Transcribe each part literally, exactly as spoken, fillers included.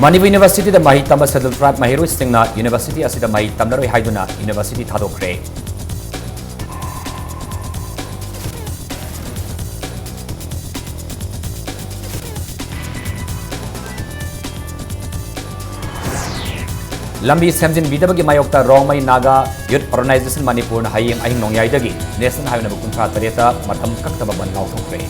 ꯃꯅꯤꯄꯨꯔ ꯌꯨꯅꯤꯚꯔꯁꯤꯇꯤꯗ ꯃꯍꯩ ꯇꯝꯕ ꯁꯦꯗ꯭ꯌꯨꯜ ꯇ꯭ꯔꯥꯏꯕ ꯃꯍꯩꯔꯣꯏꯁꯤꯡꯅ ꯌꯨꯅꯤꯚꯔꯁꯤꯇꯤ ꯑꯁꯤꯗ ꯃꯍꯩ ꯇꯝꯂꯔꯣꯏ ꯍꯥꯏꯗꯨꯅ ꯌꯨꯅꯤꯚꯔꯁꯤꯇꯤ ꯊꯥꯗꯣꯛꯈ꯭ꯔꯦ꯫ ꯂꯝꯕꯤ ꯁꯦꯝꯖꯤꯟꯕꯤꯗꯕꯒꯤ ꯃꯥꯌꯣꯛꯇ ꯔꯣꯡꯃꯩ ꯅꯥꯒꯥ ꯌꯨꯠ ꯑꯣꯔꯒꯅꯥꯏꯖꯦꯁꯟ ꯃꯅꯤꯄꯨꯔꯅ ꯍꯌꯦꯡ ꯑꯍꯤꯡ ꯅꯣꯡꯌꯥꯏꯗꯒꯤ ꯅꯦꯁꯅꯦꯜ ꯍꯥꯏꯋꯦ ꯅꯝꯕꯔ ꯀꯨꯟꯊ꯭ꯔꯥ ꯇꯔꯦꯠꯇ ꯃꯇꯝ ꯀꯛꯇꯕ ꯕꯟ ꯂꯥꯎꯊꯣꯛꯈ꯭ꯔꯦ꯫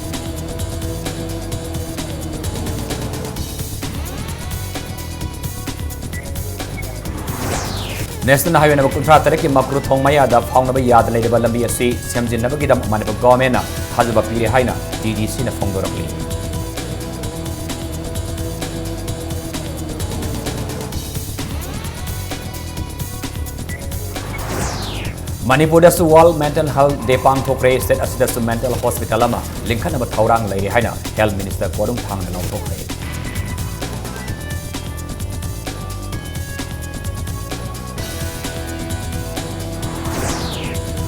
ꯅꯦꯁꯅꯦꯜ ꯍꯥꯏꯋꯦ ꯅꯝꯕꯔ ꯀꯨꯟꯊ꯭ꯔꯥ ꯇꯔꯦꯠꯀꯤ ꯃꯀ꯭ꯔꯨ ꯊꯣꯡ ꯃꯌꯥꯗ ꯐꯥꯎꯅꯕ ꯌꯥꯗ ꯂꯩꯔꯤꯕ ꯂꯝꯕꯤ ꯑꯁꯤ ꯁꯦꯝꯖꯤꯟꯅꯕꯒꯤꯗꯃꯛ ꯃꯅꯤꯄꯨꯔ ꯒꯣꯚꯔꯟꯃꯦꯟꯠꯅ ꯊꯥꯖꯕ ꯄꯤꯔꯦ ꯍꯥꯏꯅ ꯇꯤ ꯗꯤ ꯁꯤꯅ ꯐꯣꯡꯗꯣꯔꯛꯂꯤ꯫ ꯃꯅꯤꯄꯨꯔꯗꯁꯨ ꯋꯥꯔꯜꯗ ꯃꯦꯟꯇꯦꯜ ꯍꯦꯜꯊ ꯗꯦ ꯄꯥꯡꯊꯣꯛꯈ꯭ꯔꯦ꯫ ꯁ꯭ꯇꯦꯠ ꯑꯁꯤꯗꯁꯨ ꯃꯦꯟꯇꯦꯜ ꯍꯣꯁꯄꯤꯇꯥꯜ ꯑꯃ ꯂꯤꯡꯈꯠꯅꯕ ꯊꯧꯔꯥꯡ ꯂꯩꯔꯦ ꯍꯥꯏꯅ ꯍꯦꯜꯊ ꯃꯤꯅꯤꯁꯇꯔ ꯀꯣꯔꯨꯝ ꯊꯥꯡꯅ ꯂꯥꯎꯊꯣꯛꯈ꯭ꯔꯦ꯫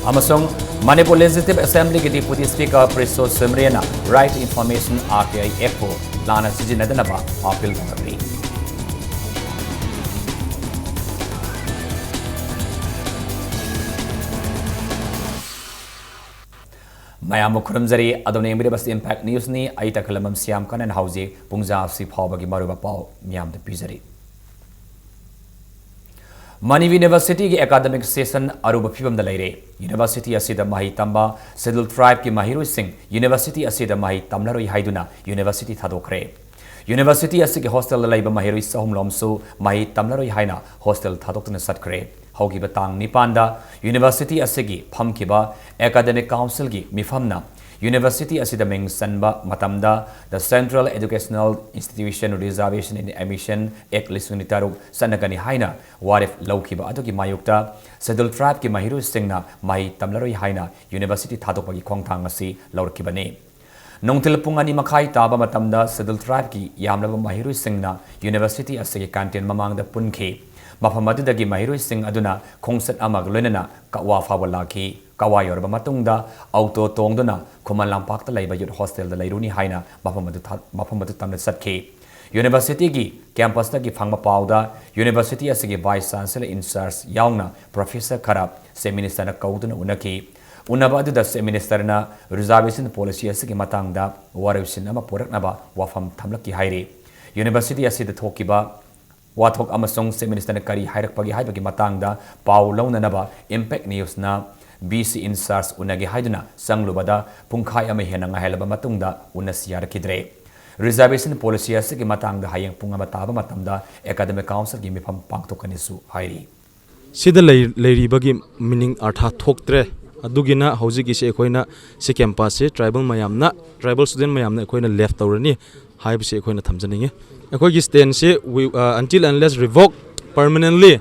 ꯑꯃꯁꯨꯡ ꯃꯅꯤꯄꯨꯔ ꯂꯦꯖꯤꯁꯂꯦꯇꯤꯚ ꯑꯦꯁꯦꯝꯕ꯭ꯂꯤꯒꯤ ꯗꯤꯄꯨꯇꯤ ꯁ꯭ꯄꯤꯀꯔ ꯄ꯭ꯔꯤꯁꯣ ꯁꯤꯝꯔꯦꯅ right to information, R T I ꯑꯦꯛꯇꯄꯨ ꯂꯥꯟꯅ ꯁꯤꯖꯤꯟꯅꯗꯅꯕ ꯑꯥꯄꯤꯜ ꯇꯧꯔꯛꯂꯤ꯫ ꯃꯌꯥꯝꯕꯨ ꯈꯨꯔꯨꯝꯖꯔꯤ꯫ ꯑꯗꯣꯝꯅ ꯌꯦꯡꯕꯤꯔꯤꯕꯁꯤ ꯏꯝꯄꯦꯛ ꯅ꯭ꯌꯨꯁꯅꯤ꯫ ꯑꯩ ꯇꯈꯦꯜꯂꯝꯕꯝ ꯁ꯭ꯌꯥꯝ ꯀꯔꯅꯟ ꯍꯧꯖꯤꯛ ꯄꯨꯡꯖꯥ ꯑꯁꯤ ꯐꯥꯎꯕꯒꯤ ꯃꯔꯨꯑꯣꯏꯕ ꯄꯥꯎ ꯃꯤꯌꯥꯝꯗ ꯄꯤꯖꯔꯤ꯫ ꯃꯅꯤꯄꯨꯔ ꯌꯨꯅꯤꯚꯔꯁꯤꯇꯤꯒꯤ ꯑꯦꯀꯥꯗꯃꯤꯛ ꯁꯦꯁꯟ ꯑꯔꯨꯕ ꯐꯤꯕꯝꯗ ꯂꯩꯔꯦ꯫ ꯌꯨꯅꯤꯚꯔꯁꯤꯇꯤ ꯑꯁꯤꯗ ꯃꯍꯩ ꯇꯝꯕ ꯁꯦꯗ꯭ꯌꯨꯜ ꯇ꯭ꯔꯥꯏꯕꯀꯤ ꯃꯍꯩꯔꯣꯏꯁꯤꯡ ꯌꯨꯅꯤꯚꯔꯁꯤꯇꯤ ꯑꯁꯤꯗ ꯃꯍꯩ ꯇꯝꯂꯔꯣꯏ ꯍꯥꯏꯗꯨꯅ ꯌꯨꯅꯤꯚꯔꯁꯤꯇꯤ ꯊꯥꯗꯣꯛꯈ꯭ꯔꯦ꯫ ꯌꯨꯅꯤꯚꯔꯁꯤꯇꯤ ꯑꯁꯤꯒꯤ ꯍꯣꯁꯇꯦꯜꯗ ꯂꯩꯕ ꯃꯍꯩꯔꯣꯏ ꯆꯍꯨꯝ ꯂꯣꯝꯁꯨ ꯃꯍꯩ ꯇꯝꯂꯔꯣꯏ ꯍꯥꯏꯅ ꯍꯣꯁꯇꯦꯜ ꯊꯥꯗꯣꯛꯇꯨꯅ ꯆꯠꯈ꯭ꯔꯦ꯫ ꯍꯧꯈꯤꯕ ꯇꯥꯡ ꯅꯤꯄꯥꯟꯗ ꯌꯨꯅꯤꯚꯔꯁꯤꯇꯤ ꯑꯁꯤꯒꯤ ꯐꯝꯈꯤꯕ ꯑꯦꯀꯥꯗꯃꯤꯛ ꯀꯥꯎꯟꯁꯤꯜꯒꯤ ꯃꯤꯐꯝꯅ ꯌꯨꯅꯤꯚꯔꯁꯤꯇꯤ ꯑꯁꯤꯗ ꯃꯤꯡ ꯆꯟꯕ ꯃꯇꯝꯗ The Central Educational Institution Reservation in Admission Act ꯂꯤꯁꯤꯡ ꯑꯅꯤ ꯇꯔꯨꯛ ꯆꯠꯅꯒꯅꯤ ꯍꯥꯏꯅ ꯋꯥꯔꯦꯞ ꯂꯧꯈꯤꯕ ꯑꯗꯨꯒꯤ ꯃꯥꯌꯣꯛꯇ ꯁꯦꯗ꯭ꯌꯨꯜ ꯇ꯭ꯔꯥꯏꯕꯀꯤ ꯃꯍꯩꯔꯣꯏꯁꯤꯡꯅ ꯃꯍꯩ ꯇꯝꯂꯔꯣꯏ ꯍꯥꯏꯅ ꯌꯨꯅꯤꯚꯔꯁꯤꯇꯤ ꯊꯥꯗꯣꯛꯄꯒꯤ ꯈꯣꯡꯊꯥꯡ ꯑꯁꯤ ꯂꯧꯔꯛꯈꯤꯕꯅꯤ꯫ ꯅꯨꯡꯊꯤꯜ ꯄꯨꯡ ꯑꯅꯤ ꯃꯈꯥꯏ ꯇꯥꯕ ꯃꯇꯝꯗ ꯁꯦꯗ꯭ꯌꯨꯜ ꯇ꯭ꯔꯥꯏꯕꯀꯤ ꯌꯥꯝꯂꯕ ꯃꯍꯩꯔꯣꯏꯁꯤꯡꯅ ꯌꯨꯅꯤꯚꯔꯁꯤꯇꯤ ꯑꯁꯤꯒꯤ ꯀꯦꯟꯇꯤꯟ ꯃꯃꯥꯡꯗ ꯄꯨꯟꯈꯤ꯫ ꯃꯐꯝ ꯑꯗꯨꯗꯒꯤ ꯃꯍꯩꯔꯣꯏꯁꯤꯡ ꯑꯗꯨꯅ ꯈꯣꯡꯆꯠ ꯑꯃꯒ ꯂꯣꯏꯅꯅ ꯀꯛꯋꯥ ꯐꯥꯎꯕ ꯂꯥꯛꯈꯤ꯫ ꯀꯛꯋꯥ ꯌꯧꯔꯕ ꯃꯇꯨꯡꯗ ꯑꯣꯇꯣ ꯇꯣꯡꯗꯨꯅ ꯈꯨꯃꯟ ꯂꯝꯄꯥꯛꯇ ꯂꯩꯕ ꯌꯨꯠ ꯍꯣꯁꯇꯦꯜꯗ ꯂꯩꯔꯨꯅꯤ ꯍꯥꯏꯅ ꯃꯐꯝ ꯑꯗꯨ ꯊꯥ-, ꯃꯐꯝ ꯑꯗꯨ ꯇꯝꯅ ꯆꯠꯈꯤ꯫ Universityꯒꯤ campusꯇꯒꯤ ꯐꯪꯕ ꯄꯥꯎꯗ, University ꯑꯁꯤꯒꯤ Vice Chancellor in charge ꯌꯥꯎꯅ professor ꯈꯔ Chief Ministerꯅ ꯀꯧꯗꯨꯅ ꯎꯅꯈꯤ꯫ ꯎꯅꯕ ꯑꯗꯨꯗ Chief Ministerꯅ reservation policy ꯑꯁꯤꯒꯤ ꯃꯇꯥꯡꯗ ꯋꯥꯔꯣꯏꯁꯤꯟ ꯑꯃ ꯄꯨꯔꯛꯅꯕ ꯋꯥꯐꯝ ꯊꯝꯂꯛꯈꯤ ꯍꯥꯏꯔꯤ꯫ University ꯑꯁꯤꯗ ꯊꯣꯛꯈꯤꯕ ꯋꯥꯊꯣꯛ ꯑꯃꯁꯨꯡ Chief Ministerꯅ ꯀꯔꯤ ꯍꯥꯏꯔꯛꯄꯒꯦ ꯍꯥꯏꯕꯒꯤ ꯃꯇꯥꯡꯗ ꯄꯥꯎ ꯂꯧꯅꯅꯕ Impact Newsꯅ VC in charge ꯎꯅꯒꯦ ꯍꯥꯏꯗꯨꯅ ꯆꯪꯂꯨꯕꯗ ꯄꯨꯡꯈꯥꯏ ꯑꯃ ꯍꯦꯟꯅ ꯉꯥꯏꯍꯜꯂꯕ ꯃꯇꯨꯡꯗ ꯎꯅꯁꯤ ꯌꯥꯔꯛꯈꯤꯗ꯭ꯔꯦ꯫ Reservation policy ꯑꯁꯤꯒꯤ ꯃꯇꯥꯡꯗ ꯍꯌꯦꯡ ꯄꯨꯡ ꯑꯃ ꯇꯥꯕ ꯃꯇꯝꯗ Academic Councilꯒꯤ ꯃꯤꯐꯝ ꯄꯥꯡꯊꯣꯛꯀꯅꯤꯁꯨ ꯍꯥꯏꯔꯤ꯫ ꯁꯤꯗ ꯂꯩ-, ꯂꯩꯔꯤꯕꯒꯤ meaning ꯑꯔꯊ ꯊꯣꯛꯇ꯭ꯔꯦ꯫ ꯑꯗꯨꯒꯤꯅ ꯍꯧꯖꯤꯛꯀꯤꯁꯤ ꯑꯩꯈꯣꯏꯅ ꯁꯤ campusꯁꯤ tribal ꯃꯌꯥꯝꯅ, tribal student ꯃꯌꯥꯝꯅ ꯑꯩꯈꯣꯏꯅ left ꯇꯧꯔꯅꯤ ꯍꯥꯏꯕꯁꯤ ꯑꯩꯈꯣꯏꯅ ꯊꯝꯖꯅꯤꯡꯉꯤ꯫ ꯑꯩꯈꯣꯏꯒꯤ standꯁꯤ we, uh, until unless revoke permanently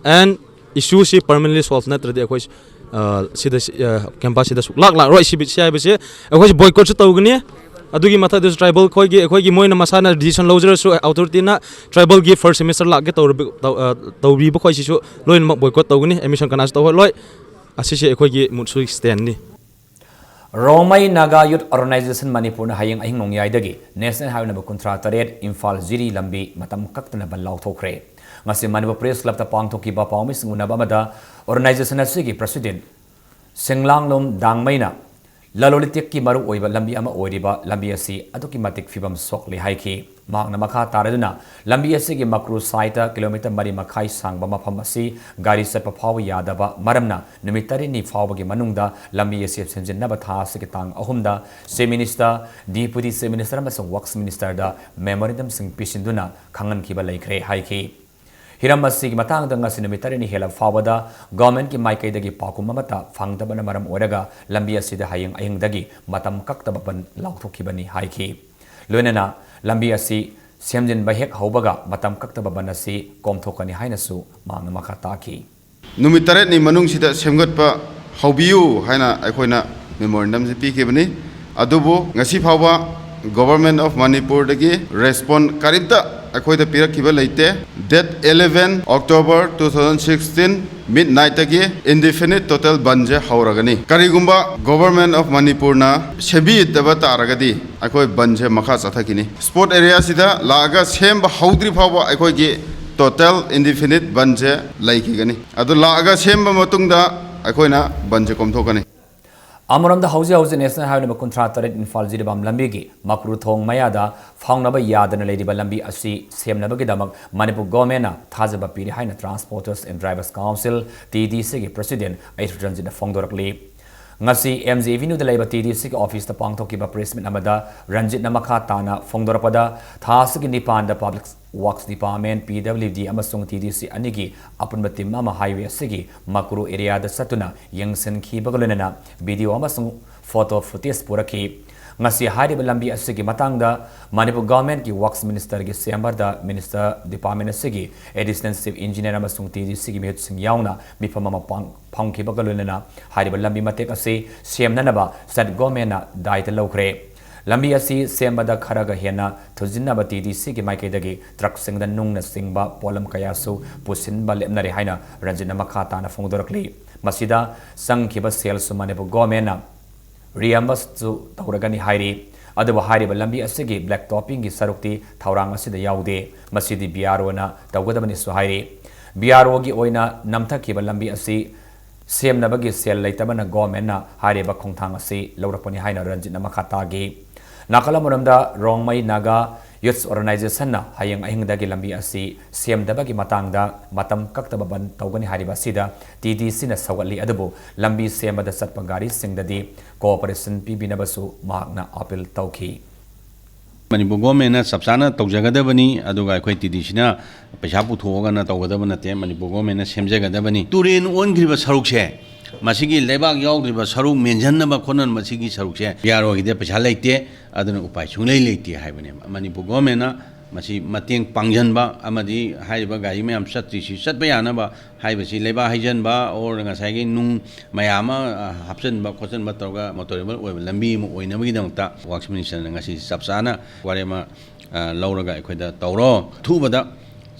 and issueꯁꯤ permanently solve ꯅꯠꯇ꯭ꯔꯗꯤ ꯑꯩꯈꯣꯏ, uh, ꯁꯤꯗ, uh, campusꯁꯤꯗ ꯁꯨꯛꯂꯥꯛ ꯂꯥꯛꯂꯔꯣꯏ꯫ ꯁꯤ, ꯁꯤ ꯍꯥꯏꯕꯁꯤ ꯑꯩꯈꯣꯏꯁꯤ boycottꯁꯨ ꯇꯧꯒꯅꯤ꯫ ꯑꯗꯨꯒꯤ ꯃꯊꯛꯇꯁꯨ tribal ꯈꯣꯏꯒꯤ, ꯑꯩꯈꯣꯏꯒꯤ ꯃꯣꯏꯅ ꯃꯁꯥꯅ decision ꯂꯧꯖꯔꯁꯨ, authorityꯅ tribalꯒꯤ first semester ꯂꯥꯛꯀꯦ ꯇꯧꯔꯕ-, ꯇꯧ-, ꯑ, ꯇꯧꯔꯤꯕ ꯈꯣꯏꯁꯤꯁꯨ ꯂꯣꯏꯅꯃꯛ boycott ꯇꯧꯒꯅꯤ, admission ꯀꯅꯥꯁꯨ ꯇꯧꯍꯜꯂꯣꯏ꯫ ꯑꯁꯤꯁꯦ ꯑꯩꯈꯣꯏꯒꯤ ꯃꯨꯠꯁꯨꯒꯤ standꯅꯤ꯫ ꯔꯣꯡꯃꯩ ꯅꯥꯒꯥ ꯌꯨꯠ ꯑꯣꯔꯒꯅꯥꯏꯖꯦꯁꯟ ꯃꯅꯤꯄꯨꯔꯅ ꯍꯌꯦꯡ ꯑꯍꯤꯡ ꯅꯣꯡꯌꯥꯏꯗꯒꯤ National Highway number ꯀꯨꯟꯊ꯭ꯔꯥ ꯇꯔꯦꯠ ꯏꯝꯐꯥꯜ ꯖꯤꯔꯤ ꯂꯝꯕꯤ ꯃꯇꯝ ꯀꯛꯇꯅ ꯕꯟ ꯂꯥꯎꯊꯣꯛꯈ꯭ꯔꯦ꯫ ꯉꯁꯤ ꯃꯅꯤꯄꯨꯔ Press Clubꯇ ꯄꯥꯡꯊꯣꯛꯈꯤꯕ ꯄꯥꯎꯃꯤꯁꯤꯡ ꯎꯅꯕ ꯑꯃꯗ ꯑꯣꯔꯒꯅꯥꯏꯖꯦꯁꯟ ꯑꯁꯤꯒꯤ president ꯁꯦꯡꯂꯥꯡꯂꯣꯝ ꯗꯥꯡꯃꯩꯅ ꯂꯂꯣꯟ ꯏꯇꯤꯛꯀꯤ ꯃꯔꯨꯑꯣꯏꯕ ꯂꯝꯕꯤ ꯑꯃ ꯑꯣꯏꯔꯤꯕ ꯂꯝꯕꯤ ꯑꯁꯤ ꯑꯗꯨꯛꯀꯤ ꯃꯇꯤꯛ ꯐꯤꯕꯝ ꯁꯣꯛꯂꯦ ꯍꯥꯏꯈꯤ꯫ ꯃꯍꯥꯛꯅ ꯃꯈꯥ ꯇꯥꯔꯗꯨꯅ, ꯂꯝꯕꯤ ꯑꯁꯤꯒꯤ ꯃꯀ꯭ꯔꯨ side ꯀꯤꯂꯣꯃꯤꯇꯔ ꯃꯔꯤ ꯃꯈꯥꯏ ꯁꯥꯡꯕ ꯃꯐꯝ ꯑꯁꯤ ꯒꯥꯔꯤ ꯆꯠꯄ ꯐꯥꯎꯕ ꯌꯥꯗꯕ ꯃꯔꯝꯅ ꯅꯨꯃꯤꯠ ꯇꯔꯦꯠꯅꯤ ꯐꯥꯎꯕꯒꯤ ꯃꯅꯨꯡꯗ ꯂꯝꯕꯤ ꯑꯁꯤ ꯁꯦꯝꯖꯤꯟꯅꯕ ꯊꯥ ꯑꯁꯤꯒꯤ ꯇꯥꯡ ꯑꯍꯨꯝꯗ Chief Minister, Deputy Chief Minister ꯑꯃꯁꯨꯡ Works Ministerꯗ memorandumꯁꯤꯡ ꯄꯤꯁꯤꯟꯗꯨꯅ ꯈꯪꯍꯟꯈꯤꯕ ꯂꯩꯈ꯭ꯔꯦ ꯍꯥꯏꯈꯤ꯫ ꯍꯤꯔꯝ ꯑꯁꯤꯒꯤ ꯃꯇꯥꯡꯗ ꯉꯁꯤ ꯅꯨꯃꯤꯠ ꯇꯔꯦꯠꯅꯤ ꯍꯦꯜꯂꯕ ꯐꯥꯎꯕꯗ governmentꯀꯤ ꯃꯥꯏꯀꯩꯗꯒꯤ ꯄꯥꯎꯈꯨꯝ ꯑꯃꯠꯇ ꯐꯪꯗꯕꯅ ꯃꯔꯝ ꯑꯣꯏꯔꯒ ꯂꯝꯕꯤ ꯑꯁꯤꯗ ꯍꯌꯦꯡ ꯑꯍꯤꯡꯗꯒꯤ ꯃꯇꯝ ꯀꯛꯇꯕ ꯕꯟ ꯂꯥꯎꯊꯣꯛꯈꯤꯕꯅꯤ ꯍꯥꯏꯈꯤ꯫ ꯂꯣꯏꯅꯅ ꯂꯝꯕꯤ ꯑꯁꯤ ꯁꯦꯝꯖꯤꯟꯕ ꯍꯦꯛ ꯍꯧꯕꯒ ꯃꯇꯝ ꯀꯛꯇꯕ ꯕꯟ ꯑꯁꯤ ꯀꯣꯝꯊꯣꯛꯀꯅꯤ ꯍꯥꯏꯅꯁꯨ ꯃꯍꯥꯛꯅ ꯃꯈꯥ ꯇꯥꯈꯤ꯫ ꯅꯨꯃꯤꯠ ꯇꯔꯦꯠꯅꯤ ꯃꯅꯨꯡꯁꯤꯗ ꯁꯦꯝꯒꯠꯄ ꯍꯧꯕꯤꯌꯨ ꯍꯥꯏꯅ ꯑꯩꯈꯣꯏꯅ memorandumꯁꯤ ꯄꯤꯈꯤꯕꯅꯤ꯫ ꯑꯗꯨꯕꯨ ꯉꯁꯤ ꯐꯥꯎꯕ Government of ꯃꯅꯤꯄꯨꯔꯗꯒꯤ respond ꯀꯔꯤꯝꯇ ꯑꯩꯈꯣꯏꯗ ꯄꯤꯔꯛꯈꯤꯕ ꯂꯩꯇꯦ꯫ Date eleven October two thousand sixteen midnight ꯇꯒꯤ indefinite total ꯕꯟꯁꯦ ꯍꯧꯔꯒꯅꯤ꯫ ꯀꯔꯤꯒꯨꯝꯕ Government of ꯃꯅꯤꯄꯨꯔꯅ ꯁꯦꯝꯕꯤꯗꯕ ꯇꯥꯔꯒꯗꯤ ꯑꯩꯈꯣꯏ ꯕꯟꯁꯦ ꯃꯈꯥ ꯆꯠꯊꯈꯤꯅꯤ꯫ Spot area ꯁꯤꯗ ꯂꯥꯛꯑꯒ ꯁꯦꯝꯕ ꯍꯧꯗ꯭ꯔꯤ ꯐꯥꯎꯕ ꯑꯩꯈꯣꯏꯒꯤ total indefinite ꯕꯟꯁꯦ ꯂꯩꯈꯤꯒꯅꯤ꯫ ꯑꯗꯨ ꯂꯥꯛꯑꯒ ꯁꯦꯝꯕ ꯃꯇꯨꯡꯗ ꯑꯩꯈꯣꯏꯅ ꯕꯟꯁꯦ ꯀꯣꯝꯊꯣꯛꯀꯅꯤ꯫ ꯑꯃꯔꯣꯝꯗ ꯍꯧꯖꯤꯛ ꯍꯧꯖꯤꯛ National Highway number ꯀꯨꯟꯊ꯭ꯔꯥ ꯇꯔꯦꯠ ꯏꯝꯐꯥꯜ ꯖꯤꯔꯤꯕꯥꯝ ꯂꯝꯕꯤꯒꯤ ꯃꯀ꯭ꯔꯨ ꯊꯣꯡ ꯃꯌꯥꯗ ꯐꯥꯎꯅꯕ ꯌꯥꯗꯅ ꯂꯩꯔꯤꯕ ꯂꯝꯕꯤ ꯑꯁꯤ ꯁꯦꯝꯅꯕꯒꯤꯗꯃꯛ ꯃꯅꯤꯄꯨꯔ ꯒꯣꯔꯃꯦꯟꯅ ꯊꯥꯖꯕ ꯄꯤꯔꯤ ꯍꯥꯏꯅ Transporters and Drivers Council, T D ꯁꯤꯒꯤ ꯄ꯭ꯔꯦꯁꯤꯗꯦꯟ ꯑꯩꯆ ꯔꯟꯖꯤꯠꯅ ꯐꯣꯡꯗꯣꯔꯛꯂꯤ꯫ ꯉꯁꯤ ꯑꯦꯝ ꯖꯤ ꯑꯦꯚꯤꯅ꯭ꯌꯨꯗ ꯂꯩꯕ ꯇꯤ ꯗꯤ ꯁꯤꯒꯤ ꯑꯣꯐꯤꯁꯇ ꯄꯥꯡꯊꯣꯛꯈꯤꯕ ꯄ꯭ꯔꯦꯁ ꯃꯤꯠ ꯑꯃꯗ ꯔꯟꯖꯤꯠꯅ ꯃꯈꯥ ꯇꯥꯅ ꯐꯣꯡꯗꯣꯔꯛꯄꯗ, ꯊꯥ ꯑꯁꯤꯒꯤ ꯅꯤꯄꯥꯟꯗ ꯄꯕ꯭ꯂꯤꯛ ꯋꯥꯔꯛꯁ ꯗꯤꯄꯥꯔꯠꯃꯦꯟ, ꯄꯤ ꯗꯕ꯭ꯂꯤꯎ ꯗꯤ ꯑꯃꯁꯨꯡ ꯇꯤ ꯗꯤ ꯁꯤ ꯑꯅꯤꯒꯤ ꯑꯄꯨꯟꯕ ꯇꯤꯝ ꯑꯃ ꯍꯥꯏꯋꯦ ꯑꯁꯤꯒꯤ ꯃꯀ꯭ꯔꯨ ꯑꯦꯔꯤꯌꯥꯗ ꯆꯠꯇꯨꯅ ꯌꯦꯡꯁꯤꯟꯈꯤꯕꯒ ꯂꯣꯏꯅꯅ ꯚꯤꯗꯤꯑꯣ ꯑꯃꯁꯨꯡ ꯐꯣꯇꯣ ꯐꯨꯇꯦꯖ ꯄꯨꯔꯛꯈꯤ꯫ ꯉꯁꯤ ꯍꯥꯏꯔꯤꯕ ꯂꯝꯕꯤ ꯑꯁꯤꯒꯤ ꯃꯇꯥꯡꯗ ꯃꯅꯤꯄꯨꯔ ꯒꯚꯔꯟꯃꯦꯟꯠꯀꯤ ꯋꯥꯔꯛꯁ ꯃꯤꯅꯤꯁꯇꯔꯒꯤ ꯆꯦꯝꯕꯔꯗ ꯃꯤꯅꯤꯁꯇꯔ ꯗꯤꯄꯥꯔꯠꯃꯦꯟ ꯑꯁꯤꯒꯤ ꯑꯦꯗꯤꯁꯅꯦꯜ ꯆꯤꯐ ꯏꯟꯖꯤꯅꯤꯌꯔ ꯑꯃꯁꯨꯡ ꯇꯤ ꯗꯤ ꯁꯤꯒꯤ ꯃꯤꯍꯨꯠꯁꯤꯡ ꯌꯥꯎꯅ ꯃꯤꯐꯝ ꯑꯃ ꯄꯥꯡ-, ꯐꯝꯈꯤꯕꯒ ꯂꯣꯏꯅꯅ ꯍꯥꯏꯔꯤꯕ ꯂꯝꯕꯤ ꯃꯇꯦꯛ ꯑꯁꯤ ꯁꯦꯝꯅꯅꯕ ꯁ꯭ꯇꯦꯠ ꯒꯚꯔꯟꯃꯦꯟꯠꯅ ꯗꯥꯏꯇ ꯂꯧꯈ꯭ꯔꯦ꯫ ꯂꯝꯕꯤ ꯑꯁꯤ ꯁꯦꯝꯕꯗ ꯈꯔꯒ ꯍꯦꯟꯅ ꯊꯨꯖꯤꯟꯅꯕ ꯇꯤ ꯗꯤ ꯁꯤꯒꯤ ꯃꯥꯏꯀꯩꯗꯒꯤ ꯇ꯭ꯔꯛꯁꯤꯡꯗ ꯅꯨꯡꯅꯆꯤꯡꯕ ꯄꯣꯠꯂꯝ ꯀꯌꯥꯁꯨ ꯄꯨꯁꯤꯟꯕ ꯂꯦꯞꯅꯔꯦ ꯍꯥꯏꯅ ꯔꯟꯖꯤꯠꯅ ꯃꯈꯥ ꯇꯥꯅ ꯐꯣꯡꯗꯣꯔꯛꯂꯤ꯫ ꯃꯁꯤꯗ ꯆꯪꯈꯤꯕ ꯁꯦꯜꯁꯨ ꯃꯅꯤꯄꯨꯔ ꯒꯣꯔꯃꯦꯟꯅ ꯔꯤꯑꯦꯝꯕꯔꯁꯁꯨ ꯇꯧꯔꯒꯅꯤ ꯍꯥꯏꯔꯤ꯫ ꯑꯗꯨꯕꯨ ꯍꯥꯏꯔꯤꯕ ꯂꯝꯕꯤ ꯑꯁꯤꯒꯤ ꯕ꯭ꯂꯦꯛ ꯇꯣꯞꯄꯤꯡꯒꯤ ꯁꯔꯨꯛꯇꯤ ꯊꯧꯔꯥꯡ ꯑꯁꯤꯗ ꯌꯥꯎꯗꯦ꯫ ꯃꯁꯤꯗꯤ ꯕꯤ ꯑꯥꯔ ꯑꯣꯅ ꯇꯧꯒꯗꯕꯅꯤꯁꯨ ꯍꯥꯏꯔꯤ꯫ ꯕꯤ ꯑꯥꯔ ꯑꯣꯒꯤ ꯑꯣꯏꯅ ꯅꯝꯊꯈꯤꯕ ꯂꯝꯕꯤ ꯑꯁꯤ ꯁꯦꯝꯅꯕꯒꯤ ꯁꯦꯜ ꯂꯩꯇꯕꯅ ꯒꯣꯔꯃꯦꯟꯅ ꯍꯥꯏꯔꯤꯕ ꯈꯣꯡꯊꯥꯡ ꯑꯁꯤ ꯂꯧꯔꯛꯄꯅꯤ ꯍꯥꯏꯅ ꯔꯟꯖꯤꯠꯅ ꯃꯈꯥ ꯇꯥꯈꯤ꯫ ꯅꯥꯀꯜ ꯑꯃꯔꯣꯝꯗ ꯔꯣꯡꯃꯩ ꯅꯥꯒꯥ ꯌꯨꯠꯁ ꯑꯣꯔꯒꯅꯥꯏꯖꯦꯁꯟꯅ ꯍꯌꯦꯡ ꯑꯍꯤꯡꯗꯒꯤ ꯂꯝꯕꯤ ꯑꯁꯤ ꯁꯦꯝꯗꯕꯒꯤ ꯃꯇꯥꯡꯗ ꯃꯇꯝ ꯀꯛꯇꯕ ꯕꯟ ꯇꯧꯒꯅꯤ ꯍꯥꯏꯔꯤꯕ ꯑꯁꯤꯗ ꯇꯤ ꯗꯤ ꯁꯤꯅ ꯁꯧꯒꯠꯂꯤ꯫ ꯑꯗꯨꯕꯨ ꯂꯝꯕꯤ ꯁꯦꯝꯕꯗ ꯆꯠꯄ ꯒꯥꯔꯤꯁꯤꯡꯗꯗꯤ ꯀꯣꯑꯣꯄꯔꯦꯁꯟ ꯄꯤꯕꯤꯅꯕꯁꯨ ꯃꯍꯥꯛꯅ ꯑꯥꯄꯤꯜ ꯇꯧꯈꯤ꯫ ꯃꯅꯤꯄꯨꯔ ꯒꯣꯔꯃꯦꯟꯅ ꯆꯞ ꯆꯥꯅ ꯇꯧꯖꯒꯗꯕꯅꯤ, ꯑꯗꯨꯒ ꯑꯩꯈꯣꯏ ꯇꯤ ꯗꯤ ꯁꯤꯅ ꯄꯩꯁꯥ ꯄꯨꯊꯣꯛꯑꯒꯅ ꯇꯧꯒꯗꯕ ꯅꯠꯇꯦ, ꯃꯅꯤꯄꯨꯔ ꯒꯣꯔꯃꯦꯟꯅ ꯁꯦꯝꯖꯒꯗꯕꯅꯤ꯫ ꯇꯨꯔꯦꯟ ꯑꯣꯟꯈ꯭ꯔꯤꯕ ꯁꯔꯨꯛꯁꯦ, ꯃꯁꯤꯒꯤ ꯂꯩꯕꯥꯛ ꯌꯥꯎꯗ꯭ꯔꯤꯕ ꯁꯔꯨꯛ ꯃꯦꯟꯁꯤꯟꯅꯕ ꯈꯣꯠꯅꯅꯕ ꯃꯁꯤꯒꯤ ꯁꯔꯨꯛꯁꯦ ꯕꯤ ꯑꯥꯔ ꯑꯣꯒꯤꯗꯤ ꯄꯩꯁꯥ ꯂꯩꯇꯦ, ꯑꯗꯨꯅ ꯎꯄꯥꯏ ꯁꯨꯡꯂꯩ ꯂꯩꯇꯦ ꯍꯥꯏꯕꯅꯦꯕ꯫ ꯃꯅꯤꯄꯨꯔ ꯒꯣꯔꯃꯦꯟꯅ ꯃꯁꯤ ꯃꯇꯦꯡ ꯄꯥꯡꯁꯤꯟꯕ ꯑꯃꯗꯤ ꯍꯥꯏꯔꯤꯕ ꯒꯥꯔꯤ ꯃꯌꯥꯝ ꯆꯠꯇ꯭ꯔꯤꯁꯤ ꯆꯠꯄ ꯌꯥꯅꯕ ꯍꯥꯏꯕꯁꯤ ꯂꯩꯕꯥꯛ ꯍꯩꯖꯤꯟꯕ or ꯉꯁꯥꯏꯒꯤ ꯅꯨꯡ ꯃꯌꯥꯝ ꯑꯃ, ꯑ, ꯍꯥꯞꯆꯤꯟꯕ ꯈꯣꯠꯆꯤꯟꯕ ꯇꯧꯔꯒ motorable ꯑꯣꯏꯕ ꯂꯝꯕꯤ ꯑꯃ ꯑꯣꯏꯅꯕꯒꯤꯗꯃꯛꯇ Works Ministerꯅ ꯉꯁꯤ ꯆꯞ ꯆꯥꯅ ꯋꯥꯔꯦꯞ ꯑꯃ, ꯑ, ꯂꯧꯔꯒ ꯑꯩꯈꯣꯏꯗ ꯇꯧꯔꯣ꯫ ꯑꯊꯨꯕꯗ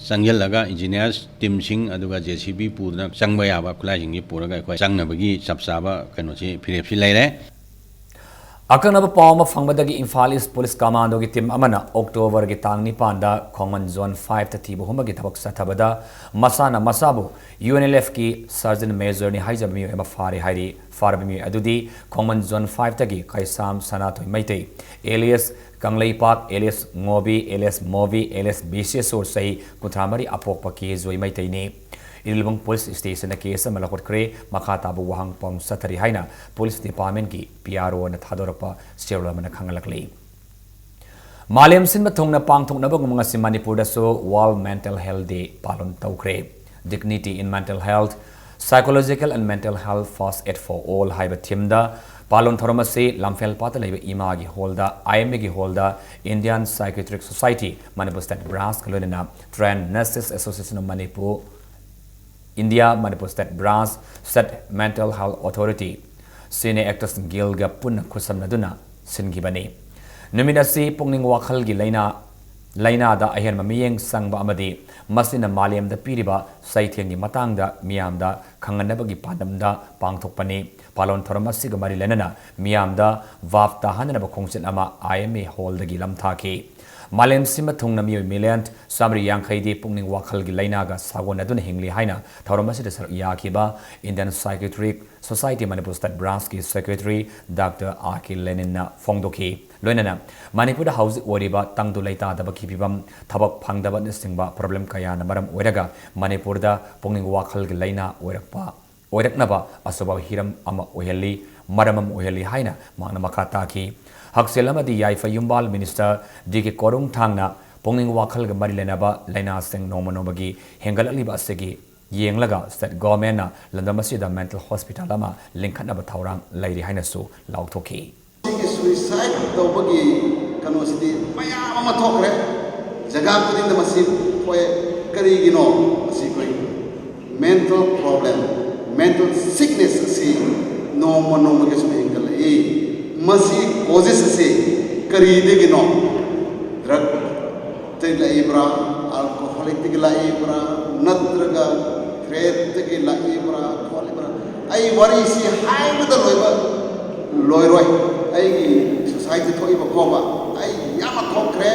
ꯆꯪꯁꯤꯜꯂꯒ engineers teamꯁꯤꯡ ꯑꯗꯨꯒ JCB ꯄꯨꯗꯨꯅ ꯆꯪꯕ ꯌꯥꯕ ꯈꯨꯠꯂꯥꯏꯁꯤꯡꯁꯤ ꯄꯨꯔꯒ ꯑꯩꯈꯣꯏ ꯆꯪꯅꯕꯒꯤ ꯆꯞ ꯆꯥꯕ ꯀꯩꯅꯣꯁꯤ ꯐꯤꯔꯦꯞꯁꯤ ꯂꯩꯔꯦ꯫ ꯑꯀꯛꯅꯕ ꯄꯥꯎ ꯑꯃ ꯐꯪꯕꯗꯒꯤ ꯏꯝꯐꯥꯜ ꯏꯁ ꯄꯨꯂꯤꯁ ꯀꯃꯥꯟꯗꯣꯒꯤ ꯇꯤꯝ ꯑꯃꯅ ꯑꯣꯛꯇꯣꯕꯔꯒꯤ ꯇꯥꯡ ꯅꯤꯄꯥꯟꯗ ꯈꯣꯡꯃꯟ ꯖꯣꯟ ꯐꯥꯏꯚꯇ ꯊꯤꯕ ꯍꯨꯝꯕꯒꯤ ꯊꯕꯛ ꯆꯠꯊꯕꯗ ꯃꯁꯥꯅ ꯃꯁꯥꯕꯨ UNLFꯀꯤ ꯁꯔꯖꯟ ꯃꯦꯖꯔꯅꯤ ꯍꯥꯏꯖꯕ ꯃꯤꯑꯣꯏ ꯑꯃ ꯐꯥꯔꯦ ꯍꯥꯏꯔꯤ꯫ ꯐꯥꯔꯕ ꯃꯤꯑꯣꯏ ꯑꯗꯨꯗꯤ ꯈꯣꯡꯃꯟ ꯖꯣꯟ ꯐꯥꯏꯚꯇꯒꯤ Keisham Sanathoi Meitei alias Kangleipak alias Ngobi alias Mobi alias Bisheshwor ꯆꯍꯤ ꯀꯨꯟꯊ꯭ꯔꯥ ꯃꯔꯤ ꯑꯄꯣꯛꯄ ꯀꯦꯖꯣꯏ ꯃꯩꯇꯩꯅꯤ꯫ ꯏꯔꯤꯜꯕꯨꯡ ꯄꯨꯂꯤꯁ ꯁ꯭ꯇꯦꯁꯟꯗ ꯀꯦꯁ ꯑꯃ ꯂꯧꯈꯠꯈ꯭ꯔꯦ꯫ ꯃꯈꯥ ꯇꯥꯕ ꯋꯥꯍꯪ ꯄꯥꯎ ꯆꯠꯊꯔꯤ ꯍꯥꯏꯅ ꯄꯨꯂꯤꯁ ꯗꯤꯄꯥꯔꯠꯃꯦꯟꯠꯀꯤ PROꯅ ꯊꯥꯗꯣꯔꯛꯄ ꯁꯦꯔꯣꯜ ꯑꯃꯅ ꯈꯪꯍꯜꯂꯛꯂꯤ꯫ ꯃꯥꯂꯦꯝ ꯁꯤꯟꯕ ꯊꯨꯡꯅ ꯄꯥꯡꯊꯣꯛꯅꯕꯒꯨꯝ ꯉꯁꯤ ꯃꯅꯤꯄꯨꯔꯗꯁꯨ World Mental Health Day ꯄꯥꯂꯟ ꯇꯧꯈ꯭ꯔꯦ꯫ Dignity in Mental Health, Psychological and Mental Health, First Aid for All ꯍꯥꯏꯕ themeꯗ ꯄꯥꯂꯟ ꯊꯧꯔꯝ ꯑꯁꯤ ꯂꯝꯐꯦꯜꯄꯥꯠꯇ ꯂꯩꯕ ꯏꯃꯥꯒꯤ ꯍꯣꯜꯗ, IMAꯒꯤ ꯍꯣꯜꯗ Indian Psychiatric Society Manipur State Branchꯀ ꯂꯣꯏꯅꯅ Trained Nurses Association of Manipur, India Manipur State Branch, State Mental Health Authority, Cine Actors Guildꯒ ꯄꯨꯟꯅ ꯈꯨꯠꯁꯝꯅꯗꯨꯅ ꯁꯤꯟꯈꯤꯕꯅꯤ꯫ ꯅꯨꯃꯤꯠ ꯑꯁꯤ ꯄꯨꯛꯅꯤꯡ ꯋꯥꯈꯜꯒꯤ ꯂꯥꯏꯅꯥ, ꯂꯥꯏꯅꯥꯗ ꯑꯍꯦꯟꯕ ꯃꯤꯠꯌꯦꯡ ꯆꯪꯕ ꯑꯃꯗꯤ ꯃꯁꯤꯅ ꯃꯥꯂꯦꯝꯗ ꯄꯤꯔꯤꯕ ꯆꯩꯊꯦꯡꯒꯤ ꯃꯇꯥꯡꯗ ꯃꯤꯌꯥꯝꯗ ꯈꯪꯍꯟꯅꯕꯒꯤ ꯄꯥꯟꯗꯝꯗ ꯄꯥꯡꯊꯣꯛꯄꯅꯤ꯫ ꯄꯥꯂꯣꯟ ꯊꯧꯔꯝ ꯑꯁꯤꯒ ꯃꯔꯤ ꯂꯩꯅꯅ ꯃꯤꯌꯥꯝꯗ ꯚꯥꯞ ꯇꯥꯍꯟꯅꯅꯕ ꯈꯣꯡꯆꯠ ꯑꯃ IMA ꯍꯣꯜꯗꯒꯤ ꯂꯝꯊꯥꯈꯤ꯫ ꯃꯥꯂꯦꯝ ꯁꯤꯟꯕ ꯊꯨꯡꯅ ꯃꯤꯑꯣꯏ ꯃꯤꯂꯤꯌꯟ ꯆꯥꯃꯔꯤ ꯌꯥꯡꯈꯩꯗꯤ ꯄꯨꯛꯅꯤꯡ ꯋꯥꯈꯜꯒꯤ ꯂꯥꯏꯅꯥꯒ ꯁꯥꯒꯣꯟꯅꯗꯨꯅ ꯍꯤꯡꯂꯤ ꯍꯥꯏꯅ ꯊꯧꯔꯝ ꯑꯁꯤꯗ ꯁꯔꯨꯛ ꯌꯥꯈꯤꯕ Indian Psychiatric Society Manipur State Branchꯀꯤ Secretary Doctor R K Leninꯅ ꯐꯣꯡꯗꯣꯛꯈꯤ꯫ ꯂꯣꯏꯅꯅ ꯃꯅꯤꯄꯨꯔꯗ ꯍꯧꯖꯤꯛ ꯑꯣꯏꯔꯤꯕ ꯇꯪꯗꯨ ꯂꯩꯇꯥꯗꯕꯒꯤ ꯐꯤꯕꯝ, ꯊꯕꯛ ꯐꯪꯗꯕꯅꯆꯤꯡꯕ problem ꯀꯌꯥꯅ ꯃꯔꯝ ꯑꯣꯏꯔꯒ ꯃꯅꯤꯄꯨꯔꯗ ꯄꯨꯛꯅꯤꯡ ꯋꯥꯈꯜꯒꯤ ꯂꯥꯏꯅꯥ ꯑꯣꯏꯔꯛꯄ, ꯑꯣꯏꯔꯛꯅꯕ ꯑꯆꯧꯕ ꯍꯤꯔꯝ ꯑꯃ ꯑꯣꯏꯍꯜꯂꯤ, ꯃꯔꯝ ꯑꯃ ꯑꯣꯏꯍꯜꯂꯤ ꯍꯥꯏꯅ ꯃꯍꯥꯛꯅ ꯃꯈꯥ ꯇꯥꯈꯤ꯫ ꯍꯛꯁꯦꯜ ꯑꯃꯗꯤ ꯌꯥꯏꯐ ꯌꯨꯝꯕꯥꯜ Minister D K ꯀꯣꯔꯨꯡꯊꯥꯡꯅ ꯄꯨꯛꯅꯤꯡ ꯋꯥꯈꯜꯒ ꯃꯔꯤ ꯂꯩꯅꯕ ꯂꯥꯏꯅꯥꯁꯤꯡ ꯅꯣꯡꯃ ꯅꯣꯡꯃꯒꯤ ꯍꯦꯟꯒꯠꯂꯛꯂꯤꯕ ꯑꯁꯤꯒꯤ ꯌꯦꯡꯂꯒ State Governmentꯅ ꯂꯝꯗꯝ ꯑꯁꯤꯗ mental hospital ꯑꯃ ꯂꯤꯡꯈꯠꯅꯕ ꯊꯧꯔꯥꯡ ꯂꯩꯔꯤ ꯍꯥꯏꯅꯁꯨ ꯂꯥꯎꯊꯣꯛꯈꯤ꯫ ꯁꯤꯒꯤ suicide ꯇꯧꯕꯒꯤ ꯀꯩꯅꯣꯁꯤꯗꯤ ꯃꯌꯥꯝ ꯑꯃ ꯊꯣꯛꯈ꯭ꯔꯦ꯫ ꯖꯒꯥ ꯈꯨꯗꯤꯡꯗ ꯃꯁꯤ ꯊꯣꯛꯑꯦ꯫ ꯀꯔꯤꯒꯤꯅꯣ? ꯃꯁꯤ ꯑꯩꯈꯣꯏ mental problem, mental sickness ꯑꯁꯤ ꯅꯣꯡꯃ ꯅꯣꯡꯃꯒꯤ ꯁꯨꯝ ꯍꯦꯟꯒꯠꯂꯛꯏ꯫ ꯃꯁꯤ causes ꯑꯁꯤ ꯀꯔꯤꯗꯒꯤꯅꯣ? Drug ꯇꯒꯤ ꯂꯥꯛꯏꯕ꯭ꯔꯥ, alcoholic ꯇꯒꯤ ꯂꯥꯛꯏꯕ꯭ꯔꯥ, ꯅꯠꯇ꯭ꯔꯒ threat ꯇꯒꯤ ꯂꯥꯛꯏꯕ꯭ꯔꯥ, ꯈꯣꯠꯂꯤꯕ꯭ꯔꯥ? ꯑꯩ ꯋꯥꯔꯤꯁꯤ ꯍꯥꯏꯕꯗ ꯂꯣꯏꯕ ꯂꯣꯏꯔꯣꯏ꯫ ꯑꯩꯒꯤ society ꯊꯣꯛꯏꯕ ꯐꯥꯎꯕ ꯑꯩ ꯌꯥꯝꯅ ꯊꯣꯛꯈ꯭ꯔꯦ꯫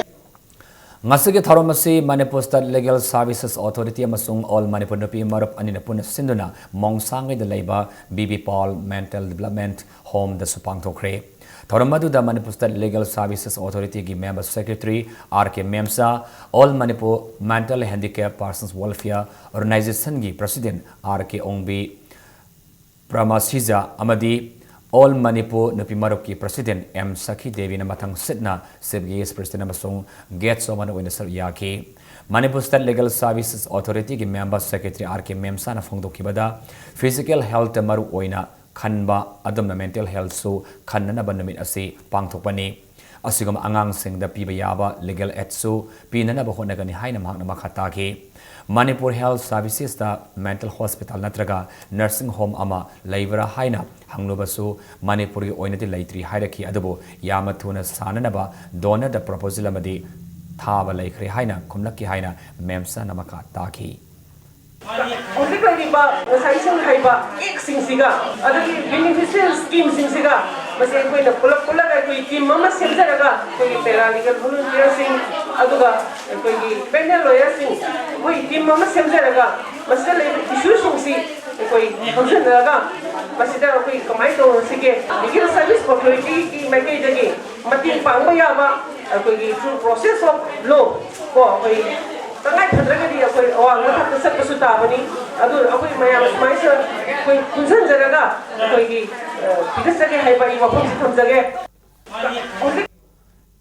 ꯉꯁꯤꯒꯤ ꯊꯧꯔꯝ ꯑꯁꯤ Manipur State Legal Services Authority ꯑꯃꯁꯨꯡ All Manipur ꯅꯨꯄꯤ ꯃꯔꯨꯞ ꯑꯅꯤꯅ ꯄꯨꯟꯅ ꯁꯤꯟꯗꯨꯅ ꯃꯣꯡꯁꯥꯡꯒꯩꯗ ꯂꯩꯕ B B Paul Mental Development Home ꯗꯁꯨ ꯄꯥꯡꯊꯣꯛꯈ꯭ꯔꯦ꯫ ꯊꯧꯔꯝ ꯑꯗꯨꯗ Manipur State Legal Services Authority ꯒꯤ Member Secretary R K ꯃꯦꯝꯁꯥ, All Manipur Mental Handicap Persons Welfare Organization ꯒꯤ President R K ꯑꯣꯡꯕꯤ, ꯄ꯭ꯔꯃꯥꯁꯤꯖꯥ ꯑꯃꯗꯤ All Manipur ꯅꯨꯄꯤ ꯃꯔꯨꯞꯀꯤ President M ꯁꯈꯤ ꯗꯦꯕꯤꯅ ꯃꯊꯪ ꯁꯤꯠꯅ Chief Guest, President ꯑꯃꯁꯨꯡ Guest of Honour ꯑꯣꯏꯅ ꯁꯔꯨꯛ ꯌꯥꯈꯤ꯫ Manipur State Legal Services Authority ꯒꯤ Member Secretary R K ꯃꯦꯝꯁꯥꯅ ꯐꯣꯡꯗꯣꯛꯈꯤꯕꯗ, physical health ꯃꯔꯨ ꯑꯣꯏꯅ ꯈꯟꯕ ꯑꯗꯨꯝꯅ mental health ꯁꯨ ꯈꯟꯅꯅꯕ ꯅꯨꯃꯤꯠ ꯑꯁꯤ ꯄꯥꯡꯊꯣꯛꯄꯅꯤ꯫ ꯑꯁꯤꯒꯨꯝꯕ ꯑꯉꯥꯡꯁꯤꯡꯗ ꯄꯤꯕ ꯌꯥꯕ legal aid ꯁꯨ ꯄꯤꯅꯅꯕ ꯍꯣꯠꯅꯒꯅꯤ ꯍꯥꯏꯅ ꯃꯍꯥꯛꯅ ꯃꯈꯥ ꯇꯥꯈꯤ꯫ Manipur Health Services ꯇ mental hospital ꯅꯠꯇ꯭ꯔꯒ nursing home ꯑꯃ ꯂꯩꯕ꯭ꯔꯥ ꯍꯥꯏꯅ ꯍꯪꯂꯨꯕꯁꯨ ꯃꯅꯤꯄꯨꯔꯒꯤ ꯑꯣꯏꯅꯗꯤ ꯂꯩꯇ꯭ꯔꯤ ꯍꯥꯏꯔꯛꯈꯤ꯫ ꯑꯗꯨꯕꯨ ꯌꯥꯝꯅ ꯊꯨꯅ ꯁꯥꯅꯅꯕ DoNER ꯗ proposal ꯑꯃꯗꯤ ꯊꯥꯕ ꯂꯩꯈ꯭ꯔꯦ ꯍꯥꯏꯅ ꯈꯨꯝꯂꯛꯈꯤ ꯍꯥꯏꯅ ꯃꯦꯝꯁꯥꯅ ꯃꯈꯥ ꯇꯥꯈꯤ꯫ ꯍꯧꯖꯤꯛ ꯂꯩꯔꯤꯕ ꯉꯁꯥꯏ ꯏꯁꯤꯡ ꯍꯩꯕ act ꯁꯤꯡꯁꯤꯒ ꯑꯗꯒꯤ beneficial scheme ꯁꯤꯡꯁꯤꯒ ꯃꯁꯤ ꯑꯩꯈꯣꯏꯅ ꯄꯨꯂꯞ ꯄꯨꯜꯂꯒ ꯑꯩꯈꯣꯏ team ꯑꯃ ꯁꯦꯝꯖꯔꯒ ꯑꯩꯈꯣꯏꯒꯤ paralegal volunteer ꯁꯤꯡ ꯑꯗꯨꯒ ꯑꯩꯈꯣꯏꯒꯤ panel lawyer ꯁꯤꯡ ꯑꯩꯈꯣꯏ team ꯑꯃ ꯁꯦꯝꯖꯔꯒ ꯃꯁꯤꯗ ꯂꯩꯔꯤꯕ issue ꯁꯤꯡꯁꯤ ꯑꯩꯈꯣꯏ ꯈꯪꯖꯤꯟꯅꯔꯒ ꯃꯁꯤꯗ ꯑꯩꯈꯣꯏ ꯀꯃꯥꯏꯅ ꯇꯧꯔꯁꯤꯒꯦ? Legal Service Authority ꯒꯤ ꯃꯥꯏꯀꯩꯗꯒꯤ ꯃꯇꯦꯡ ꯄꯥꯡꯕ ꯌꯥꯕ ꯑꯩꯈꯣꯏꯒꯤ through process of law ꯀꯣ ꯑꯩꯈꯣꯏ ꯇꯉꯥꯏ ꯐꯗ꯭ꯔꯒꯗꯤ ꯑꯩꯈꯣꯏ ꯑꯋꯥꯡꯕ ꯊꯥꯛꯇ ꯆꯠꯄꯁꯨ ꯇꯥꯕꯅꯤ꯫ ꯑꯗꯨ ꯑꯩꯈꯣꯏ ꯃꯌꯥꯝ ꯁꯨꯃꯥꯏꯅ ꯑꯩꯈꯣꯏ ꯄꯨꯟꯁꯤꯟꯖꯔꯒ ꯑꯩꯈꯣꯏꯒꯤ ꯄꯤꯈꯠꯆꯒꯦ ꯍꯥꯏꯕ ꯑꯩ ꯋꯥꯐꯝꯁꯤ ꯊꯝꯖꯒꯦ꯫ ꯍꯧꯖꯤꯛ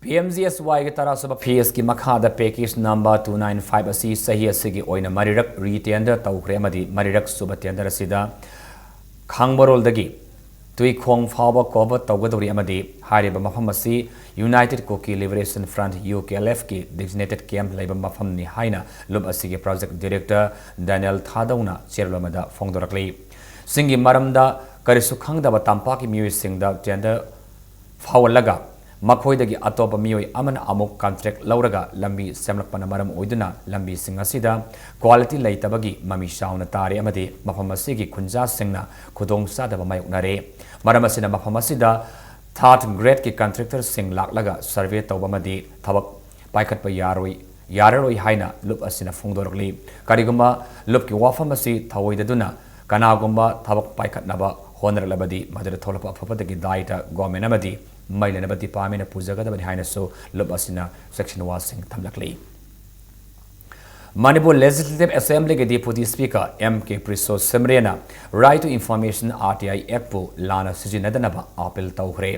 P M G S Y ꯒꯤ ꯇꯔꯥꯁꯨꯕ phase ꯀꯤ ꯃꯈꯥꯗ package number two nine five ꯑꯁꯤ ꯆꯍꯤ ꯑꯁꯤꯒꯤ ꯑꯣꯏꯅ ꯃꯔꯤꯔꯛ re-tender ꯇꯧꯈ꯭ꯔꯦ ꯑꯃꯗꯤ ꯃꯔꯤꯔꯛ ꯁꯨꯕ tender ꯑꯁꯤꯗ ꯈꯥꯡꯕꯔꯣꯜꯗꯒꯤ ꯇꯨꯏꯈꯣꯡ ꯐꯥꯎꯕ cover ꯇꯧꯒꯗꯧꯔꯤ ꯑꯃꯗꯤ ꯍꯥꯏꯔꯤꯕ ꯃꯐꯝ ꯑꯁꯤ United Kuki Liberation Front, U K L F ꯀꯤ designated camp ꯂꯩꯕ ꯃꯐꯝꯅꯤ ꯍꯥꯏꯅ ꯂꯨꯞ ꯑꯁꯤꯒꯤ project director Daniel ꯊꯥꯗꯧꯅ ꯆꯦꯔꯣꯜ ꯑꯃꯗ ꯐꯣꯡꯗꯣꯔꯛꯂꯤ꯫ ꯁꯤꯡꯒꯤ ꯃꯔꯝꯗ ꯀꯔꯤꯁꯨ ꯈꯪꯗꯕ ꯇꯝꯄꯥꯛꯀꯤ ꯃꯤꯑꯣꯏꯁꯤꯡꯗ tender ꯐꯥꯎꯍꯜꯂꯒ ꯃꯈꯣꯏꯗꯒꯤ ꯑꯇꯣꯞꯄ ꯃꯤꯑꯣꯏ ꯑꯃꯅ ꯑꯃꯨꯛ contract ꯂꯧꯔꯒ ꯂꯝꯕꯤ ꯁꯦꯝꯂꯛꯄꯅ ꯃꯔꯝ ꯑꯣꯏꯗꯨꯅ ꯂꯝꯕꯤꯁꯤꯡ ꯑꯁꯤꯗ quality ꯂꯩꯇꯕꯒꯤ ꯃꯃꯤ ꯆꯥꯎꯅ ꯇꯥꯔꯦ ꯑꯃꯗꯤ ꯃꯐꯝ ꯑꯁꯤꯒꯤ ꯈꯨꯟꯖꯥꯁꯤꯡꯅ ꯈꯨꯗꯣꯡꯆꯥꯗꯕ ꯃꯥꯌꯣꯛꯅꯔꯦ꯫ ꯃꯔꯝ ꯑꯁꯤꯅ ꯃꯐꯝ ꯑꯁꯤꯗ third grade ꯀꯤ contractor ꯁꯤꯡ ꯂꯥꯛꯂꯒ survey ꯇꯧꯕ ꯑꯃꯗꯤ ꯊꯕꯛ ꯄꯥꯏꯈꯠꯄ ꯌꯥꯔꯣꯏ, ꯌꯥꯔꯔꯣꯏ ꯍꯥꯏꯅ ꯂꯨꯞ ꯑꯁꯤꯅ ꯐꯣꯡꯗꯣꯔꯛꯂꯤ꯫ ꯀꯔꯤꯒꯨꯝꯕ ꯂꯨꯞꯀꯤ ꯋꯥꯐꯝ ꯑꯁꯤ ꯊꯧꯑꯣꯏꯗꯗꯨꯅ ꯀꯅꯥꯒꯨꯝꯕ ꯊꯕꯛ ꯄꯥꯏꯈꯠꯅꯕ ꯍꯣꯠꯅꯔꯛꯂꯕꯗꯤ ꯃꯗꯨꯗ ꯊꯣꯛꯂꯛꯄ ꯑꯐꯕꯗꯒꯤ ꯗꯥꯏꯇ government ꯑꯃꯗꯤ ꯃꯩ ꯂꯩꯅꯕ department ꯅ ꯄꯨꯖꯒꯗꯕꯅꯤ ꯍꯥꯏꯅꯁꯨ ꯂꯨꯞ ꯑꯁꯤꯅ ꯆꯦꯛꯁꯤꯟꯋꯥꯁꯤꯡ ꯊꯝꯂꯛꯂꯤ꯫ ꯃꯅꯤꯄꯨꯔ Legislative Assembly ꯒꯤ Deputy Speaker M K ꯄ꯭ꯔꯤꯁꯣ ꯁꯤꯝꯔꯦꯅ Right to Information, R T I Act ꯄꯨ ꯂꯥꯟꯅ ꯁꯤꯖꯤꯟꯅꯗꯅꯕ appeal ꯇꯧꯈ꯭ꯔꯦ꯫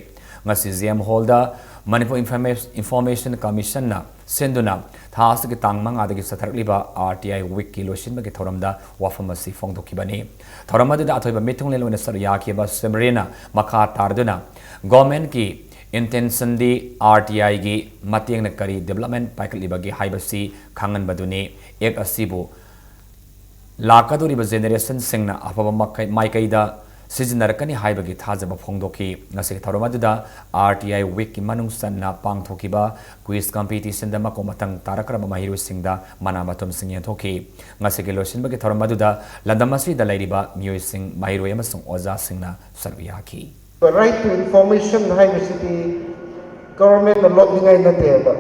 ꯉꯁꯤ J M Hall ꯗ Manipur Informa-, Information Commission ꯅ ꯁꯤꯟꯗꯨꯅ ꯊꯥ ꯑꯁꯤꯒꯤ ꯇꯥꯡ ꯃꯉꯥꯗꯒꯤ ꯆꯠꯊꯔꯛꯂꯤꯕ R T I Week ꯀꯤ ꯂꯣꯏꯁꯤꯟꯕꯒꯤ ꯊꯧꯔꯝꯗ ꯋꯥꯐꯝ ꯑꯁꯤ ꯐꯣꯡꯗꯣꯛꯈꯤꯕꯅꯤ꯫ ꯊꯧꯔꯝ ꯑꯗꯨꯗ ꯑꯊꯣꯏꯕ ꯃꯤꯊꯨꯡꯂꯦꯟ ꯑꯣꯏꯅ ꯁꯔꯨꯛ ꯌꯥꯈꯤꯕ ꯁꯤꯝꯔꯦꯅ ꯃꯈꯥ ꯇꯥꯔꯗꯨꯅ government ꯀꯤ intention D R T I ꯒꯤ ꯃꯇꯦꯡꯅ ꯀꯔꯤ development ꯄꯥꯏꯈꯠꯂꯤꯕꯒꯦ ꯍꯥꯏꯕꯁꯤ ꯈꯪꯍꯟꯕꯗꯨꯅꯤ꯫ Act ꯑꯁꯤꯕꯨ ꯂꯥꯛꯀꯗꯧꯔꯤꯕ generation ꯁꯤꯡꯅ ꯑꯐꯕ ꯃꯈꯩ-, ꯃꯥꯏꯀꯩꯗ ꯁꯤꯖꯤꯟꯅꯔꯛꯀꯅꯤ ꯍꯥꯏꯕꯒꯤ ꯊꯥꯖꯕ ꯐꯣꯡꯗꯣꯛꯈꯤ꯫ ꯉꯁꯤꯒꯤ ꯊꯧꯔꯝ ꯑꯗꯨꯗ R T I Week ꯀꯤ ꯃꯅꯨꯡ ꯆꯟꯅ ꯄꯥꯡꯊꯣꯛꯈꯤꯕ quiz competition ꯗ ꯃꯀꯣꯛ ꯃꯊꯪ ꯇꯥꯔꯛꯈ꯭ꯔꯕ ꯃꯍꯩꯔꯣꯏꯁꯤꯡꯗ ꯃꯅꯥ ꯃꯊꯨꯝꯁꯤꯡ ꯌꯦꯟꯊꯣꯛꯈꯤ꯫ ꯉꯁꯤꯒꯤ ꯂꯣꯏꯁꯤꯟꯕꯒꯤ ꯊꯧꯔꯝ ꯑꯗꯨꯗ ꯂꯝꯗꯝ ꯑꯁꯤꯗ ꯂꯩꯔꯤꯕ ꯃꯤꯑꯣꯏꯁꯤꯡ, ꯃꯍꯩꯔꯣꯏ ꯑꯃꯁꯨꯡ ꯑꯣꯖꯥꯁꯤꯡꯅ ꯁꯔꯨꯛ ꯌꯥꯈꯤ꯫ Right to information ꯍꯥꯏꯕꯁꯤꯗꯤ government ꯅ ꯂꯣꯠꯅꯤꯡꯉꯥꯏ ꯅꯠꯇꯦꯕ꯫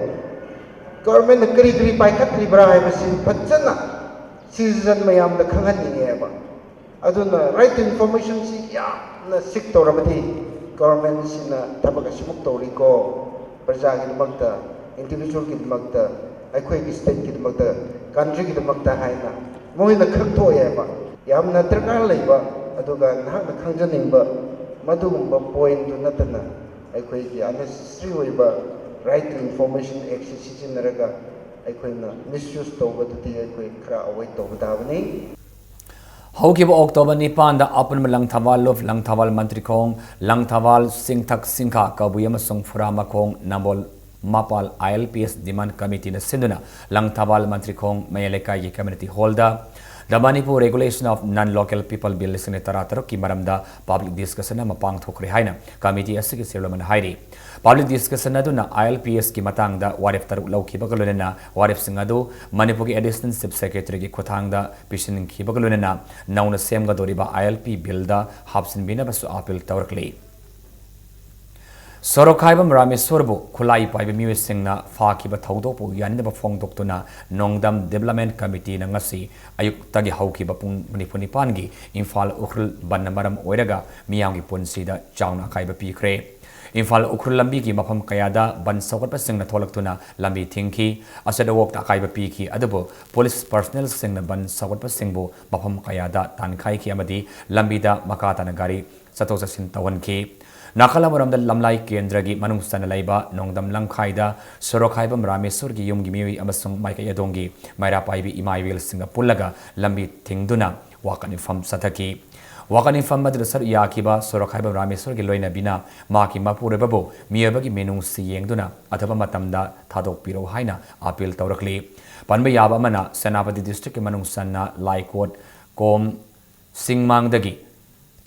Government ꯅ ꯀꯔꯤ ꯀꯔꯤ ꯄꯥꯏꯈꯠꯂꯤꯕ꯭ꯔꯥ ꯍꯥꯏꯕꯁꯤ ꯐꯖꯅ citizen ꯃꯌꯥꯝꯗ ꯈꯪꯍꯟꯅꯤꯡꯉꯦꯕ꯫ ꯑꯗꯨꯅ right to information ꯁꯤ ꯌꯥꯝꯅ seek ꯇꯧꯔꯕꯗꯤ government ꯁꯤꯅ ꯊꯕꯛ ꯑꯁꯤꯃꯨꯛ ꯇꯧꯔꯤꯀꯣ, ꯄ꯭ꯔꯖꯥꯒꯤꯗꯃꯛꯇ, individual ꯒꯤꯗꯃꯛꯇ, ꯑꯩꯈꯣꯏꯒꯤ state ꯀꯤꯗꯃꯛꯇ, country ꯒꯤꯗꯃꯛꯇ ꯍꯥꯏꯅ ꯃꯣꯏꯅ ꯈꯪꯊꯣꯛꯑꯦꯕ꯫ ꯌꯥꯝꯅ ꯗꯔꯀꯥꯔ ꯂꯩꯕ, ꯑꯗꯨꯒ ꯅꯍꯥꯛꯅ ꯈꯪꯖꯅꯤꯡꯕ ꯃꯗꯨꯒꯨꯝꯕ point ꯇꯨ ꯅꯠꯇꯅ ꯑꯩꯈꯣꯏꯒꯤ unnecessary ꯑꯣꯏꯕ Right to Information Act ꯁꯤ ꯁꯤꯖꯤꯟꯅꯔꯒ ꯑꯩꯈꯣꯏꯅ misuse ꯇꯧꯕꯗꯨꯗꯤ ꯑꯩꯈꯣꯏ ꯈꯔ avoid ꯇꯧꯕ ꯇꯥꯕꯅꯤ꯫ ꯍꯧꯈꯤꯕ ꯑꯣꯛꯇꯣꯕꯔ ꯅꯤꯄꯥꯟꯗ ꯑꯄꯨꯟꯕ ꯂꯪꯊꯕꯥꯜ ꯂꯨꯞ, ꯂꯪꯊꯕꯥꯜ ꯃꯟꯇ꯭ꯔꯤꯈꯣꯡ, ꯂꯪꯊꯕꯥꯜ ꯁꯤꯡꯊꯛ ꯁꯤꯡꯈꯥ, ꯀꯕꯨꯏ ꯑꯃꯁꯨꯡ ꯐꯨꯔꯥꯃꯈꯣꯡ ꯅꯝꯕꯣꯜ ꯃꯄꯥꯜ ILPS demand committeeꯅ ꯁꯤꯟꯗꯨꯅ ꯂꯪꯊꯕꯥꯜ ꯃꯟꯇ꯭ꯔꯤꯈꯣꯡ ꯃꯌꯥꯏ ꯂꯩꯀꯥꯏꯒꯤ community hallꯗ The Manipur Regulation of Non-Local People Bill ꯂꯤꯁꯤꯡ ꯑꯅꯤ ꯇꯔꯥꯇꯔꯨꯛꯀꯤ ꯃꯔꯝꯗ public discussion ꯑꯃ ꯄꯥꯡꯊꯣꯛꯈ꯭ꯔꯦ ꯍꯥꯏꯅ committee ꯑꯁꯤꯒꯤ ꯆꯦꯌꯔꯃꯦꯟꯅ ꯍꯥꯏꯔꯤ꯫ Public discussion ꯑꯗꯨꯅ ILPSꯀꯤ ꯃꯇꯥꯡꯗ ꯋꯥꯔꯦꯞ ꯇꯔꯨꯛ ꯂꯧꯈꯤꯕꯒ ꯂꯣꯏꯅꯅ ꯋꯥꯔꯦꯞꯁꯤꯡ ꯑꯗꯨ ꯃꯅꯤꯄꯨꯔꯒꯤ Additional Chief Secretaryꯒꯤ ꯈꯨꯠꯊꯥꯡꯗ ꯄꯤꯁꯤꯟꯈꯤꯕꯒ ꯂꯣꯏꯅꯅ ꯅꯧꯅ ꯁꯦꯝꯒꯗꯧꯔꯤꯕ ILP billꯗ ꯍꯥꯞꯆꯤꯟꯕꯤꯅꯕꯁꯨ appeal ꯇꯧꯔꯛꯂꯤ꯫ ꯁꯣꯔꯣꯛꯈꯥꯏꯕꯝ ꯔꯥꯃꯦꯁꯣꯔꯕꯨ ꯈꯨꯠꯂꯥꯏ ꯄꯥꯏꯕ ꯃꯤꯑꯣꯏꯁꯤꯡꯅ ꯐꯥꯈꯤꯕ ꯊꯧꯗꯣꯛꯄꯨ ꯌꯥꯅꯤꯡꯗꯕ ꯐꯣꯡꯗꯣꯛꯇꯨꯅ ꯅꯣꯡꯗꯝ Development Committeeꯅ ꯉꯁꯤ ꯑꯌꯨꯛꯇꯒꯤ ꯍꯧꯈꯤꯕ ꯄꯨꯡ ꯅꯤꯐꯨ ꯅꯤꯄꯥꯟꯒꯤ ꯏꯝꯐꯥꯜ ꯎꯈ꯭ꯔꯨꯜ ꯕꯟꯗ ꯃꯔꯝ ꯑꯣꯏꯔꯒ ꯃꯤꯌꯥꯝꯒꯤ ꯄꯨꯟꯁꯤꯗ ꯆꯥꯎꯅ ꯑꯀꯥꯏꯕ ꯄꯤꯈ꯭ꯔꯦ꯫ ꯏꯝꯐꯥꯜ ꯎꯈ꯭ꯔꯨꯜ ꯂꯝꯕꯤꯒꯤ ꯃꯐꯝ ꯀꯌꯥꯗ ꯕꯟ ꯁꯧꯒꯠꯄꯁꯤꯡꯅ ꯊꯣꯛꯂꯛꯇꯨꯅ ꯂꯝꯕꯤ ꯊꯤꯡꯈꯤ꯫ ꯑꯆꯠ ꯑꯋꯣꯛꯇ ꯑꯀꯥꯏꯕ ꯄꯤꯈꯤ, ꯑꯗꯨꯕꯨ ꯄꯨꯂꯤꯁ personnelꯁꯤꯡꯅ ꯕꯟ ꯁꯧꯒꯠꯄꯁꯤꯡꯕꯨ ꯃꯐꯝ ꯀꯌꯥꯗ ꯇꯥꯟꯈꯥꯏꯈꯤ ꯑꯃꯗꯤ ꯂꯝꯕꯤꯗ ꯃꯈꯥ ꯇꯥꯅ ꯒꯥꯔꯤ ꯆꯠꯊꯣꯛ ꯆꯠꯁꯤꯟ ꯇꯧꯍꯟꯈꯤ꯫ ꯅꯥꯀꯜ ꯑꯃꯔꯣꯝꯗ ꯂꯝꯂꯥꯏ ꯀꯦꯟꯗ꯭ꯔꯒꯤ ꯃꯅꯨꯡ ꯆꯟꯅ ꯂꯩꯕ ꯅꯣꯡꯗꯝ ꯂꯝꯈꯥꯏꯗ ꯁꯣꯔꯣꯛꯈꯥꯏꯕꯝ ꯔꯥꯃꯦꯁꯣꯔꯒꯤ ꯌꯨꯝꯒꯤ ꯃꯤꯑꯣꯏ ꯑꯃꯁꯨꯡ ꯃꯥꯏꯀꯩ ꯑꯗꯣꯝꯒꯤ ꯃꯩꯔꯥ ꯄꯥꯏꯕꯤ ꯏꯃꯥ ꯏꯕꯦꯜꯁꯤꯡꯒ ꯄꯨꯜꯂꯒ ꯂꯝꯕꯤ ꯊꯤꯡꯗꯨꯅ ꯋꯥꯀꯠ ꯃꯤꯐꯝ ꯆꯠꯊꯈꯤ꯫ ꯋꯥꯀꯠ ꯃꯤꯐꯝ ꯑꯗꯨꯗ ꯁꯔꯨꯛ ꯌꯥꯈꯤꯕ ꯁꯣꯔꯣꯛꯈꯥꯏꯕꯝ ꯔꯥꯃꯦꯁꯣꯔꯒꯤ ꯂꯣꯏꯅꯕꯤꯅ ꯃꯍꯥꯛꯀꯤ ꯃꯄꯨꯔꯣꯏꯕꯕꯨ ꯃꯤꯑꯣꯏꯕꯒꯤ ꯃꯤꯅꯨꯡꯁꯤ ꯌꯦꯡꯗꯨꯅ ꯑꯊꯨꯕ ꯃꯇꯝꯗ ꯊꯥꯗꯣꯛꯄꯤꯔꯛꯎ ꯍꯥꯏꯅ appeal ꯇꯧꯔꯛꯂꯤ꯫ ꯄꯟꯕ ꯌꯥꯕ ꯑꯃꯅ, ꯁꯦꯅꯥꯄꯇꯤ districtꯀꯤ ꯃꯅꯨꯡ ꯆꯟꯅ ꯂꯥꯏꯀꯣꯠ, ꯀꯣꯝ, ꯁꯤꯡꯃꯥꯡꯗꯒꯤ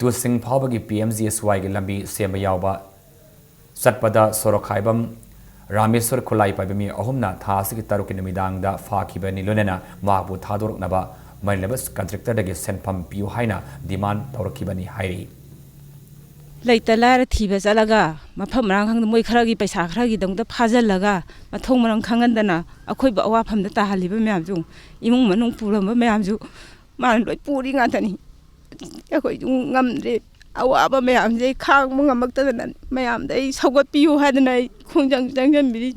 ꯇꯨꯁꯤꯡ ꯐꯥꯎꯕꯒꯤ PMGSYꯒꯤ ꯂꯝꯕꯤ ꯁꯦꯝꯕ ꯌꯥꯎꯕ ꯆꯠꯄꯗ ꯁꯣꯔꯣꯛꯈꯥꯏꯕꯝ ꯔꯥꯃꯦꯁꯣꯔ ꯈꯨꯠꯂꯥꯏ ꯄꯥꯏꯕ ꯃꯤ ꯑꯍꯨꯝꯅ ꯊꯥ ꯑꯁꯤꯒꯤ ꯇꯔꯨꯛꯀꯤ ꯅꯨꯃꯤꯗꯥꯡꯗ ꯐꯥꯈꯤꯕꯅꯤ, ꯂꯣꯏꯅꯅ ꯃꯍꯥꯛꯄꯨ ꯊꯥꯗꯣꯔꯛꯅꯕ ꯃꯔꯤ ꯂꯩꯅꯕ contractorꯗꯒꯤ ꯁꯦꯟꯐꯝ ꯄꯤꯌꯨ ꯍꯥꯏꯅ demand ꯇꯧꯔꯛꯈꯤꯕꯅꯤ ꯍꯥꯏꯔꯤ꯫ ꯂꯩꯇ ꯂꯥꯏꯔ ꯊꯤꯕ ꯆꯠꯂꯒ, ꯃꯐꯝ ꯃꯔꯥꯡ ꯈꯪꯗ ꯃꯣꯏ ꯈꯔꯒꯤ ꯄꯩꯁꯥ ꯈꯔꯒꯤꯗꯃꯛꯇ ꯐꯥꯖꯤꯜꯂꯒ, ꯃꯊꯣꯡ ꯃꯔꯝ ꯈꯪꯍꯟꯗꯅ ꯑꯩꯈꯣꯏꯕꯨ ꯑꯋꯥꯐꯝꯗ ꯇꯥꯍꯜꯂꯤꯕ ꯃꯌꯥꯝꯁꯨ, ꯏꯃꯨꯡ ꯃꯅꯨꯡ ꯄꯨꯔꯝꯕ ꯃꯌꯥꯝꯁꯨ ꯃꯥꯅ ꯂꯣꯏ ꯄꯨꯔꯤ ꯉꯥꯛꯇꯅꯤ꯫ ꯑꯩꯈꯣꯏꯁꯨ ꯉꯝꯗ꯭ꯔꯦ꯫ ꯑꯋꯥꯕ ꯃꯌꯥꯝꯁꯦ ꯑꯩ ꯈꯥꯡꯕ ꯉꯝꯃꯛꯇꯗꯅ ꯃꯌꯥꯝꯗ ꯑꯩ ꯁꯧꯒꯠꯄꯤꯌꯨ ꯍꯥꯏꯗꯅ ꯑꯩ ꯈꯣꯡꯖꯪ ꯆꯪꯁꯤꯟꯕꯤꯔꯤ꯫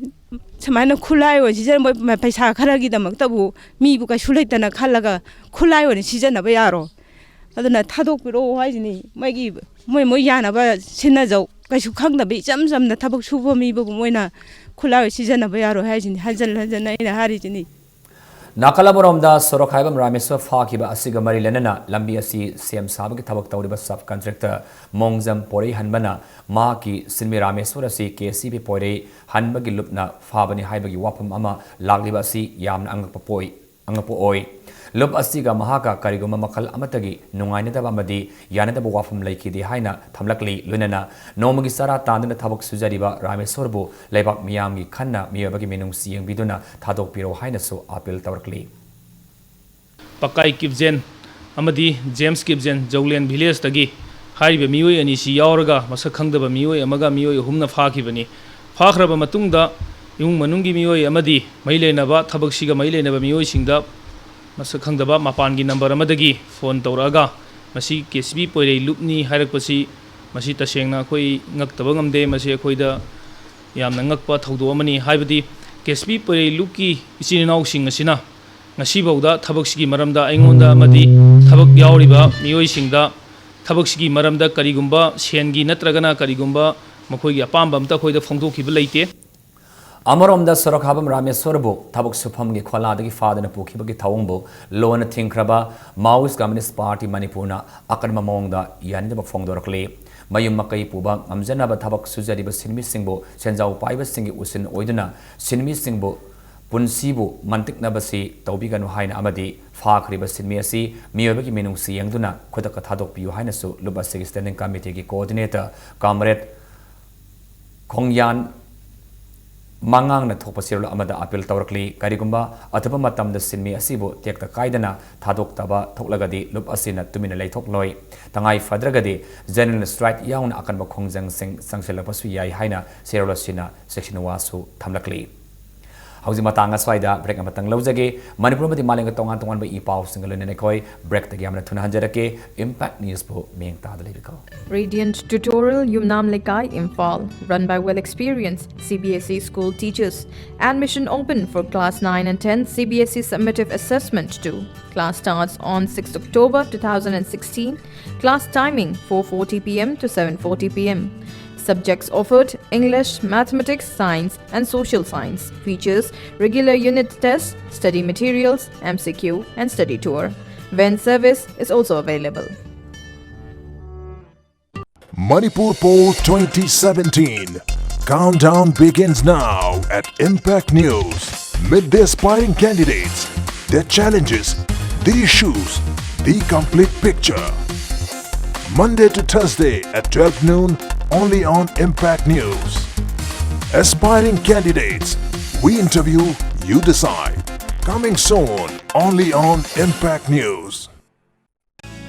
ꯁꯨꯃꯥꯏꯅ ꯈꯨꯠꯂꯥꯏ ꯑꯣꯏꯅ ꯁꯤꯖꯤꯟꯅꯕ, ꯄꯩꯁꯥ ꯈꯔꯒꯤꯗꯃꯛꯇꯕꯨ ꯃꯤꯕꯨ ꯀꯩꯁꯨ ꯂꯩꯇꯅ ꯈꯜꯂꯒ ꯈꯨꯠꯂꯥꯏ ꯑꯣꯏꯅ ꯁꯤꯖꯤꯟꯅꯕ ꯌꯥꯔꯣ? ꯑꯗꯨꯅ ꯊꯥꯗꯣꯛꯄꯤꯔꯛꯑꯣ ꯍꯥꯏꯁꯤꯅꯤ꯫ ꯃꯣꯏꯒꯤ, ꯃꯣꯏ, ꯃꯣꯏ ꯌꯥꯅꯕ ꯁꯤꯟꯅꯖꯧ꯫ ꯀꯩꯁꯨ ꯈꯪꯗꯕ ꯏꯆꯝ ꯆꯝꯅ ꯊꯕꯛ ꯁꯨꯕ ꯃꯤꯕꯨ ꯃꯣꯏꯅ ꯈꯨꯠꯂꯥꯏ ꯑꯣꯏꯅ ꯁꯤꯖꯤꯟꯅꯕ ꯌꯥꯔꯣꯏ ꯍꯥꯏꯁꯤꯅꯤ꯫ ꯍꯟꯖꯟ ꯍꯟꯖꯟꯅ ꯑꯩꯅ ꯍꯥꯏꯔꯤꯁꯤꯅꯤ꯫ ꯅꯥꯀꯜ ꯑꯃꯔꯣꯝꯗ ꯁꯣꯔꯣꯛ ꯍꯥꯏꯕꯝ ꯔꯥꯃꯦꯁ꯭ꯋꯔ ꯐꯥꯈꯤꯕ ꯑꯁꯤꯒ ꯃꯔꯤ ꯂꯩꯅꯅ ꯂꯝꯕꯤ ꯑꯁꯤ ꯁꯦꯝ ꯁꯥꯕꯒꯤ ꯊꯕꯛ ꯇꯧꯔꯤꯕ sub contractor ꯃꯣꯡꯖꯝ ꯄꯣꯔꯩꯍꯟꯕꯅ ꯃꯍꯥꯛꯀꯤ ꯁꯤꯟꯃꯤ ꯔꯥꯃꯦꯁ꯭ꯋꯔ ꯑꯁꯤ ꯀꯦ ꯁꯤ ꯕꯤ ꯄꯣꯏꯔꯩ ꯍꯟꯕꯒꯤ ꯂꯨꯞꯅ ꯐꯥꯕꯅꯤ ꯍꯥꯏꯕꯒꯤ ꯋꯥꯐꯝ ꯑꯃ ꯂꯥꯛꯂꯤꯕ ꯑꯁꯤ ꯌꯥꯝꯅ ꯑꯉꯛꯄ ꯄꯣꯛꯏ, ꯑꯉꯛꯄ ꯑꯣꯏ꯫ ꯂꯨꯞ ꯑꯁꯤꯒ ꯃꯍꯥꯛꯀ ꯀꯔꯤꯒꯨꯝꯕ ꯃꯈꯜ ꯑꯃꯠꯇꯒꯤ ꯅꯨꯡꯉꯥꯏꯅꯗꯕ ꯑꯃꯗꯤ ꯌꯥꯅꯗꯕ ꯋꯥꯐꯝ ꯂꯩꯈꯤꯗꯦ ꯍꯥꯏꯅ ꯊꯝꯂꯛꯂꯤ꯫ ꯂꯣꯏꯅꯅ ꯅꯣꯡꯃꯒꯤ ꯆꯔꯥ ꯇꯥꯟꯗꯨꯅ ꯊꯕꯛ ꯁꯨꯖꯔꯤꯕ ꯔꯥꯃꯦꯁ꯭ꯋꯔꯕꯨ ꯂꯩꯕꯥꯛ ꯃꯤꯌꯥꯝꯒꯤ ꯈꯟꯅ ꯃꯤꯑꯣꯏꯕꯒꯤ ꯃꯤꯅꯨꯡꯁꯤ ꯌꯦꯡꯕꯤꯗꯨꯅ ꯊꯥꯗꯣꯛꯄꯤꯔꯣ ꯍꯥꯏꯅꯁꯨ ꯑꯥꯄꯤꯜ ꯇꯧꯔꯛꯂꯤ꯫ ꯄꯀꯥꯏ ꯀꯤꯞꯖꯦꯟ ꯑꯃꯗꯤ ꯖꯦꯝꯁ ꯀꯤꯞꯖꯦꯟ, ꯖꯧꯂꯦꯟ ꯚꯤꯂꯦꯖꯇꯒꯤ ꯍꯥꯏꯔꯤꯕ ꯃꯤꯑꯣꯏ ꯑꯅꯤꯁꯤ ꯌꯥꯎꯔꯒ ꯃꯁꯛ ꯈꯪꯗꯕ ꯃꯤꯑꯣꯏ ꯑꯃꯒ ꯃꯤꯑꯣꯏ ꯑꯍꯨꯝꯅ ꯐꯥꯈꯤꯕꯅꯤ꯫ ꯐꯥꯈ꯭ꯔꯕ ꯃꯇꯨꯡꯗ ꯏꯃꯨꯡ ꯃꯅꯨꯡꯒꯤ ꯃꯤꯑꯣꯏ ꯑꯃꯗꯤ ꯃꯔꯤ ꯂꯩꯅꯕ, ꯊꯕꯛꯁꯤꯒ ꯃꯔꯤ ꯂꯩꯅꯕ ꯃꯤꯑꯣꯏꯁꯤꯡꯗ ꯃꯁꯛ ꯈꯪꯗꯕ ꯃꯄꯥꯟꯒꯤ ꯅꯝꯕꯔ ꯑꯃꯗꯒꯤ ꯐꯣꯟ ꯇꯧꯔꯛꯑꯒ ꯃꯁꯤ ꯀꯦ ꯁꯤ ꯕꯤ ꯄꯣꯏꯔꯩ ꯂꯨꯞꯅꯤ ꯍꯥꯏꯔꯛꯄꯁꯤ, ꯃꯁꯤ ꯇꯁꯦꯡꯅ ꯑꯩꯈꯣꯏ ꯉꯛꯇꯕ ꯉꯝꯗꯦ꯫ ꯃꯁꯤ ꯑꯩꯈꯣꯏꯗ ꯌꯥꯝꯅ ꯉꯛꯄ ꯊꯧꯗꯣꯛ ꯑꯃꯅꯤ꯫ ꯍꯥꯏꯕꯗꯤ ꯀꯦ ꯁꯤ ꯕꯤ ꯄꯣꯏꯔꯩ ꯂꯨꯞꯀꯤ ꯏꯆꯤꯟ ꯏꯅꯥꯎꯁꯤꯡ ꯑꯁꯤꯅ ꯉꯁꯤꯐꯥꯎꯗ ꯊꯕꯛꯁꯤꯒꯤ ꯃꯔꯝꯗ ꯑꯩꯉꯣꯟꯗ ꯑꯃꯗꯤ ꯊꯕꯛ ꯌꯥꯎꯔꯤꯕ ꯃꯤꯑꯣꯏꯁꯤꯡꯗ ꯊꯕꯛꯁꯤꯒꯤ ꯃꯔꯝꯗ ꯀꯔꯤꯒꯨꯝꯕ ꯁꯦꯟꯒꯤ ꯅꯠꯇ꯭ꯔꯒꯅ ꯀꯔꯤꯒꯨꯝꯕ ꯃꯈꯣꯏꯒꯤ ꯑꯄꯥꯝꯕ ꯑꯝꯇ ꯑꯩꯈꯣꯏꯗ ꯐꯣꯡꯗꯣꯛꯈꯤꯕ ꯂꯩꯇꯦ꯫ ꯑꯃꯔꯣꯝꯗ ꯁꯣꯔꯣꯛ ꯍꯥꯏꯕꯝ ꯔꯥꯃꯦꯁ꯭ꯋꯔꯕꯨ ꯊꯕꯛ ꯁꯨꯐꯝꯒꯤ ꯈꯣꯂꯥꯗꯒꯤ ꯐꯥꯗꯨꯅ ꯄꯨꯈꯤꯕꯒꯤ ꯊꯧꯑꯣꯡꯕꯨ ꯂꯣꯟꯅ ꯊꯤꯡꯈ꯭ꯔꯕ Maoist Communist Party ꯃꯅꯤꯄꯨꯔꯅ ꯑꯀꯟꯕ ꯃꯑꯣꯡꯗ ꯌꯥꯅꯤꯡꯗꯕ ꯐꯣꯡꯗꯣꯔꯛꯂꯤ꯫ ꯃꯌꯨꯝ ꯃꯀꯩ ꯄꯨꯕ ꯉꯝꯖꯅꯕ ꯊꯕꯛ ꯁꯨꯖꯔꯤꯕ ꯁꯤꯟꯃꯤꯁꯤꯡꯕꯨ ꯁꯦꯟꯖꯥꯎ ꯄꯥꯏꯕꯁꯤꯡꯒꯤ ꯎꯁꯤꯟ ꯑꯣꯏꯗꯨꯅ ꯁꯤꯟꯃꯤꯁꯤꯡꯕꯨ ꯄꯨꯟꯁꯤꯕꯨ ꯃꯟꯇꯤꯛꯅꯕꯁꯤ ꯇꯧꯕꯤꯒꯅꯨ ꯍꯥꯏꯅ ꯑꯃꯗꯤ ꯐꯥꯈ꯭ꯔꯤꯕ ꯁꯤꯟꯃꯤ ꯑꯁꯤ ꯃꯤꯑꯣꯏꯕꯒꯤ ꯃꯤꯅꯨꯡꯁꯤ ꯌꯦꯡꯗꯨꯅ ꯈꯨꯗꯛꯇ ꯊꯥꯗꯣꯛꯄꯤꯌꯨ ꯍꯥꯏꯅꯁꯨ ꯂꯨꯞ ꯑꯁꯤꯒꯤ standing committeeꯒꯤ coordinator comrade ꯈꯣꯡꯌꯥꯟ ꯃꯉꯥꯡꯅ ꯊꯣꯛꯄ ꯆꯦꯔꯣꯜ ꯑꯃꯗ ꯑꯥꯄꯤꯜ ꯇꯧꯔꯛꯂꯤ꯫ ꯀꯔꯤꯒꯨꯝꯕ ꯑꯊꯨꯕ ꯃꯇꯝꯗ ꯁꯤꯟꯃꯤ ꯑꯁꯤꯕꯨ ꯇꯦꯛꯇ ꯀꯥꯏꯗꯅ ꯊꯥꯗꯣꯛꯇꯕ ꯊꯣꯛꯂꯒꯗꯤ ꯂꯨꯞ ꯑꯁꯤꯅ ꯇꯨꯃꯤꯟꯅ ꯂꯩꯊꯣꯛꯂꯣꯏ꯫ ꯇꯉꯥꯏ ꯐꯗ꯭ꯔꯒꯗꯤ general strike ꯌꯥꯎꯅ ꯑꯀꯟꯕ ꯈꯣꯡꯖꯪꯁꯤꯡ ꯆꯪꯁꯤꯜꯂꯛꯄꯁꯨ ꯌꯥꯏ ꯍꯥꯏꯅ ꯆꯦꯔꯣꯜ ꯑꯁꯤꯅ ꯆꯦꯛꯁꯤꯟ ꯋꯥꯁꯨ ꯊꯝꯂꯛꯂꯤ꯫ ꯍꯧꯖꯤꯛ ꯃꯇꯥꯡ ꯑꯁ꯭ꯋꯥꯏꯗ break ꯑꯃꯇꯪ ꯂꯧꯖꯒꯦ꯫ ꯃꯅꯤꯄꯨꯔ ꯑꯃꯗꯤ ꯃꯥꯂꯦꯝꯒꯤ ꯇꯣꯉꯥꯟ ꯇꯣꯉꯥꯟꯕ ꯏ ꯄꯥꯎꯁꯤꯡꯒ ꯂꯣꯏꯅꯅ ꯑꯩꯈꯣꯏ breakꯇꯒꯤ ꯌꯥꯝꯅ ꯊꯨꯅ ꯍꯟꯖꯔꯛꯀꯦ꯫ Impact Newsꯄꯨ ꯃꯤꯠꯌꯦꯡ ꯇꯥꯗ ꯂꯩꯕꯤꯈꯣ꯫ Radiant Tutorial, Yumnam Lekai, Imphal, run by well-experienced C B S E school teachers. Admission open for class nine and ten C B S E summative assessment two. Class starts on sixth October two thousand and sixteen. Class timing four forty p m to seven forty p m. Subjects offered: English, Mathematics, Science, and Social Science. Features: regular unit tests, study materials, M C Q, and study tour. Van service is also available. Manipur Poll twenty seventeen. Countdown begins now at Impact News. Meet the aspiring candidates, their challenges, the issues, the complete picture. Monday to Thursday at twelve noon, only on Impact News. Aspiring candidates, we interview, you decide. Coming soon, only on Impact News.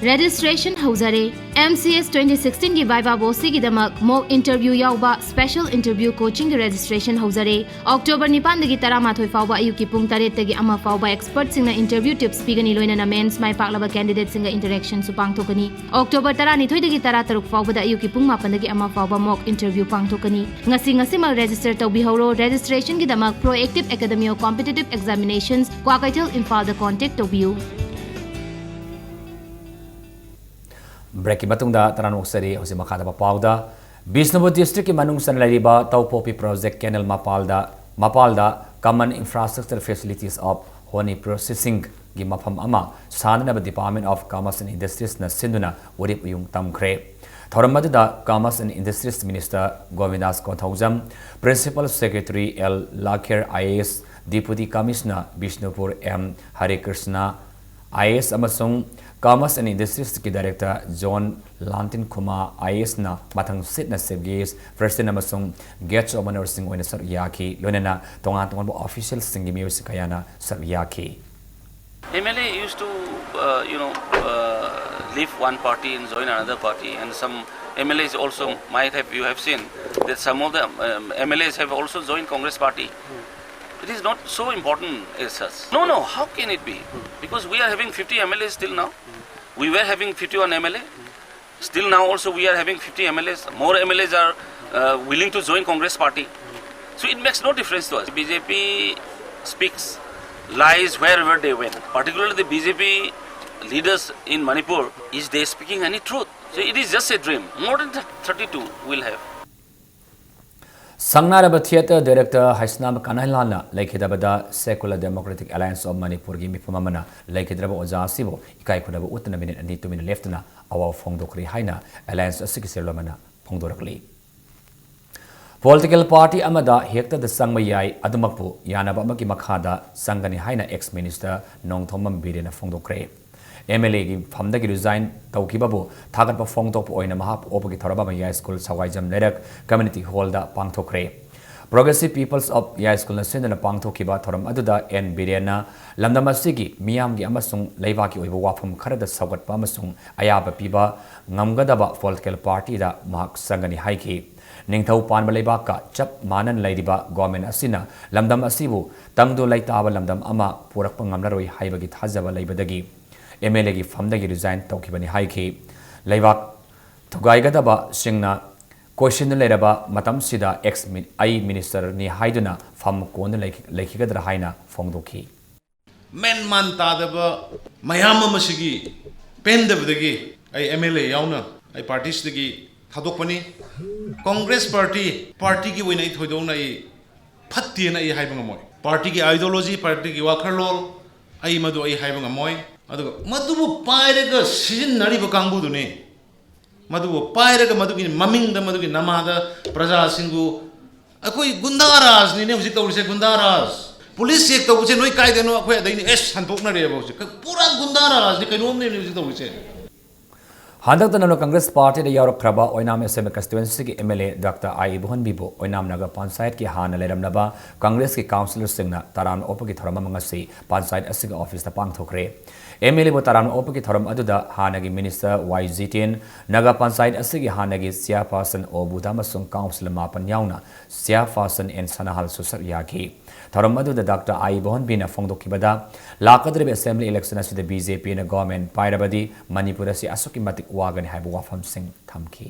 Registration ꯍꯧꯖꯔꯦ꯫ M C S twenty sixteen ꯒꯤ viva voceꯒꯤꯗꯃꯛ mock interview ꯌꯥꯎꯕ special interview coachingꯒꯤ registration ꯍꯧꯖꯔꯦ꯫ October ꯅꯤꯄꯥꯟꯗꯒꯤ ꯇꯔꯥꯃꯥꯊꯣꯏ ꯐꯥꯎꯕ ꯑꯌꯨꯛꯀꯤ ꯄꯨꯡ ꯇꯔꯦꯠꯇꯒꯤ ꯑꯃ ꯐꯥꯎꯕ expertꯁꯤꯡꯅ interview tips ꯄꯤꯒꯅꯤ, ꯂꯣꯏꯅꯅ mains ꯃꯥꯏ ꯄꯥꯛꯂꯕ candidateꯁꯤꯡꯒ interactionꯁꯨ ꯄꯥꯡꯊꯣꯛꯀꯅꯤ꯫ October ꯇꯔꯥꯅꯤꯊꯣꯏꯗꯒꯤ ꯇꯔꯥꯇꯔꯨꯛ ꯐꯥꯎꯕꯗ ꯑꯌꯨꯛꯀꯤ ꯄꯨꯡ ꯃꯥꯄꯟꯗꯒꯤ ꯑꯃ ꯐꯥꯎꯕ mock interview ꯄꯥꯡꯊꯣꯛꯀꯅꯤ꯫ ꯉꯁꯤ ꯉꯁꯤꯃꯛ register ꯇꯧꯕꯤꯍꯧꯔꯣ꯫ Registrationꯒꯤꯗꯃꯛ Proactive Academy of Competitive Examinations, Kwakeithel, ꯏꯝꯐꯥꯜꯗ contact ꯇꯧꯕꯤꯌꯨ꯫ Breakꯀꯤ ꯃꯇꯨꯡꯗ ꯇꯔꯥꯃꯨꯛ ꯆꯠꯂꯤ꯫ ꯍꯧꯖꯤꯛ ꯃꯈꯥꯗ ꯄꯥꯎꯗ, ꯕꯤꯁꯅꯨꯄꯨꯔ districtꯀꯤ ꯃꯅꯨꯡ ꯆꯟꯅ ꯂꯩꯔꯤꯕ ꯇꯧꯄꯣꯛꯄꯤ project canal ꯃꯄꯥꯜꯗ, ꯃꯄꯥꯜꯗ common infrastructure facilities of honey processingꯒꯤ ꯃꯐꯝ ꯑꯃ ꯁꯥꯅꯅꯕ Department of Commerce and Industriesꯅ ꯁꯤꯟꯗꯨꯅ ꯎꯔꯤꯞ ꯎꯌꯨꯡ ꯇꯝꯈ꯭ꯔꯦ꯫ ꯊꯧꯔꯝ ꯑꯗꯨꯗ Commerce and Industries Minister Govindas Konthoujam, Principal Secretary L Lakher, I A S Deputy Commissioner Bishnupur M Hare Krishna, I A S ꯑꯃꯁꯨꯡ Commerce and Industriesꯀꯤ Director John Lantin Khuma, I A Sꯅ ꯃꯊꯪ ꯁꯤꯠꯅ chief guest, president ꯑꯃꯁꯨꯡ guest of honourꯁꯤꯡ ꯑꯣꯏꯅ ꯁꯔꯨꯛ ꯌꯥꯈꯤ꯫ ꯂꯣꯏꯅꯅ ꯇꯣꯉꯥꯟ ꯇꯣꯉꯥꯟꯕ officialꯁꯤꯡꯒꯤ ꯃꯤꯑꯣꯏꯁꯤꯡ ꯀꯌꯥꯅ ꯁꯔꯨꯛ ꯌꯥꯈꯤ꯫ M L A used to, uh, you know, uh, leave one party and join another party, and some M L As also might have, you have seen that some of the um, M L As have also joined Congress party. It is not so important as such. No, no, how can it be? Because we are having fifty M L As till now. We were having fifty-one M L A. Still now also we are having fifty M L As. More M L As are uh, willing to join Congress party. So it makes no difference to us. B J P speaks lies wherever they went. Particularly the B J P leaders in Manipur, is they speaking any truth? So it is just a dream. More than thirty-two we'll have. ꯁꯪꯅꯥꯏꯔꯕ theatre director Heisnam ꯀꯅꯥꯏꯂꯥꯜꯅ ꯂꯩꯈꯤꯗꯕꯗ Secular Democratic Alliance of ꯃꯅꯤꯄꯨꯔꯒꯤ ꯃꯤꯐꯝ ꯑꯃꯅ ꯂꯩꯈꯤꯗ꯭ꯔꯕ ꯑꯣꯖꯥ ꯑꯁꯤꯕꯨ ꯏꯀꯥꯏ ꯈꯨꯝꯅꯕ ꯎꯠꯇꯨꯅ minute ꯑꯅꯤ ꯇꯨꯃꯤꯟꯅ ꯂꯦꯞꯇꯨꯅ ꯑꯋꯥꯕ ꯐꯣꯡꯗꯣꯛꯈ꯭ꯔꯦ ꯍꯥꯏꯅ alliance ꯑꯁꯤꯒꯤ ꯆꯦꯌꯔꯃꯦꯟꯅ ꯐꯣꯡꯗꯣꯔꯛꯂꯤ꯫ Political party ꯑꯃꯗ ꯍꯦꯛꯇꯗ ꯆꯪꯕ ꯌꯥꯏ, ꯑꯗꯨꯃꯛꯄꯨ ꯌꯥꯅꯕ ꯑꯃꯒꯤ ꯃꯈꯥꯗ ꯆꯪꯒꯅꯤ ꯍꯥꯏꯅ ex minister ꯅꯣꯡꯊꯣꯝꯕꯝ ꯕꯤꯔꯦꯟꯅ ꯐꯣꯡꯗꯣꯛꯈ꯭ꯔꯦ꯫ MLAꯒꯤ ꯐꯝꯗꯒꯤ resign ꯇꯧꯈꯤꯕꯕꯨ ꯊꯥꯒꯠꯄ ꯐꯣꯡꯗꯣꯛꯄ ꯑꯣꯏꯅ ꯃꯍꯥꯛꯄꯨ ꯑꯣꯛꯄꯒꯤ ꯊꯧꯔꯝ ꯑꯃ ꯌꯥꯏꯁ꯭ꯀꯨꯜ ꯁꯋꯥꯏꯖꯝ ꯂꯩꯔꯛ community hallꯗ ꯄꯥꯡꯊꯣꯛꯈ꯭ꯔꯦ꯫ Progressive Peoples of ꯌꯥꯏꯁ꯭ꯀꯨꯜꯅ ꯁꯤꯟꯗꯨꯅ ꯄꯥꯡꯊꯣꯛꯈꯤꯕ ꯊꯧꯔꯝ ꯑꯗꯨꯗ ꯑꯦꯟ ꯕꯤꯔꯦꯟꯅ ꯂꯝꯗꯝ ꯑꯁꯤꯒꯤ ꯃꯤꯌꯥꯝꯒꯤ ꯑꯃꯁꯨꯡ ꯂꯩꯕꯥꯛꯀꯤ ꯑꯣꯏꯕ ꯋꯥꯐꯝ ꯈꯔꯗ ꯁꯧꯒꯠꯄ ꯑꯃꯁꯨꯡ ꯑꯌꯥꯕ ꯄꯤꯕ ꯉꯝꯒꯗꯕ political partyꯗ ꯃꯍꯥꯛ ꯆꯪꯒꯅꯤ ꯍꯥꯏꯈꯤ꯫ ꯅꯤꯡꯊꯧ ꯄꯥꯟꯕ ꯂꯩꯕꯥꯛꯀ ꯆꯞ ꯃꯥꯟꯅꯅ ꯂꯩꯔꯤꯕ government ꯑꯁꯤꯅ ꯂꯝꯗꯝ ꯑꯁꯤꯕꯨ ꯇꯪꯗꯨ ꯂꯩꯇꯥꯕ ꯂꯝꯗꯝ ꯑꯃ ꯄꯨꯔꯛꯄ ꯉꯝꯂꯔꯣꯏ ꯍꯥꯏꯕꯒꯤ ꯊꯥꯖꯕ ꯂꯩꯕꯗꯒꯤ MLAꯒꯤ ꯐꯝꯗꯒꯤ resign ꯇꯧꯈꯤꯕꯅꯤ ꯍꯥꯏꯈꯤ꯫ ꯂꯩꯕꯥꯛ ꯊꯨꯒꯥꯏꯒꯗꯕꯁꯤꯡꯅ ꯀꯣꯏꯁꯤꯟꯅ ꯂꯩꯔꯕ ꯃꯇꯝꯁꯤꯗ ex ꯃꯤ-, ꯑꯩ ministerꯅꯤ ꯍꯥꯏꯗꯨꯅ ꯐꯝ ꯀꯣꯟꯗꯨꯅ ꯂꯩꯈꯤ-, ꯂꯩꯈꯤꯒꯗ꯭ꯔꯥ ꯍꯥꯏꯅ ꯐꯣꯡꯗꯣꯛꯈꯤ꯫ ꯃꯦꯟ ꯃꯥꯟ ꯇꯥꯗꯕ ꯃꯌꯥꯝ ꯑꯃꯁꯤꯒꯤ ꯄꯦꯟꯗꯕꯗꯒꯤ ꯑꯩ MLA ꯌꯥꯎꯅ ꯑꯩ partyꯁꯤꯗꯒꯤ ꯊꯥꯗꯣꯛꯄꯅꯤ꯫ Congress party, partyꯒꯤ ꯑꯣꯏꯅ ꯑꯩ ꯊꯣꯏꯗꯣꯛꯅ ꯑꯩ ꯐꯠꯇꯦꯅ ꯑꯩ ꯍꯥꯏꯕ ꯉꯝꯃꯣꯏ꯫ Partyꯒꯤ ideology, partyꯒꯤ ꯋꯥꯈꯜꯂꯣꯟ, ꯑꯩ ꯃꯗꯨ ꯑꯩ ꯍꯥꯏꯕ ꯉꯝꯃꯣꯏ꯫ ꯑꯗꯨꯒ ꯃꯗꯨꯕꯨ ꯄꯥꯏꯔꯒ ꯁꯤꯖꯤꯟꯅꯔꯤꯕ ꯀꯥꯡꯕꯨꯗꯨꯅꯤ꯫ ꯃꯗꯨꯕꯨ ꯄꯥꯏꯔꯒ ꯃꯗꯨꯒꯤ ꯃꯃꯤꯡꯗ, ꯃꯗꯨꯒꯤ ꯅꯃꯥꯗ ꯄ꯭ꯔꯖꯥꯁꯤꯡꯕꯨ ꯑꯩꯈꯣꯏ ꯒꯨꯟꯗꯥ ꯔꯥꯖꯅꯤꯅꯦ ꯍꯧꯖꯤꯛ ꯇꯧꯔꯤꯁꯦ, ꯒꯨꯟꯗꯥ ꯔꯥꯖ꯫ Police check ꯇꯧꯕꯁꯦ ꯅꯣꯏ ꯀꯥꯏꯗꯅꯣ ꯑꯩꯈꯣꯏ ꯑꯗꯩꯅꯤ ꯑꯦꯁ ꯁꯟꯗꯣꯛꯅꯔꯦꯕ ꯍꯧꯖꯤꯛ꯫ ꯄꯨꯔꯥ ꯒꯨꯟꯗꯥ ꯔꯥꯖꯅꯤ, ꯀꯩꯅꯣꯝꯅꯦ ꯍꯧꯖꯤꯛ ꯇꯧꯔꯤꯁꯦ꯫ ꯍꯟꯗꯛꯇ ꯅꯧꯅ Congress partyꯗ ꯌꯥꯎꯔꯛꯈ꯭ꯔꯕ ꯑꯣꯏꯅꯥꯝ Assembly constituencyꯒꯤ MLA Doctor ꯑꯥꯏ ꯏꯕꯣꯍꯟꯕꯤꯕꯨ ꯑꯣꯏꯅꯥꯝ ꯅꯒꯔ ꯄꯟꯆꯥꯌꯠꯀꯤ ꯍꯥꯟꯅ ꯂꯩꯔꯝꯂꯕ Congressꯀꯤ councillorꯁꯤꯡꯅ ꯇꯔꯥꯝꯅ ꯑꯣꯛꯄꯒꯤ ꯊꯧꯔꯝ ꯑꯃ ꯉꯁꯤ ꯄꯟꯆꯥꯌꯠ ꯑꯁꯤꯒꯤ officeꯇ ꯄꯥꯡꯊꯣꯛꯈ꯭ꯔꯦ꯫ MLAꯕꯨ ꯇꯔꯥꯝꯅ ꯑꯣꯛꯄꯒꯤ ꯊꯧꯔꯝ ꯑꯗꯨꯗ ꯍꯥꯟꯅꯒꯤ minister ꯋꯥꯏ ꯖꯤꯇꯦꯟ, ꯅꯒꯔ ꯄꯟꯆꯥꯌꯠ ꯑꯁꯤꯒꯤ ꯍꯥꯟꯅꯒꯤ chairperson ꯑꯣ ꯕꯨꯙ ꯑꯃꯁꯨꯡ councillor ꯃꯥꯄꯟ ꯌꯥꯎꯅ chairperson ꯑꯦꯟ ꯁꯅꯥꯍꯜꯁꯨ ꯁꯔꯨꯛ ꯌꯥꯈꯤ꯫ ꯊꯧꯔꯝ ꯑꯗꯨꯗ Doctor ꯑꯥꯏ ꯏꯕꯣꯍꯟꯕꯤꯅ ꯐꯣꯡꯗꯣꯛꯈꯤꯕꯗ, ꯂꯥꯛꯀꯗꯧꯔꯤꯕ Assembly election ꯑꯁꯤꯗ BJPꯅ government ꯄꯥꯏꯔꯕꯗꯤ ꯃꯅꯤꯄꯨꯔ ꯑꯁꯤ ꯑꯁꯨꯛꯀꯤ ꯃꯇꯤꯛ ꯋꯥꯒꯅꯤ ꯍꯥꯏꯕ ꯋꯥꯐꯝꯁꯤꯡ ꯊꯝꯈꯤ꯫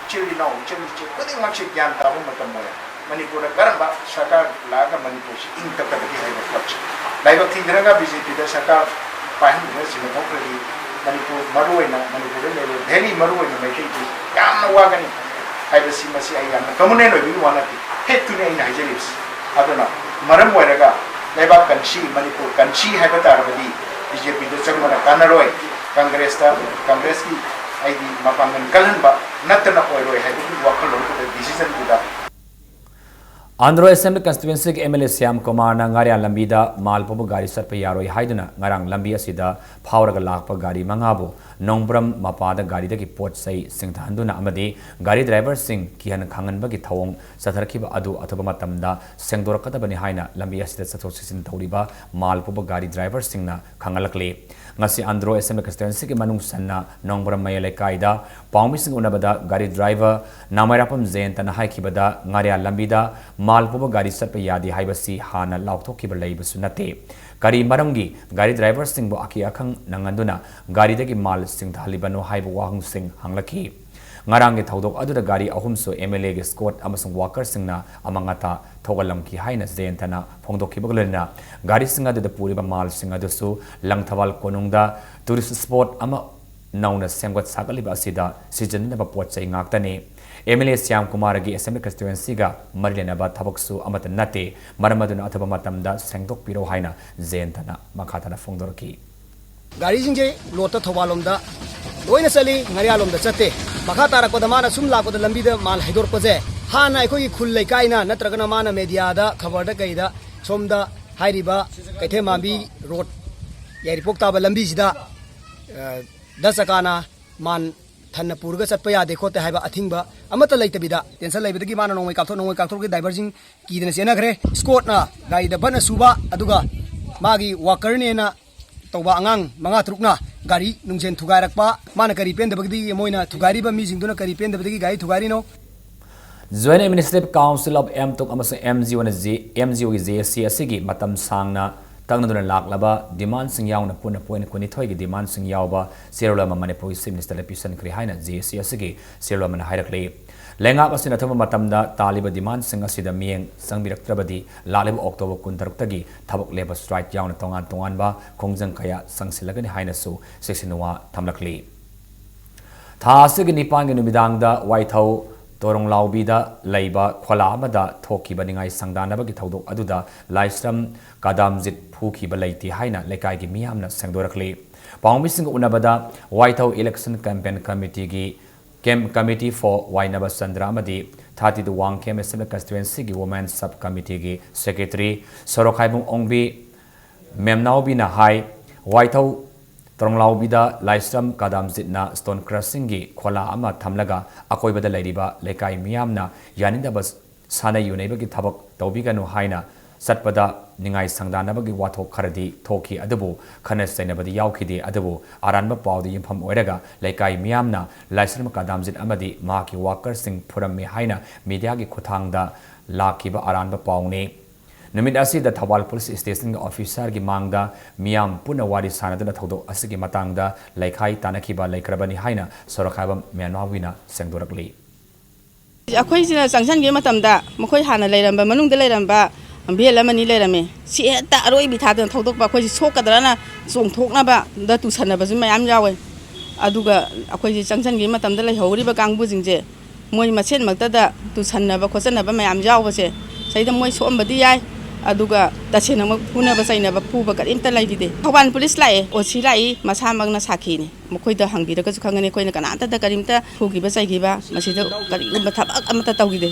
ꯏꯆꯤꯜ ꯏꯅꯥꯎ, ꯏꯆꯜ ꯏꯆꯦ ꯈꯨꯗꯤꯡꯃꯛꯁꯦ ꯒ꯭ꯌꯥꯟ ꯇꯥꯕ ꯃꯇꯝ ꯑꯣꯏꯔꯦ꯫ ꯃꯅꯤꯄꯨꯔꯗ ꯀꯔꯝꯕ ꯁꯔꯀꯥꯔ ꯂꯥꯛꯑꯒ ꯃꯅꯤꯄꯨꯔꯁꯤ ꯏꯪ ꯇꯞꯀꯗꯒꯦ ꯍꯥꯏꯕ ꯄꯣꯠꯁꯦ꯫ ꯂꯥꯏꯕꯛ ꯊꯤꯗꯅꯒ BJPꯗ ꯁꯔꯀꯥꯔ ꯄꯥꯏꯍꯟꯗꯨꯅ ꯁꯤꯟꯅꯊꯣꯛꯈ꯭ꯔꯗꯤ ꯃꯅꯤꯄꯨꯔ ꯃꯔꯨꯑꯣꯏꯅ ꯃꯅꯤꯄꯨꯔꯗ ꯂꯩꯔꯤꯕ Delhi ꯃꯔꯨꯑꯣꯏꯅ ꯃꯩꯇꯩꯗꯤ ꯌꯥꯝꯅ ꯋꯥꯒꯅꯤ꯫ ꯍꯥꯏꯕꯁꯤ ꯃꯁꯤ ꯑꯩ ꯌꯥꯝꯅ ꯀꯃꯟ ꯑꯣꯏꯕꯒꯤ ꯋꯥ ꯅꯠꯇꯦ, ꯐꯦꯛꯇꯨꯅꯤ ꯑꯩꯅ ꯍꯥꯏꯖꯔꯤꯕꯁꯤ꯫ ꯑꯗꯨꯅ ꯃꯔꯝ ꯑꯣꯏꯔꯒ ꯂꯩꯕꯥꯛ ꯀꯟꯁꯤ, ꯃꯅꯤꯄꯨꯔ ꯀꯟꯁꯤ ꯍꯥꯏꯕ ꯇꯥꯔꯕꯗꯤ ꯕꯤ ꯖꯦ ꯄꯤꯗ ꯆꯪꯕꯅ ꯀꯥꯟꯅꯔꯣꯏ, ꯀꯪꯒ꯭ꯔꯦꯁꯇ, ꯀꯪꯒ꯭ꯔꯦꯁꯀꯤ ꯑꯩꯗꯤ ꯃꯄꯥꯡꯒꯜ ꯀꯜꯍꯟꯕ ꯅꯠꯇꯅ ꯑꯣꯏꯔꯣꯏ ꯍꯥꯏꯕꯒꯤ ꯋꯥꯈꯜꯂꯣꯟꯗꯨꯗ, ꯗꯤꯁꯤꯖꯟꯗꯨꯗ ꯑꯟꯗ꯭ꯔꯣ ꯑꯦꯁꯦꯝꯕ꯭ꯂꯤ ꯀꯟꯁꯇꯤꯇ꯭ꯋꯦꯟꯁꯤꯒꯤ ꯑꯦꯝ ꯑꯦꯜ ꯑꯦ ꯁ꯭ꯌꯥꯝ ꯀꯨꯃꯥꯔꯅ ꯉꯥꯔꯤꯌꯥꯟ ꯂꯝꯕꯤꯗ ꯃꯥꯜ ꯄꯨꯕ ꯒꯥꯔꯤ ꯆꯠꯄ ꯌꯥꯔꯣꯏ ꯍꯥꯏꯗꯨꯅ ꯉꯔꯥꯡ ꯂꯝꯕꯤ ꯑꯁꯤꯗ ꯐꯥꯎꯔꯒ ꯂꯥꯛꯄ ꯒꯥꯔꯤ ꯃꯉꯥꯕꯨ ꯅꯣꯡꯕ꯭ꯔꯝ ꯃꯄꯥꯗ ꯒꯥꯔꯤꯗꯒꯤ ꯄꯣꯠ ꯆꯩ ꯆꯤꯡꯊꯍꯟꯗꯨꯅ ꯑꯃꯗꯤ ꯒꯥꯔꯤ ꯗ꯭ꯔꯥꯏꯚꯔꯁꯤꯡ ꯀꯤꯍꯟ ꯈꯪꯍꯟꯕꯒꯤ ꯊꯧꯑꯣꯡ ꯆꯠꯊꯔꯛꯈꯤꯕ ꯑꯗꯨ ꯑꯊꯨꯕ ꯃꯇꯝꯗ ꯁꯦꯡꯗꯣꯔꯛꯀꯗꯕꯅꯤ ꯍꯥꯏꯅ ꯂꯝꯕꯤ ꯑꯁꯤꯗ ꯆꯠꯊꯣꯛ ꯆꯠꯁꯤꯟ ꯇꯧꯔꯤꯕ ꯃꯥꯜ ꯄꯨꯕ ꯒꯥꯔꯤ ꯗ꯭ꯔꯥꯏꯚꯔꯁꯤꯡꯅ ꯈꯪꯍꯜꯂꯛꯂꯤ꯫ ꯉꯁꯤ ꯑꯟꯗ꯭ꯔꯣ ꯑꯦꯁꯦꯝꯕ꯭ꯂꯤ ꯀꯟꯁꯇꯤꯇ꯭ꯋꯦꯟꯁꯤꯒꯤ ꯃꯅꯨꯡ ꯆꯟꯅ ꯅꯣꯡꯕ꯭ꯔꯝ ꯃꯌꯥꯏ ꯂꯩꯀꯥꯏꯗ ꯄꯥꯎꯃꯤꯁꯤꯡ ꯎꯅꯕꯗ ꯒꯥꯔꯤ ꯗ꯭ꯔꯥꯏꯚꯔ ꯅꯥꯃꯩꯔꯥꯛꯄꯝ ꯖꯌꯟꯇꯅ ꯍꯥꯏꯈꯤꯕꯗ, ꯉꯥꯔꯤꯌꯥꯟ ꯂꯝꯕꯤꯗ ꯃꯥꯜ ꯄꯨꯕ ꯒꯥꯔꯤ ꯆꯠꯄ ꯌꯥꯗꯦ ꯍꯥꯏꯕꯁꯤ ꯍꯥꯟꯅ ꯂꯥꯎꯊꯣꯛꯈꯤꯕ ꯂꯩꯕꯁꯨ ꯅꯠꯇꯦ꯫ ꯀꯔꯤ ꯃꯔꯝꯒꯤ ꯒꯥꯔꯤ ꯗ꯭ꯔꯥꯏꯚꯔꯁꯤꯡꯕꯨ ꯑꯀꯤ ꯑꯈꯪ ꯅꯪꯍꯟꯗꯨꯅ ꯒꯥꯔꯤꯗꯒꯤ ꯃꯥꯜ ꯆꯤꯡꯊꯍꯜꯂꯤꯕꯅꯣ ꯍꯥꯏꯕ ꯋꯥꯍꯪꯁꯤꯡ ꯍꯪꯂꯛꯈꯤ꯫ ꯉꯔꯥꯡꯒꯤ ꯊꯧꯗꯣꯛ ꯑꯗꯨꯗ ꯒꯥꯔꯤ ꯑꯍꯨꯝꯁꯨ ꯑꯦꯝ ꯑꯦꯜ ꯑꯦꯒꯤ ꯁ꯭ꯀꯣꯠ ꯑꯃꯁꯨꯡ ꯋꯥꯀꯔꯁꯤꯡꯅ ꯑꯃꯥꯡ ꯑꯇꯥ ꯊꯧꯒꯠꯂꯝꯈꯤ ꯍꯥꯏꯅ ꯖꯌꯟꯇꯅ ꯐꯣꯡꯗꯣꯛꯈꯤꯕꯒ ꯂꯣꯏꯅꯅ ꯒꯥꯔꯤꯁꯤꯡ ꯑꯗꯨꯗ ꯄꯨꯔꯤꯕ ꯃꯥꯜꯁꯤꯡ ꯑꯗꯨꯁꯨ ꯂꯪꯊꯕꯥꯜ ꯀꯣꯅꯨꯡꯗ ꯇꯨꯔꯤꯁ ꯁ꯭ꯄꯣꯠ ꯑꯃ ꯅꯧꯅ ꯁꯦꯝꯒꯠ ꯁꯥꯒꯠꯂꯤꯕ ꯑꯁꯤꯗ ꯁꯤꯖꯤꯟꯅꯅꯕ ꯄꯣꯠ ꯆꯩ ꯉꯥꯛꯇꯅꯤ꯫ ꯑꯦꯝ ꯑꯦꯜ ꯑꯦ ꯁ꯭ꯌꯥꯝ ꯀꯨꯃꯥꯔꯒꯤ ꯑꯦꯁꯦꯝꯕ꯭ꯂꯤ ꯀꯟꯁꯇꯤꯇ꯭ꯋꯦꯟꯁꯤꯒ ꯃꯔꯤ ꯂꯩꯅꯕ ꯊꯕꯛꯁꯨ ꯑꯃꯠꯇ ꯅꯠꯇꯦ꯫ ꯃꯔꯝ ꯑꯗꯨꯅ ꯑꯊꯨꯕ ꯃꯇꯝꯗ ꯁꯦꯡꯗꯣꯛꯄꯤꯔꯣ ꯍꯥꯏꯅ ꯖꯌꯟꯇꯅ ꯃꯈꯥ ꯇꯥꯅ ꯐꯣꯡꯗꯣꯔꯛꯈꯤ꯫ ꯒꯥꯔꯤꯁꯤꯡꯁꯦ ꯂꯣꯠꯇ ꯊꯧꯕꯥꯜ ꯂꯣꯝꯗ ꯂꯣꯏꯅ ꯆꯠꯂꯤ, ꯉꯥꯔꯤꯌꯥꯜ ꯂꯣꯝꯗ ꯆꯠꯇꯦ꯫ ꯃꯈꯥ ꯇꯥꯔꯛꯄꯗ ꯃꯥꯅ ꯁꯨꯝ ꯂꯥꯛꯄꯗ ꯂꯝꯕꯤꯗ ꯃꯥꯜ ꯍꯩꯗꯣꯔꯛꯄꯁꯦ ꯍꯥꯟꯅ ꯑꯩꯈꯣꯏꯒꯤ ꯈꯨꯜ ꯂꯩꯀꯥꯏꯅ ꯅꯠꯇ꯭ꯔꯒꯅ ꯃꯥꯅ ꯃꯦꯗꯤꯌꯥꯗ, ꯈꯕꯔꯗ ꯀꯩꯗ ꯁꯣꯝꯗ ꯍꯥꯏꯔꯤꯕ ꯀꯩꯊꯦꯜ ꯃꯥꯟꯕꯤ ꯔꯣꯗ ꯌꯥꯏꯔꯤꯄꯣꯛ ꯇꯥꯕ ꯂꯝꯕꯤꯁꯤꯗ, ꯑ, ꯗꯁ ꯆꯀꯥꯅ ꯃꯥꯟ ꯊꯟꯅ ꯄꯨꯔꯒ ꯆꯠꯄ ꯌꯥꯗꯦ ꯈꯣꯠꯇꯦ ꯍꯥꯏꯕ ꯑꯊꯤꯡꯕ ꯑꯃꯠꯇ ꯂꯩꯇꯕꯤꯗ, ꯇꯦꯟꯁꯟ ꯂꯩꯕꯗꯒꯤ ꯃꯥꯅ ꯅꯣꯡꯃꯩ ꯀꯥꯞꯊꯣꯛ, ꯅꯣꯡꯃꯩ ꯀꯥꯞꯊꯣꯛꯀꯤ ꯗ꯭ꯔꯥꯏꯚꯔꯁꯤꯡ ꯀꯤꯗꯅ ꯆꯦꯟꯅꯈ꯭ꯔꯦ꯫ ꯁ꯭ꯀꯣꯠꯅ ꯒꯥꯔꯤꯗ ꯕꯟ ꯑꯁꯨꯕ, ꯑꯗꯨꯒ ꯃꯥꯒꯤ ꯋꯥꯀꯔꯅꯦꯅ ꯇꯧꯕ ꯑꯉꯥꯡ ꯃꯉꯥ ꯇꯔꯨꯛꯅ ꯒꯥꯔꯤ ꯅꯨꯡꯖꯦꯟ ꯊꯨꯒꯥꯏꯔꯛꯄ꯫ ꯃꯥꯅ ꯀꯔꯤ ꯄꯦꯟꯗꯕꯒꯤ, ꯃꯣꯏꯅ ꯊꯨꯒꯥꯏꯔꯤꯕ ꯃꯤꯁꯤꯡꯗꯨꯅ ꯀꯔꯤ ꯄꯦꯟꯗꯕꯗꯒꯤ ꯒꯥꯔꯤ ꯊꯨꯒꯥꯏꯔꯤꯅꯣ? Joint Administrative Council of M ꯇꯨꯛ ꯑꯃꯁꯨꯡ ꯑꯦꯝ ꯖꯤ ꯑꯣꯅ ꯖꯦ-, ꯑꯦꯝ ꯖꯤ ꯑꯣꯒꯤ ꯖꯦ ꯑꯦ ꯁꯤ ꯑꯁꯤꯒꯤ ꯃꯇꯝ ꯁꯥꯡꯅ ꯇꯛꯅꯗꯨꯅ ꯂꯥꯛꯂꯕ ꯗꯤꯃꯥꯟꯁꯤꯡ ꯌꯥꯎꯅ ꯄꯨꯟꯅ ꯄꯣꯏꯟꯠ ꯀꯨꯟꯅꯤꯊꯣꯏꯒꯤ ꯗꯤꯃꯥꯟꯁꯤꯡ ꯌꯥꯎꯕ ꯆꯦꯔꯣꯜ ꯑꯃ ꯃꯅꯤꯄꯨꯔꯒꯤ ꯆꯤꯐ ꯃꯤꯅꯤꯁꯇꯔꯗ ꯄꯤꯁꯤꯟꯈ꯭ꯔꯦ ꯍꯥꯏꯅ ꯖꯦ ꯑꯦ ꯁꯤ ꯑꯁꯤꯒꯤ ꯆꯦꯔꯣꯜ ꯑꯃꯅ ꯍꯥꯏꯔꯛꯂꯤ꯫ ꯂꯩꯉꯥꯛ ꯑꯁꯤꯅ ꯑꯊꯨꯕ ꯃꯇꯝꯗ ꯇꯥꯜꯂꯤꯕ ꯗꯤꯃꯥꯟꯁꯤꯡ ꯑꯁꯤꯗ ꯃꯤꯠꯌꯦꯡ ꯆꯪꯕꯤꯔꯛꯇ꯭ꯔꯕꯗꯤ ꯂꯥꯛꯂꯤꯕ ꯑꯣꯛꯇꯣꯕꯔ ꯀꯨꯟꯇꯔꯨꯛꯇꯒꯤ ꯊꯕꯛ ꯂꯦꯞꯄ ꯁ꯭ꯇ꯭ꯔꯥꯏꯛ ꯌꯥꯎꯅ ꯇꯣꯉꯥꯟ ꯇꯣꯉꯥꯟꯕ ꯈꯣꯡꯖꯪ ꯀꯌꯥ ꯆꯪꯁꯤꯜꯂꯒꯅꯤ ꯍꯥꯏꯅꯁꯨ ꯆꯦꯛꯁꯤꯟꯋꯥ ꯊꯝꯂꯛꯂꯤ꯫ ꯊꯥ ꯑꯁꯤꯒꯤ ꯅꯤꯄꯥꯟꯒꯤ ꯅꯨꯃꯤꯗꯥꯡꯗ ꯋꯥꯏꯊꯧ ꯇꯣꯔꯣꯡꯂꯥꯎꯕꯤꯗ ꯂꯩꯕ ꯈꯣꯂꯥ ꯑꯃꯗ ꯊꯣꯛꯈꯤꯕ ꯅꯤꯡꯉꯥꯏ ꯁꯪꯗꯥꯅꯕꯒꯤ ꯊꯧꯗꯣꯛ ꯑꯗꯨꯗ ꯂꯥꯏꯁ꯭ꯔꯝ ꯀꯗꯥꯝꯖꯤꯠ ꯐꯨꯈꯤꯕ ꯂꯩꯇꯦ ꯍꯥꯏꯅ ꯂꯩꯀꯥꯏꯒꯤ ꯃꯤꯌꯥꯝꯅ ꯁꯦꯡꯗꯣꯔꯛꯂꯤ꯫ ꯄꯥꯎꯃꯤꯁꯤꯡꯒ ꯎꯅꯕꯗ ꯋꯥꯏꯊꯧ Election Campaign Committeeꯒꯤ Camp Committee for ꯋꯥꯏꯅꯕ Chandra ꯑꯃꯗꯤ thirty-two Wangkhem Assembly Constituencyꯒꯤ Women Sub Committeeꯒꯤ Secretary ꯁꯣꯔꯣꯈꯥꯏꯕꯨꯡ ꯑꯣꯡꯕꯤ ꯃꯦꯝꯅꯥꯎꯕꯤꯅ ꯍꯥꯏ, ꯋꯥꯏꯊꯧ ꯇꯣꯔꯣꯡꯂꯥꯎꯕꯤꯗ ꯂꯥꯏꯁ꯭ꯔꯝ ꯀꯗꯥꯝꯖꯤꯠꯅ stone crushingꯒꯤ ꯈꯣꯂꯥ ꯑꯃ ꯊꯝꯂꯒ ꯑꯀꯣꯏꯕꯗ ꯂꯩꯔꯤꯕ ꯂꯩꯀꯥꯏ ꯃꯤꯌꯥꯝꯅ ꯌꯥꯅꯤꯡꯗꯕ ꯁꯥꯟꯅ ꯌꯨꯅꯩꯕꯒꯤ ꯊꯕꯛ ꯇꯧꯕꯤꯒꯅꯨ ꯍꯥꯏꯅ ꯆꯠꯄꯗ ꯅꯤꯡꯉꯥꯏ ꯁꯪꯗꯥꯅꯕꯒꯤ ꯋꯥꯊꯣꯛ ꯈꯔꯗꯤ ꯊꯣꯛꯈꯤ, ꯑꯗꯨꯕꯨ ꯈꯠꯅ ꯆꯩꯅꯕꯗꯤ ꯌꯥꯎꯈꯤꯗꯦ꯫ ꯑꯗꯨꯕꯨ ꯑꯔꯥꯟꯕ ꯄꯥꯎꯗ ꯌꯨꯝꯐꯝ ꯑꯣꯏꯔꯒ ꯂꯩꯀꯥꯏ ꯃꯤꯌꯥꯝꯅ ꯂꯥꯏꯁ꯭ꯔꯝ ꯀꯗꯥꯝꯖꯤꯠ ꯑꯃꯗꯤ ꯃꯍꯥꯛꯀꯤ workerꯁꯤꯡ ꯐꯨꯔꯝꯃꯤ ꯍꯥꯏꯅ mediaꯒꯤ ꯈꯨꯠꯊꯥꯡꯗ ꯂꯥꯛꯈꯤꯕ ꯑꯔꯥꯟꯕ ꯄꯥꯎꯅꯤ꯫ ꯅꯨꯃꯤꯠ ꯑꯁꯤꯗ ꯊꯧꯕꯥꯜ Police Stationꯒꯤ officerꯒꯤ ꯃꯥꯡꯗ ꯃꯤꯌꯥꯝ ꯄꯨꯟꯅ ꯋꯥꯔꯤ ꯁꯥꯟꯅꯗꯨꯅ ꯊꯧꯗꯣꯛ ꯑꯁꯤꯒꯤ ꯃꯇꯥꯡꯗ ꯂꯩꯈꯥꯏ ꯇꯥꯟꯅꯈꯤꯕ ꯂꯩꯈ꯭ꯔꯕꯅꯤ ꯍꯥꯏꯅ ꯁꯣꯔꯣꯈꯥꯏꯕꯝ ꯃꯦꯝꯅꯥꯎꯕꯤꯅ ꯁꯦꯡꯗꯣꯔꯛꯂꯤ꯫ ꯑꯩꯈꯣꯏꯁꯤꯅ ꯆꯪꯁꯤꯟꯈꯤꯕ ꯃꯇꯝꯗ ꯃꯈꯣꯏ ꯍꯥꯟꯅ ꯂꯩꯔꯝꯕ, ꯃꯅꯨꯡꯗ ꯂꯩꯔꯝꯕ van ꯑꯃꯅꯤ ꯂꯩꯔꯝꯃꯤ꯫ ꯁꯤ ꯍꯦꯛꯇ ꯑꯔꯣꯏꯕꯤ ꯊꯥꯗꯅ ꯊꯧꯗꯣꯛꯄ, ꯑꯩꯈꯣꯏꯁꯤ ꯁꯣꯛꯀꯗ꯭ꯔꯅ ꯆꯣꯡꯊꯣꯛꯅꯕꯗ ꯇꯨꯁꯟꯅꯕꯁꯨ ꯃꯌꯥꯝ ꯌꯥꯎꯋꯦ꯫ ꯑꯗꯨꯒ ꯑꯩꯈꯣꯏꯁꯤ ꯆꯪꯁꯤꯟꯈꯤꯕ ꯃꯇꯝꯗ ꯂꯩꯍꯧꯔꯤꯕ ꯀꯥꯡꯕꯨꯁꯤꯡꯁꯦ ꯃꯣꯏ ꯃꯁꯦꯟꯃꯛꯇꯗ ꯇꯨꯁꯟꯅꯕ ꯈꯣꯠꯆꯟꯅꯕ ꯃꯌꯥꯝ ꯌꯥꯎꯕꯁꯦ, ꯁꯤꯗꯩꯗ ꯃꯣꯏ ꯁꯣꯛꯑꯝꯕꯗꯤ ꯌꯥꯏ, ꯑꯗꯨꯒ ꯇꯁꯦꯡꯅꯃꯛ ꯐꯨꯅꯕ ꯆꯩꯅꯕ, ꯐꯨꯕ ꯀꯔꯤꯝꯇ ꯂꯩꯈꯤꯗꯦ꯫ ꯊꯧꯕꯥꯜ police ꯂꯥꯛꯑꯦ, OC ꯂꯥꯛꯏ, ꯃꯁꯥꯃꯛꯅ ꯁꯥꯈꯤꯅꯤ꯫ ꯃꯈꯣꯏꯗ ꯍꯪꯕꯤꯔꯒꯁꯨ ꯈꯪꯒꯅꯤ, ꯑꯩꯈꯣꯏꯅ ꯀꯅꯥꯝꯇꯗ ꯀꯔꯤꯝꯇ ꯐꯨꯈꯤꯕ ꯆꯩꯈꯤꯕ, ꯃꯁꯤꯗ ꯀꯔꯤꯒꯨꯝꯕ ꯊꯕꯛ ꯑꯃꯠꯇ ꯇꯧꯈꯤꯗꯦ꯫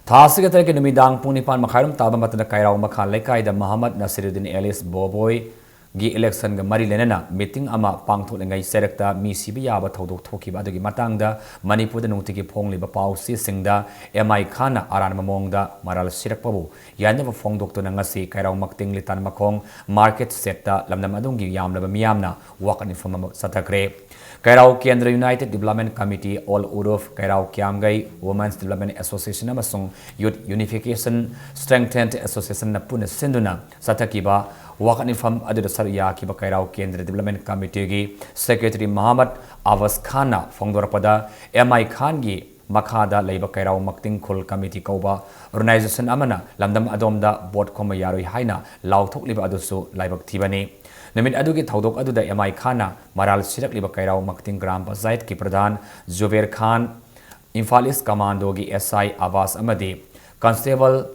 ꯊꯥ ꯑꯁꯤꯒꯤ ꯇꯔꯦꯠꯀꯤ ꯅꯨꯃꯤꯗꯥꯡ ꯄꯨꯡ ꯅꯤꯄꯥꯟ ꯃꯈꯥꯏꯔꯣꯝ ꯇꯥꯕ ꯃꯇꯝꯗ ꯀꯩꯔꯥꯎ ꯃꯈꯥ ꯂꯩꯀꯥꯏꯗ ꯃꯍꯃꯗ ꯅꯁꯤꯔꯨꯗꯤꯟ ꯑꯦꯂꯤꯁ ꯕꯣꯕꯣꯏꯒꯤ election ꯒ ꯃꯔꯤ ꯂꯩꯅꯅ meeting ꯑꯃ ꯄꯥꯡꯊꯣꯛꯂꯤꯉꯩ ꯆꯩꯔꯛꯇ ꯃꯤ ꯁꯤꯕ ꯌꯥꯕ ꯊꯧꯗꯣꯛ ꯊꯣꯛꯈꯤꯕ ꯑꯗꯨꯒꯤ ꯃꯇꯥꯡꯗ ꯃꯅꯤꯄꯨꯔꯗ ꯅꯨꯡꯇꯤꯒꯤ ꯐꯣꯡꯂꯤꯕ ꯄꯥꯎꯆꯦꯁꯤꯡꯗ ꯑꯦꯝ ꯑꯥꯏ ꯈꯥꯟꯅ ꯑꯔꯥꯟꯕ ꯃꯑꯣꯡꯗ ꯃꯔꯥꯜ ꯁꯤꯔꯛꯄꯕꯨ ꯌꯥꯅꯕ ꯐꯣꯡꯗꯣꯛꯇꯨꯅ ꯉꯁꯤ ꯀꯩꯔꯥꯎ ꯃꯛꯇꯤꯡ ꯂꯤꯇꯥꯟ ꯃꯈꯣꯡ market shed ꯇ ꯂꯝꯗꯝ ꯑꯗꯨꯒꯤ ꯌꯥꯝꯂꯕ ꯃꯤꯌꯥꯝꯅ ꯋꯥꯀꯠ ꯃꯤꯐꯝ ꯑꯃ ꯆꯠꯊꯈ꯭ꯔꯦ꯫ ꯀꯩꯔꯥꯎ ꯀꯦꯟꯗ꯭ꯔ United Development Committee, ꯑꯣꯜ ꯎꯔꯨꯐ, Keirao Kyamgei Women's Development Association ꯑꯃꯁꯨꯡ Youth Unification Strengthened Association ꯅ ꯄꯨꯟꯅ ꯁꯤꯟꯗꯨꯅ ꯆꯠꯊꯈꯤꯕ ꯋꯥꯀꯠ ꯃꯤꯐꯝ ꯑꯗꯨꯗ ꯁꯔꯨꯛ ꯌꯥꯈꯤꯕ ꯀꯩꯔꯥꯎ ꯀꯦꯟꯗ꯭ꯔ Development Committee ꯒꯤ Secretary ꯃꯍꯃꯗ ꯑꯕꯥꯁ ꯈꯥꯟꯅ ꯐꯣꯡꯗꯣꯔꯛꯄꯗ, ꯑꯦꯝ ꯑꯥꯏ ꯈꯥꯟꯒꯤ ꯃꯈꯥꯗ ꯂꯩꯕ ꯀꯩꯔꯥꯎ ꯃꯛꯇꯤꯡ ꯈꯨꯜ committee ꯀꯧꯕ organization ꯑꯃꯅ ꯂꯝꯗꯝ ꯑꯗꯣꯝꯗ vote ꯈꯣꯝꯕ ꯌꯥꯔꯣꯏ ꯍꯥꯏꯅ ꯂꯥꯎꯊꯣꯛꯂꯤꯕ ꯑꯗꯨꯁꯨ ꯂꯥꯏꯕꯛ ꯊꯤꯕꯅꯤ꯫ ꯅꯨꯃꯤꯠ ꯑꯗꯨꯒꯤ ꯊꯧꯗꯣꯛ ꯑꯗꯨꯗ ꯑꯦꯝ ꯑꯥꯏ ꯈꯥꯟꯅ ꯃꯔꯥꯜ ꯁꯤꯔꯛꯂꯤꯕ ꯀꯩꯔꯥꯎ ꯃꯛꯇꯤꯡ ꯒ꯭ꯔꯥꯝ ꯄꯟꯆꯥꯌꯠꯀꯤ ꯄ꯭ꯔꯙꯥꯟ ꯖꯨꯕꯦꯔ ꯈꯥꯟ, ꯏꯝꯐꯥꯜ ꯏꯁ ꯀꯃꯥꯟꯗꯣꯒꯤ ꯑꯦꯁ ꯑꯥꯏ ꯑꯕꯥꯁ ꯑꯃꯗꯤ ꯀꯟꯁꯇꯦꯕꯜ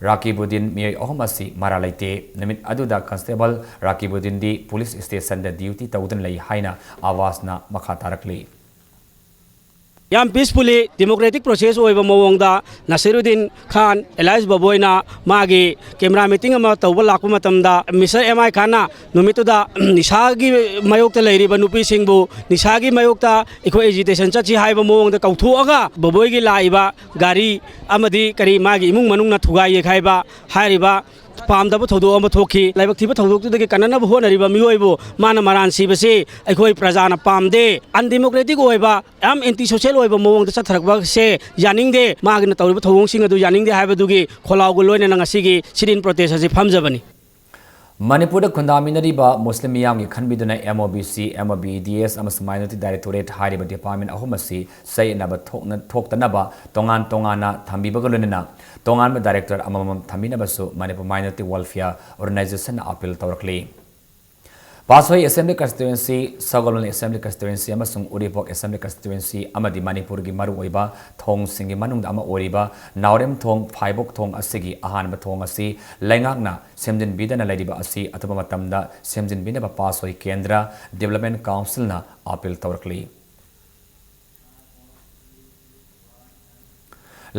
ꯔꯥꯀꯤꯕꯨꯗꯤꯟ ꯃꯤꯑꯣꯏ ꯑꯍꯨꯝ ꯑꯁꯤ ꯃꯔꯥꯜ ꯂꯩꯇꯦ꯫ ꯅꯨꯃꯤꯠ ꯑꯗꯨꯗ ꯀꯟꯁꯇꯦꯕꯜ ꯔꯥꯀꯤꯕꯨꯗꯤꯟꯗꯤ ꯄꯨꯂꯤꯁ ꯁ꯭ꯇꯦꯁꯟꯗ ꯗ꯭ꯌꯨꯇꯤ ꯇꯧꯗꯨꯅ ꯂꯩ ꯍꯥꯏꯅ ꯑꯕꯥꯁꯅ ꯃꯈꯥ ꯇꯥꯔꯛꯂꯤ꯫ ꯌꯥꯝ peacefully democratic process ꯑꯣꯏꯕ ꯃꯑꯣꯡꯗ ꯅꯁꯤꯔꯨꯗꯤꯟ ꯈꯥꯟ, ꯑꯦꯂꯥꯏꯁ ꯕꯕꯣꯏꯅ ꯃꯥꯒꯤ camera meeting ꯑꯃ ꯇꯧꯕ ꯂꯥꯛꯄ ꯃꯇꯝꯗ, ꯃꯤꯁꯇꯔ ꯑꯦꯝ ꯑꯥꯏ ꯈꯥꯟꯅ ꯅꯨꯃꯤꯠꯇꯨꯗ ꯅꯤꯁꯥꯒꯤ ꯃꯥꯌꯣꯛꯇ ꯂꯩꯔꯤꯕ ꯅꯨꯄꯤꯁꯤꯡꯕꯨ ꯅꯤꯁꯥꯒꯤ ꯃꯥꯌꯣꯛꯇ ꯑꯩꯈꯣꯏ agitation ꯆꯠꯁꯤ ꯍꯥꯏꯕ ꯃꯑꯣꯡꯗ ꯀꯧꯊꯣꯛꯑꯒ, ꯕꯕꯣꯏꯒꯤ ꯂꯥꯛꯏꯕ ꯒꯥꯔꯤ ꯑꯃꯗꯤ ꯀꯔꯤ ꯃꯥꯒꯤ ꯏꯃꯨꯡ ꯃꯅꯨꯡꯅ ꯊꯨꯒꯥꯏ ꯌꯩꯈꯥꯏꯕ ꯍꯥꯏꯔꯤꯕ ꯄꯥꯝꯗꯕ ꯊꯧꯗꯣꯛ ꯑꯃ ꯊꯣꯛꯈꯤ꯫ ꯂꯥꯏꯕꯛ ꯊꯤꯕ ꯊꯧꯗꯣꯛꯇꯨꯗꯒꯤ ꯀꯟꯅꯅꯕ ꯍꯣꯠꯅꯔꯤꯕ ꯃꯤꯑꯣꯏꯕꯨ ꯃꯥꯅ ꯃꯔꯥꯟ ꯁꯤꯕꯁꯤ ꯑꯩꯈꯣꯏ ꯄ꯭ꯔꯖꯥꯅ ꯄꯥꯝꯗꯦ꯫ Undemocratic ꯑꯣꯏꯕ, ꯌꯥꯝ anti social ꯑꯣꯏꯕ ꯃꯑꯣꯡꯗ ꯆꯠꯊꯔꯛꯄꯁꯦ ꯌꯥꯅꯤꯡꯗꯦ꯫ ꯃꯥꯒꯤꯅ ꯇꯧꯔꯤꯕ ꯊꯧꯑꯣꯡꯁꯤꯡ ꯑꯗꯨ ꯌꯥꯅꯤꯡꯗꯦ ꯍꯥꯏꯕꯗꯨꯒꯤ ꯈꯣꯜꯂꯥꯎꯒ ꯂꯣꯏꯅꯅ ꯉꯁꯤꯒꯤ sit-in protest ꯑꯁꯤ ꯐꯝꯖꯕꯅꯤ꯫ ꯃꯅꯤꯄꯨꯔꯗ ꯈꯨꯟꯗꯥꯃꯤꯟꯅꯔꯤꯕ ꯃꯨꯁꯂꯤꯝ ꯃꯤꯌꯥꯝꯒꯤ ꯈꯟꯕꯤꯗꯨꯅ M O B C, M O B D S ꯑꯃꯁꯨꯡ Minority Directorate ꯍꯥꯏꯔꯤꯕ department ꯑꯍꯨꯝ ꯑꯁꯤ ꯆꯌꯦꯠꯅꯕ ꯊꯣꯛꯅ-, ꯊꯣꯛꯇꯅꯕ ꯇꯣꯉꯥꯟ ꯇꯣꯉꯥꯟꯅ ꯊꯝꯕꯤꯕꯒ ꯂꯣꯏꯅꯅ ꯇꯣꯉꯥꯟꯕ director ꯑꯃꯃꯝ ꯊꯝꯕꯤꯅꯕꯁꯨ Manipur Minority Welfare Organizationꯅ appeal ꯇꯧꯔꯛꯂꯤ꯫ ꯄꯥꯠꯁꯣꯏ Assembly Constituency, ꯁꯒꯣꯜꯕꯟ Assembly Constituency ꯑꯃꯁꯨꯡ ꯎꯔꯤꯄꯣꯛ Assembly Constituency ꯑꯃꯗꯤ ꯃꯅꯤꯄꯨꯔꯒꯤ ꯃꯔꯨꯑꯣꯏꯕ ꯊꯣꯡꯁꯤꯡꯒꯤ ꯃꯅꯨꯡꯗ ꯑꯃ ꯑꯣꯏꯔꯤꯕ ꯅꯥꯎꯔꯦꯝ ꯊꯣꯡ, ꯐꯥꯏꯕꯣꯛ ꯊꯣꯡ ꯑꯁꯤꯒꯤ ꯑꯍꯥꯟꯕ ꯊꯣꯡ ꯑꯁꯤ ꯂꯩꯉꯥꯛꯅ ꯁꯦꯝꯖꯤꯟꯕꯤꯗꯅ ꯂꯩꯔꯤꯕ ꯑꯁꯤ ꯑꯊꯨꯕ ꯃꯇꯝꯗ ꯁꯦꯝꯖꯤꯟꯕꯤꯅꯕ ꯄꯥꯠꯁꯣꯏ ꯀꯦꯟꯗ꯭ꯔ Development Councilꯅ appeal ꯇꯧꯔꯛꯂꯤ꯫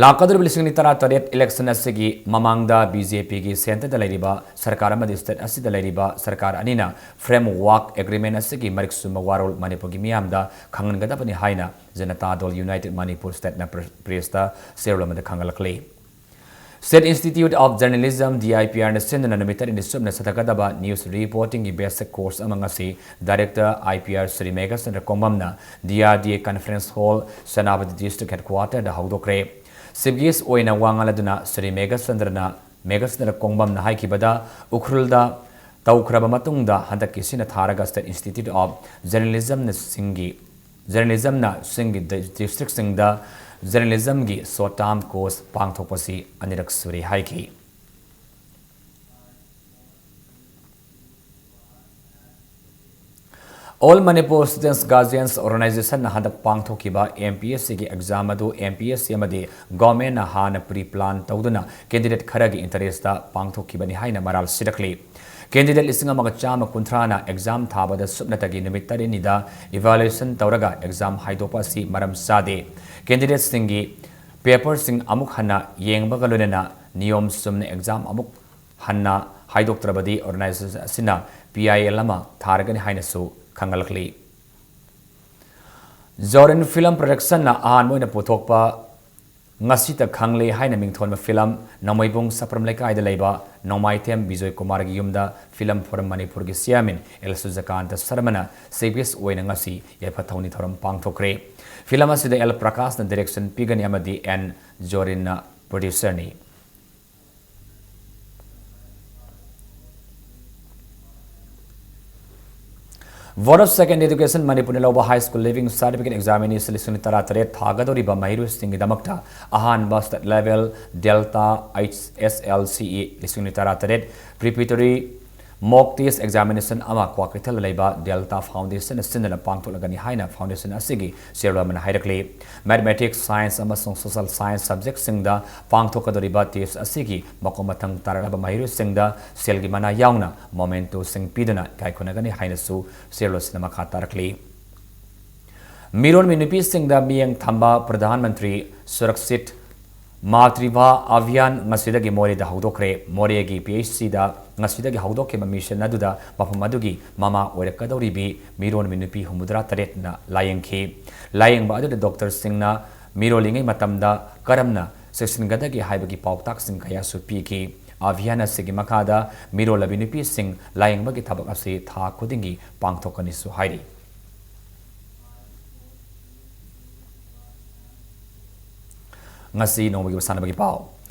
ꯂꯥꯛꯀꯗꯧꯔꯤꯕ ꯂꯤꯁꯤꯡ ꯑꯅꯤ ꯇꯔꯥꯇꯔꯦꯠ election ꯑꯁꯤꯒꯤ ꯃꯃꯥꯡꯗ B J Pꯒꯤ centreꯗ ꯂꯩꯔꯤꯕ ꯁꯔꯀꯥꯔ ꯑꯃꯗꯤ state ꯑꯁꯤꯗ ꯂꯩꯔꯤꯕ ꯁꯔꯀꯥꯔ ꯑꯅꯤꯅ framework agreement ꯑꯁꯤꯒꯤ ꯃꯔꯤꯛ ꯆꯨꯝꯕ ꯋꯥꯔꯣꯜ ꯃꯅꯤꯄꯨꯔꯒꯤ ꯃꯤꯌꯥꯝꯗ ꯈꯪꯍꯟꯒꯗꯕꯅꯤ ꯍꯥꯏꯅ ꯖꯅꯇꯥ ꯗꯜ United Manipur stateꯅ pre-, pressꯇ ꯆꯦꯔꯣꯜ ꯑꯃꯗ ꯈꯪꯍꯜꯂꯛꯂꯤ꯫ State Institute of Journalism, D I P R ꯅ ꯁꯤꯟꯗꯨꯅ ꯅꯨꯃꯤꯠ ꯇꯔꯦꯠꯅꯤ ꯆꯨꯞꯅ ꯆꯠꯊꯒꯗꯕ news reportingꯒꯤ basic course ꯑꯃ ꯉꯁꯤ Director I P R Shri Meghachandra ꯀꯣꯡꯕꯝꯅ D R D A Conference Hall, Senapati District Headquarterꯗ ꯍꯧꯗꯣꯛꯈ꯭ꯔꯦ꯫ Chief guest ꯑꯣꯏꯅ ꯋꯥ ꯉꯥꯡꯂꯗꯨꯅ ꯁ꯭ꯔꯤ ꯃꯦꯘꯆꯟꯗ꯭ꯔꯅ, ꯃꯦꯘꯆꯟꯗ꯭ꯔ ꯀꯣꯡꯕꯝꯅ ꯍꯥꯏꯈꯤꯕꯗ, ꯎꯈ꯭ꯔꯨꯜꯗ ꯇꯧꯈ꯭ꯔꯕ ꯃꯇꯨꯡꯗ ꯍꯟꯗꯛꯀꯤ ꯁꯤꯖꯤꯟꯅ ꯊꯥꯔꯒ State Institute of Journalismꯅ ꯁꯤꯡꯒꯤ, Journalismꯅ ꯁꯤꯡꯒꯤ ꯗꯤ-, districtꯁꯤꯡꯗ journalismꯒꯤ short term course ꯄꯥꯡꯊꯣꯛꯄꯁꯤ ꯑꯅꯤꯔꯛ ꯁꯨꯔꯦ ꯍꯥꯏꯈꯤ꯫ All Manipur Students Guardians Organization ꯅ ꯍꯟꯗꯛ ꯄꯥꯡꯊꯣꯛꯈꯤꯕ M P S C ꯒꯤ exam ꯑꯗꯨ M P S C ꯑꯃꯗꯤ government ꯅ ꯍꯥꯟꯅ pre plan ꯇꯧꯗꯨꯅ candidate ꯈꯔꯒꯤ interest ꯇ ꯄꯥꯡꯊꯣꯛꯈꯤꯕꯅꯤ ꯍꯥꯏꯅ ꯃꯔꯥꯜ ꯁꯤꯔꯛꯂꯤ꯫ Candidate ꯂꯤꯁꯤꯡ ꯑꯃꯒ ꯆꯥꯝꯃ ꯀꯨꯟꯊ꯭ꯔꯥꯅ exam ꯊꯥꯕꯗ ꯁꯨꯞꯅꯇꯒꯤ ꯅꯨꯃꯤꯠ ꯇꯔꯦꯠꯅꯤꯗ evaluation ꯇꯧꯔꯒ exam ꯍꯥꯏꯗꯣꯛꯄ ꯑꯁꯤ ꯃꯔꯝ ꯆꯥꯗꯦ꯫ Candidate ꯁꯤꯡꯒꯤ paper ꯁꯤꯡ ꯑꯃꯨꯛ ꯍꯟꯅ ꯌꯦꯡꯕꯒ ꯂꯣꯏꯅꯅ ꯅꯤꯌꯣꯝ ꯆꯨꯝꯅ exam ꯑꯃꯨꯛ ꯍꯟꯅ ꯍꯥꯏꯗꯣꯛꯇ꯭ꯔꯕꯗꯤ organization ꯑꯁꯤꯅ P I L ꯑꯃ ꯊꯥꯔꯒꯅꯤ ꯍꯥꯏꯅꯁꯨ ꯈꯪꯍꯜꯂꯛꯂꯤ꯫ Zorin Film Production ꯅ ꯑꯍꯥꯟꯕ ꯑꯣꯏꯅ ꯄꯨꯊꯣꯛꯄ ꯉꯁꯤꯇ ꯈꯪꯂꯦ ꯍꯥꯏꯅ ꯃꯤꯡꯊꯣꯟꯕ film ꯅꯣꯡꯃꯩꯕꯨꯡ ꯁꯄ꯭ꯔꯝ ꯂꯩꯀꯥꯏꯗ ꯂꯩꯕ ꯅꯣꯡꯃꯥꯏꯊꯦꯝ ꯕꯤꯖꯣꯏ ꯀꯨꯃꯥꯔꯒꯤ ꯌꯨꯝꯗ Film Forum ꯃꯅꯤꯄꯨꯔꯒꯤ chairman L ꯁꯨꯖꯀꯥꯟꯇ ꯁꯔꯃꯅ chief guest ꯑꯣꯏꯅ ꯉꯁꯤ ꯌꯥꯏꯐ ꯊꯧꯅꯤ ꯊꯧꯔꯝ ꯄꯥꯡꯊꯣꯛꯈ꯭ꯔꯦ꯫ Film ꯑꯁꯤꯗ L ꯄ꯭ꯔꯀꯥꯁꯅ direction ꯄꯤꯒꯅꯤ ꯑꯃꯗꯤ N ꯖꯣꯔꯤꯟꯅ producer ꯅꯤ꯫ Board of Secondary Education ꯃꯅꯤꯄꯨꯔꯅ ꯂꯧꯕ High School Leaving Certificate Examination ꯂꯤꯁꯤꯡ ꯇꯔꯥꯇꯔꯦꯠ ꯊꯥꯒꯗꯧꯔꯤꯕ ꯃꯍꯩꯔꯣꯏꯁꯤꯡꯒꯤꯗꯃꯛꯇ ꯑꯍꯥꯟꯕ state level Delta H S L C E ꯂꯤꯁꯤꯡ ꯇꯔꯥꯇꯔꯦꯠ preparatory mock test examination ꯑꯃ ꯀ꯭ꯋꯥꯀꯩꯊꯦꯜꯗ ꯂꯩꯕ Delta Foundation ꯁꯤꯟꯗꯨꯅ ꯄꯥꯡꯊꯣꯛꯂꯒꯅꯤ ꯍꯥꯏꯅ foundation ꯑꯁꯤꯒꯤ chairwoman ꯍꯥꯏꯔꯛꯂꯤ꯫ Mathematics, Science ꯑꯃꯁꯨꯡ Social Science subject ꯁꯤꯡꯗ ꯄꯥꯡꯊꯣꯛꯀꯗꯧꯔꯤꯕ test ꯑꯁꯤꯒꯤ ꯃꯀꯣꯛ ꯃꯊꯪ ꯇꯥꯔꯛꯂꯕ ꯃꯍꯩꯔꯣꯏꯁꯤꯡꯗ ꯁꯦꯜꯒꯤ ꯃꯅꯥ ꯌꯥꯎꯅ memento ꯁꯤꯡ ꯄꯤꯗꯨꯅ ꯏꯀꯥꯏ ꯈꯨꯝꯅꯒꯅꯤ ꯍꯥꯏꯅꯁꯨ chairwoman ꯁꯤꯅ ꯃꯈꯥ ꯇꯥꯔꯛꯂꯤ꯫ ꯃꯤꯔꯣꯟꯕꯤ ꯅꯨꯄꯤꯁꯤꯡꯗ ꯃꯤꯠꯌꯦꯡ ꯊꯝꯕ ꯄ꯭ꯔꯙꯥꯟ ꯃꯟꯇ꯭ꯔꯤ ꯁꯨꯔꯛꯁꯤꯠ ꯃꯥꯇ꯭ꯔꯤꯚꯥ ꯑꯚꯤꯌꯥꯟ ꯉꯁꯤꯗꯒꯤ ꯃꯣꯔꯦꯗ ꯍꯧꯗꯣꯛꯈ꯭ꯔꯦ꯫ ꯃꯣꯔꯦꯒꯤ P H C ꯗ ꯉꯁꯤꯗꯒꯤ ꯍꯧꯗꯣꯛꯈꯤꯕ mission ꯑꯗꯨꯗ ꯃꯐꯝ ꯑꯗꯨꯒꯤ ꯃꯃꯥ ꯑꯣꯏꯔꯛꯀꯗꯧꯔꯤꯕꯤ ꯃꯤꯔꯣꯟꯕꯤ ꯅꯨꯄꯤ ꯍꯨꯝꯐꯨꯇꯔꯥ ꯇꯔꯦꯠꯅ ꯂꯥꯌꯦꯡꯈꯤ꯫ ꯂꯥꯌꯦꯡꯕ ꯑꯗꯨꯗ doctor ꯁꯤꯡꯅ ꯃꯤꯔꯣꯜꯂꯤꯉꯩ ꯃꯇꯝꯗ ꯀꯔꯝꯅ ꯆꯦꯛꯁꯤꯟꯒꯗꯒꯦ ꯍꯥꯏꯕꯒꯤ ꯄꯥꯎꯇꯥꯛꯁꯤꯡ ꯀꯌꯥꯁꯨ ꯄꯤꯈꯤ꯫ ꯑꯚꯤꯌꯥꯟ ꯑꯁꯤꯒꯤ ꯃꯈꯥꯗ ꯃꯤꯔꯣꯜꯂꯕꯤ ꯅꯨꯄꯤꯁꯤꯡ ꯂꯥꯌꯦꯡꯕꯒꯤ ꯊꯕꯛ ꯑꯁꯤ ꯊꯥ ꯈꯨꯗꯤꯡꯒꯤ ꯄꯥꯡꯊꯣꯛꯀꯅꯤꯁꯨ ꯍꯥꯏꯔꯤ꯫ ꯉꯁꯤ ꯅꯣꯡꯃꯒꯤ ꯃꯁꯥꯟꯅꯕꯒꯤ ꯄꯥꯎ꯫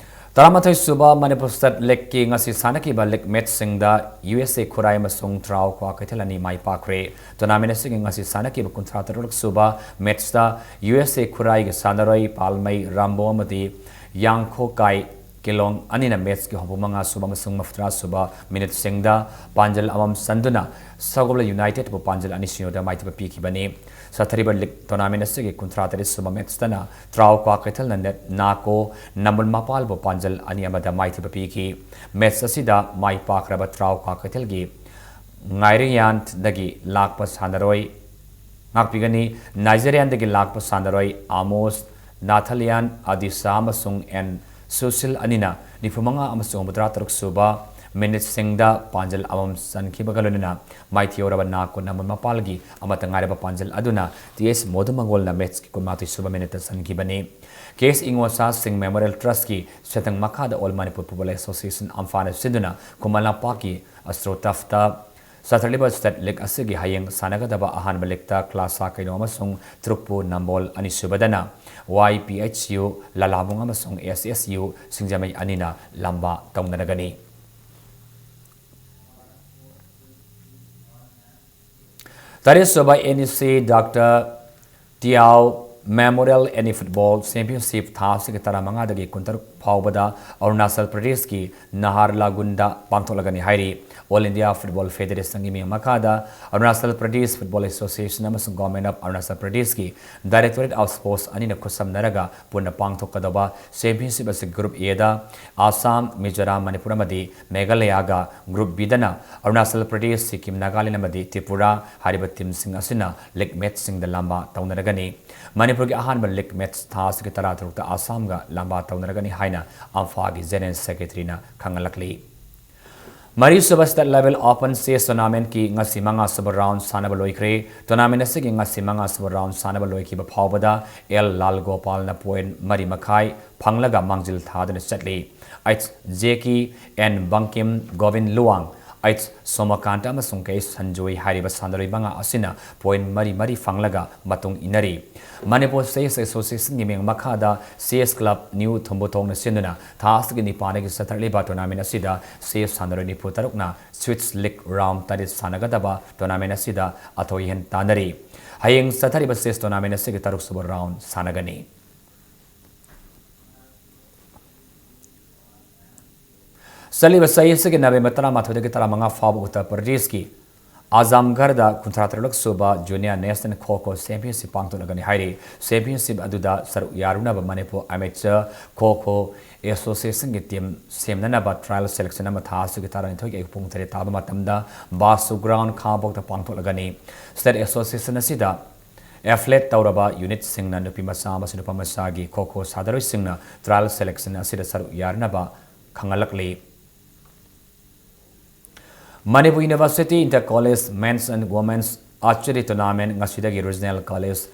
ꯇꯔꯥꯃꯥꯊꯣꯏ ꯁꯨꯕ ꯃꯅꯤꯄꯨꯔ State League ꯀꯤ ꯉꯁꯤ ꯁꯥꯟꯅꯈꯤꯕ league match ꯁꯤꯡꯗ U S A ꯈꯨꯔꯥꯏ ꯑꯃꯁꯨꯡ ꯇ꯭ꯔꯥꯎ ꯀ꯭ꯋꯥꯀꯩꯊꯦꯜ ꯑꯅꯤ ꯃꯥꯏ ꯄꯥꯛꯈ꯭ꯔꯦ꯫ Tournament ꯑꯁꯤꯒꯤ ꯉꯁꯤ ꯁꯥꯟꯅꯈꯤꯕ ꯀꯨꯟꯊ꯭ꯔꯥ ꯇꯔꯨꯛ ꯁꯨꯕ match ꯇ U S A ꯈꯨꯔꯥꯏꯒꯤ ꯁꯥꯟꯅꯔꯣꯏ ꯄꯥꯜꯃꯩ ꯔꯥꯝꯕꯣ ꯑꯃꯗꯤ ꯌꯥꯡꯈꯣꯀꯥꯏ ꯀꯤꯂꯣꯡ ꯑꯅꯤꯅ ꯃꯦꯠꯁꯀꯤ ꯍꯨꯝꯐꯨ ꯃꯉꯥ ꯁꯨꯕ ꯑꯃꯁꯨꯡ ꯃꯧꯗ꯭ꯔꯥ ꯁꯨꯕ ꯃꯤꯅꯤꯠꯁꯤꯡꯗ ꯄꯥꯟꯖꯜ ꯑꯃꯃꯝ ꯆꯟꯗꯨꯅ ꯁꯒꯣꯜꯕꯟ ꯌꯨꯅꯥꯏꯇꯦꯗꯄꯨ ꯄꯥꯟꯖꯜ ꯑꯅꯤ ꯁꯤꯅꯣꯗ ꯃꯥꯏꯊꯤꯕ ꯄꯤꯈꯤꯕꯅꯤ꯫ ꯆꯠꯊꯔꯤꯕ ꯂꯤꯒ ꯇꯣꯔꯅꯥꯃꯦꯟ ꯑꯁꯤꯒꯤ ꯀꯨꯟꯊ꯭ꯔꯥ ꯇꯔꯦꯠ ꯁꯨꯕ ꯃꯦꯠꯁꯇꯅ ꯇ꯭ꯔꯥꯎ ꯀ꯭ꯋꯥꯀꯩꯊꯦꯜꯅ ꯅꯦꯠ ꯅꯥꯀꯣ ꯅꯝꯕꯣꯜ ꯃꯄꯥꯜꯕꯨ ꯄꯥꯟꯖꯜ ꯑꯅꯤ ꯑꯃꯗ ꯃꯥꯏꯊꯤꯕ ꯄꯤꯈꯤ꯫ ꯃꯦꯠꯁ ꯑꯁꯤꯗ ꯃꯥꯏ ꯄꯥꯛꯈ꯭ꯔꯕ ꯇ꯭ꯔꯥꯎ ꯀ꯭ꯋꯥꯀꯩꯊꯦꯜꯒꯤ ꯉꯥꯏꯔꯤꯌꯥꯟꯗꯒꯤ ꯂꯥꯛꯄ ꯁꯥꯟꯅꯔꯣꯏ ꯉꯥꯛꯄꯤꯒꯅꯤ꯫ ꯅꯥꯏꯖꯦꯔꯤꯌꯥꯟꯗꯒꯤ ꯂꯥꯛꯄ ꯁꯥꯟꯅꯔꯣꯏ ꯑꯃꯣꯁ ꯅꯥꯊꯥꯂꯤꯌꯥꯟ ꯑꯗꯤꯁꯥ ꯑꯃꯁꯨꯡ ꯑꯦꯟ ꯁꯨꯁꯤꯜ ꯑꯅꯤꯅ ꯅꯤꯐꯨ ꯃꯉꯥ ꯑꯃꯁꯨꯡ ꯍꯨꯝꯐꯨꯇꯔꯥ ꯇꯔꯨꯛ ꯁꯨꯕ ꯃꯤꯅꯤꯠꯁꯤꯡꯗ ꯄꯥꯟꯖꯜ ꯑꯃꯃꯝ ꯆꯟꯈꯤꯕꯒ ꯂꯣꯏꯅꯅ ꯃꯥꯏꯊꯤꯍꯧꯔꯕ ꯅꯥꯀꯣ ꯅꯝꯕꯣꯜ ꯃꯄꯥꯜꯒꯤ ꯑꯃꯠꯇ ꯉꯥꯏꯔꯕ ꯄꯥꯟꯖꯜ ꯑꯗꯨꯅ ꯇꯤ ꯑꯦꯁ ꯃꯣꯗꯨ ꯃꯪꯒꯣꯜꯅ ꯃꯦꯠꯁꯀꯤ ꯀꯨꯟꯃꯥꯊꯣꯏ ꯁꯨꯕ ꯃꯤꯅꯤꯠꯇ ꯆꯟꯈꯤꯕꯅꯤ꯫ ꯀꯦ ꯑꯦꯁ ꯏꯉꯣꯆꯥ ꯁꯤꯡ ꯃꯦꯃꯣꯔꯤꯌꯦꯜ ꯇ꯭ꯔꯁꯀꯤ ꯁꯦꯟꯊꯪ ꯃꯈꯥꯗ ꯑꯣꯜ ꯃꯅꯤꯄꯨꯔ ꯐꯨꯠꯕꯣꯜ ꯑꯦꯁꯣꯁꯤꯌꯦꯁꯟ ꯑꯝꯐꯥꯅ ꯁꯤꯟꯗꯨꯅ ꯈꯨꯃꯟ ꯂꯝꯄꯥꯛꯀꯤ ꯑꯁꯇ꯭ꯔꯣ ꯇꯐꯇ ꯆꯠꯊꯔꯤꯕ ꯁ꯭ꯇꯦꯠ ꯂꯤꯒ ꯑꯁꯤꯒꯤ ꯍꯌꯦꯡ ꯁꯥꯟꯅꯒꯗꯕ ꯑꯍꯥꯟꯕ ꯂꯤꯒꯇ ꯀ꯭ꯂꯥꯁꯥ ꯀꯩꯅꯣ ꯑꯃꯁꯨꯡ ꯇ꯭ꯔꯨꯛꯄꯨ ꯅꯝꯕꯣꯜ ꯑꯅꯤꯁꯨꯕꯗꯅ ꯋꯥꯏ ꯄꯤ ꯑꯩꯆ ꯌꯨ ꯂꯂꯥꯕꯨꯡ ꯑꯃꯁꯨꯡ ꯑꯦꯁ ꯑꯦꯁ ꯌꯨ ꯁꯤꯡꯖꯃꯩ ꯑꯅꯤꯅ ꯂꯝꯕꯥ ꯇꯧꯅꯔꯒꯅꯤ꯫ ꯇꯔꯦꯠꯁꯨꯕ ꯑꯦꯟ ꯏ ꯁꯤ ꯗꯥꯛꯇꯔ ꯇꯤꯌꯥꯎ ꯃꯦꯃꯣꯔꯤꯌꯦꯜ ꯑꯦꯅꯤ ꯐꯨꯠꯕꯣꯜ ꯆꯦꯝꯄꯤꯌꯟꯁꯤꯞ ꯊꯥ ꯑꯁꯤꯒꯤ ꯇꯔꯥꯃꯉꯥꯗꯒꯤ ꯀꯨꯟꯇꯔꯨꯛ ꯐꯥꯎꯕꯗ ꯑꯔꯨꯅꯥꯆꯜ ꯄ꯭ꯔꯗꯦꯁꯀꯤ ꯅꯍꯥꯔꯂꯥꯒꯨꯟꯗ ꯄꯥꯡꯊꯣꯛꯂꯒꯅꯤ ꯍꯥꯏꯔꯤ꯫ ꯑꯣꯜ ꯏꯟꯗꯤꯌꯥ ꯐꯨꯠꯕꯣꯜ ꯐꯦꯗꯦꯔꯦꯁꯟꯒꯤ ꯃꯤꯡ ꯃꯈꯥꯗ ꯑꯔꯨꯅꯥꯆꯜ ꯄ꯭ꯔꯗꯦꯁ ꯐꯨꯠꯕꯣꯜ ꯑꯦꯁꯣꯁꯤꯌꯦꯁꯟ ꯑꯃꯁꯨꯡ ꯒꯣꯔꯃꯦꯟ ꯑꯣꯐ ꯑꯔꯨꯅꯥꯆꯜ ꯄ꯭ꯔꯗꯦꯁꯀꯤ ꯗꯥꯏꯔꯦꯛꯇꯣꯔꯦꯠ ꯑꯣꯐ ꯁ꯭ꯄꯣꯔꯠꯁ ꯑꯅꯤꯅ ꯈꯨꯠꯁꯝꯅꯔꯒ ꯄꯨꯟꯅ ꯄꯥꯡꯊꯣꯛꯀꯗꯧꯕ ꯆꯦꯝꯄꯤꯌꯟꯁꯤꯞ ꯑꯁꯤ ꯒ꯭ꯔꯨꯞ ꯑꯦꯗ ꯑꯁꯥꯝ, ꯃꯤꯖꯣꯔꯥꯝ, ꯃꯅꯤꯄꯨꯔ ꯑꯃꯗꯤ ꯃꯦꯘꯥꯂꯌꯥꯒ, ꯒ꯭ꯔꯨꯞ ꯕꯤꯗꯅ ꯑꯔꯨꯅꯥꯆꯜ ꯄ꯭ꯔꯗꯦꯁ, ꯁꯤꯛꯀꯤꯝ, ꯅꯥꯒꯥꯂꯦꯟ ꯑꯃꯗꯤ ꯇ꯭ꯔꯤꯄꯨꯔꯥ ꯍꯥꯏꯔꯤꯕ ꯇꯤꯝꯁꯤꯡ ꯑꯁꯤꯅ ꯂꯤꯒ ꯃꯦꯠꯆꯁꯤꯡꯗ ꯂꯝꯕꯥ ꯇꯧꯅꯔꯒꯅꯤ꯫ ꯃꯅꯤꯄꯨꯔꯒꯤ ꯑꯍꯥꯟꯕ ꯂꯤꯒ ꯃꯦꯠꯆ ꯊꯥ ꯑꯁꯤꯒꯤ ꯇꯔꯥꯇꯔꯨꯛꯇ ꯑꯁꯥꯝꯒ ꯂꯝꯕꯥ ꯇꯧꯅꯔꯒꯅꯤ ꯍꯥꯏꯅ ꯑꯝꯐꯥꯒꯤ ꯖꯦꯅꯔꯦꯜ ꯁꯦꯀ꯭ꯔꯦꯇꯔꯤꯅ ꯈꯪꯍꯜꯂꯛꯂꯤ꯫ ꯃꯔꯤꯁꯨꯕ ꯁ꯭ꯇꯦꯠ ꯂꯦꯚꯦꯜ ꯑꯣꯄꯟ ꯆꯦꯁ ꯇꯣꯔꯅꯥꯃꯦꯟꯠꯀꯤ ꯉꯁꯤ ꯃꯉꯥꯁꯨꯕ ꯔꯥꯎꯟ ꯁꯥꯟꯅꯕ ꯂꯣꯏꯈ꯭ꯔꯦ꯫ ꯇꯣꯔꯅꯥꯃꯦꯟꯠ ꯑꯁꯤꯒꯤ ꯉꯁꯤ ꯃꯉꯥꯁꯨꯕ ꯔꯥꯎꯟ ꯁꯥꯟꯅꯕ ꯂꯣꯏꯈꯤꯕ ꯐꯥꯎꯕꯗ ꯑꯦꯜ ꯂꯥꯜ ꯒꯣꯄꯥꯜꯅ ꯄꯣꯏꯟꯠ ꯃꯔꯤ ꯃꯈꯥꯏ ꯐꯪꯂꯒ ꯃꯥꯡꯖꯤꯜ ꯊꯥꯗꯨꯅ ꯆꯠꯂꯤ꯫ H Jaki, N Bungkim, Gobin Luwang, H Somakanta ꯑꯃꯁꯨꯡ ꯀꯦ ꯁꯟꯖꯣꯏ ꯍꯥꯏꯔꯤꯕ ꯁꯥꯟꯅꯔꯣꯏ ꯃꯉꯥ ꯑꯁꯤꯅ ꯄꯣꯏꯟꯠ ꯃꯔꯤ ꯃꯔꯤ ꯐꯪꯂꯒ ꯃꯇꯨꯡ ꯏꯟꯅꯔꯤ꯫ ꯃꯅꯤꯄꯨꯔ ꯆꯦꯁ ꯑꯦꯁꯣꯁꯤꯌꯦꯁꯟꯒꯤ ꯃꯤꯡ ꯃꯈꯥꯗ ꯆꯦꯁ ꯀ꯭ꯂꯕ ꯅ꯭ꯌꯨ ꯊꯨꯝꯕꯨꯊꯣꯡꯅ ꯁꯤꯟꯗꯨꯅ ꯊꯥ ꯑꯁꯤꯒꯤ ꯅꯤꯄꯥꯟꯗꯒꯤ ꯆꯠꯊꯔꯛꯂꯤꯕ ꯇꯣꯔꯅꯥꯃꯦꯟꯠ ꯑꯁꯤꯗ ꯆꯦꯁ ꯁꯥꯟꯅꯔꯣꯏ ꯅꯤꯐꯨ ꯇꯔꯨꯛꯅ ꯁ꯭ꯋꯤꯠꯁ ꯂꯤꯒ ꯔꯥꯎꯟ ꯇꯔꯦꯠ ꯁꯥꯟꯅꯒꯗꯕ ꯇꯣꯔꯅꯥꯃꯦꯟꯠ ꯑꯁꯤꯗ ꯑꯊꯣꯏ ꯑꯍꯦꯟ ꯇꯥꯟꯅꯔꯤ꯫ ꯍꯌꯦꯡ ꯆꯠꯊꯔꯤꯕ ꯆꯦꯁ ꯇꯣꯔꯅꯥꯃꯦꯟꯠ ꯑꯁꯤꯒꯤ ꯇꯔꯨꯛꯁꯨꯕ ꯔꯥꯎꯟ ꯁꯥꯟꯅꯒꯅꯤ꯫ ꯆꯠꯂꯤꯕ ꯆꯍꯤ ꯑꯁꯤꯒꯤ ꯅꯕꯦꯝꯕꯔ ꯇꯔꯥꯃꯥꯊꯣꯏꯗꯒꯤ ꯇꯔꯥꯃꯉꯥ ꯐꯥꯎꯕ ꯎꯠꯇꯔ ꯄ꯭ꯔꯗꯦꯁꯀꯤ ꯑꯖꯥꯝꯒꯔꯗ ꯀꯨꯟꯊ꯭ꯔꯥ ꯇꯔꯨꯛ ꯁꯨꯕ ꯖꯨꯅꯤꯌꯔ ꯅꯦꯁꯅꯦꯜ ꯈꯣ ꯈꯣ ꯆꯦꯝꯄꯤꯌꯟꯁꯤꯞ ꯄꯥꯡꯊꯣꯛꯂꯒꯅꯤ ꯍꯥꯏꯔꯤ꯫ ꯆꯦꯝꯄꯤꯌꯟꯁꯤꯞ ꯑꯗꯨꯗ ꯁꯔꯨꯛ ꯌꯥꯔꯨꯅꯕ ꯃꯅꯤꯄꯨꯔ ꯑꯦꯃꯦꯆꯔ ꯈꯣ ꯈꯣ ꯑꯦꯁꯣꯁꯤꯌꯦꯁꯟꯒꯤ ꯇꯤꯝ ꯁꯦꯝꯅꯅꯕ ꯇ꯭ꯔꯥꯏꯌꯦꯜ ꯁꯦꯂꯦꯛꯁꯟ ꯑꯃ ꯊꯥ ꯑꯁꯤꯒꯤ ꯇꯔꯥꯅꯤꯊꯣꯏꯒꯤ ꯑꯌꯨꯛ ꯄꯨꯡ ꯇꯔꯦꯠ ꯇꯥꯕ ꯃꯇꯝꯗ ꯕꯥꯁꯨ ꯒ꯭ꯔꯥꯎꯟ ꯈꯥꯉꯕꯣꯛꯇ ꯄꯥꯡꯊꯣꯛꯂꯒꯅꯤ꯫ ꯁ꯭ꯇꯦꯠ ꯑꯦꯁꯣꯁꯤꯌꯦꯁꯟ ꯑꯁꯤꯗ ꯑꯦꯐꯤꯂꯦꯠ ꯇꯧꯔꯕ ꯌꯨꯅꯤꯠꯁꯤꯡꯅ ꯅꯨꯄꯤ ꯃꯆꯥ ꯑꯃꯁꯨꯡ ꯅꯨꯄꯥ ꯃꯆꯥꯒꯤ ꯈꯣ ꯈꯣ ꯁꯥꯟꯅꯔꯣꯏꯁꯤꯡꯅ ꯇ꯭ꯔꯥꯏꯌꯦꯜ ꯁꯦꯂꯦꯛꯁꯟ ꯑꯁꯤꯗ ꯁꯔꯨꯛ ꯌꯥꯔꯤꯅꯕ ꯈꯪꯍꯜꯂꯛꯂꯤ꯫ Manipur university inter college men's and women's archery tournament ꯉꯁꯤꯗꯒꯤ ꯔꯤꯖꯅꯦꯜ ꯀꯣꯂꯦꯖ,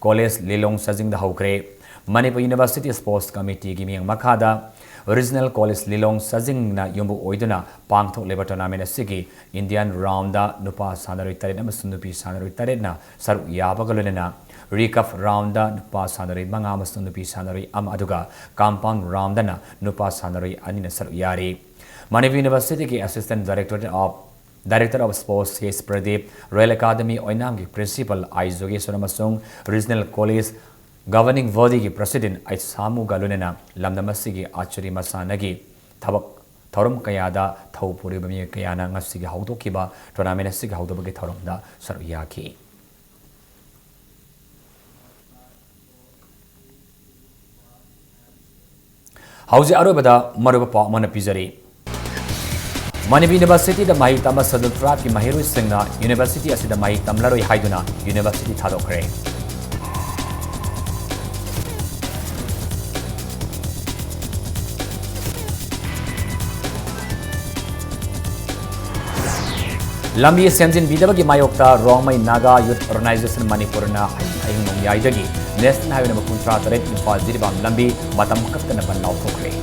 ꯀꯣꯂꯦꯖ ꯂꯤꯂꯣꯡ ꯆꯥꯖꯤꯡꯗ ꯍꯧꯈ꯭ꯔꯦ꯫ ꯃꯅꯤꯄꯨꯔ ꯌꯨꯅꯤꯚꯔꯁꯤꯇꯤ ꯁ꯭ꯄꯣꯔꯠꯁ ꯀꯃꯤꯇꯤꯒꯤ ꯃꯤꯠꯌꯦꯡ ꯃꯈꯥꯗ ꯔꯤꯖꯅꯦꯜ ꯀꯣꯂꯦꯖ ꯂꯤꯂꯣꯡ ꯆꯥꯖꯤꯡꯅ ꯌꯨꯝꯕꯨ ꯑꯣꯏꯗꯨꯅ ꯄꯥꯡꯊꯣꯛꯂꯤꯕ ꯇꯣꯔꯅꯥꯃꯦꯟ ꯑꯁꯤꯒꯤ ꯏꯟꯗꯤꯌꯟ ꯔꯥꯎꯟꯗ ꯅꯨꯄꯥ ꯁꯥꯟꯅꯔꯣꯏ ꯇꯔꯦꯠ ꯑꯃꯁꯨꯡ ꯅꯨꯄꯤ ꯁꯥꯟꯅꯔꯣꯏ ꯇꯔꯦꯠꯅ ꯁꯔꯨꯛ ꯌꯥꯕꯒ ꯂꯣꯏꯅꯅ ꯔꯤꯀꯞ ꯔꯥꯎꯟꯗ ꯅꯨꯄꯥ ꯁꯥꯟꯅꯔꯣꯏ ꯃꯉꯥ ꯑꯃꯁꯨꯡ ꯅꯨꯄꯤ ꯁꯥꯟꯅꯔꯣꯏ ꯑꯃ, ꯑꯗꯨꯒ ꯀꯝꯄꯥꯎꯟ ꯔꯥꯎꯟꯗꯅ ꯅꯨꯄꯥ ꯁꯥꯟꯅꯔꯣꯏ ꯑꯅꯤꯅ ꯁꯔꯨꯛ ꯌꯥꯔꯤ꯫ ꯃꯅꯤꯄꯨꯔ ꯌꯨꯅꯤꯚꯔꯁꯤꯇꯤꯒꯤ Assistant Director of, Director of Sports C S Pradip, royal academy ꯑꯣꯏꯅꯥꯝꯒꯤ Principal ꯑꯥꯏ ꯖꯣꯒꯦꯁꯣꯔ ꯑꯃꯁꯨꯡ ꯔꯤꯖꯅꯦꯜ ꯀꯣꯂꯦꯖ ꯒꯕꯔꯅꯤꯡ ꯕꯣꯗꯤꯒꯤ President ꯑꯩꯆ ꯁꯥꯃꯨꯒ ꯂꯣꯏꯅꯅ ꯂꯝꯗꯝ ꯑꯁꯤꯒꯤ ꯑꯥꯔꯆꯔꯤ ꯃꯁꯥꯟꯅꯒꯤ ꯊꯕꯛ ꯊꯧꯔꯝ ꯀꯌꯥꯗ ꯊꯧ ꯄꯨꯔꯤꯕ ꯃꯤꯑꯣꯏ ꯀꯌꯥꯅ ꯉꯁꯤꯒꯤ ꯍꯧꯗꯣꯛꯈꯤꯕ ꯇꯣꯔꯅꯥꯃꯦꯟ ꯑꯁꯤꯒꯤ ꯍꯧꯗꯣꯛꯄꯒꯤ ꯊꯧꯔꯝꯗ ꯁꯔꯨꯛ ꯌꯥꯈꯤ꯫ ꯍꯧꯖꯤꯛ ꯑꯔꯣꯏꯕꯗ ꯃꯔꯨꯑꯣꯏꯕ ꯄꯥꯎ ꯑꯃꯅ ꯄꯤꯖꯔꯤ꯫ ꯃꯅꯤꯄꯨꯔ ꯌꯨꯅꯤꯚꯔꯁꯤꯇꯤꯗ ꯃꯍꯩ ꯇꯝꯕ ꯁꯦꯗꯨꯜ ꯇ꯭ꯔꯥꯏꯕꯀꯤ ꯃꯍꯩꯔꯣꯏꯁꯤꯡꯅ ꯌꯨꯅꯤꯚꯔꯁꯤꯇꯤ ꯑꯁꯤꯗ ꯃꯍꯩ ꯇꯝꯂꯔꯣꯏ ꯍꯥꯏꯗꯨꯅ ꯌꯨꯅꯤꯚꯔꯁꯤꯇꯤ ꯊꯥꯗꯣꯛꯈ꯭ꯔꯦ꯫ ꯂꯝꯕꯤ ꯁꯦꯝꯖꯤꯟꯕꯤꯗꯕꯒꯤ ꯃꯥꯌꯣꯛꯇ ꯔꯣꯡꯃꯩ ꯅꯥꯒꯥ ꯌꯨꯊ ꯑꯣꯔꯒꯅꯥꯏꯖꯦꯁꯟ ꯃꯅꯤꯄꯨꯔꯅ ꯍꯌꯦꯡ ꯅꯣꯡꯌꯥꯏꯗꯒꯤ ꯅꯦꯁꯅꯦꯜ ꯍꯥꯏꯋꯦ ꯅꯝꯕꯔ ꯀꯨꯟꯊ꯭ꯔꯥ ꯇꯔꯦꯠ ꯏꯝꯐꯥꯜ ꯖꯤꯔꯤꯕꯥꯝ ꯂꯝꯕꯤ ꯃꯇꯝ ꯀꯛꯇꯅ ꯕꯟ ꯂꯥꯎꯊꯣꯛꯈ꯭ꯔꯦ꯫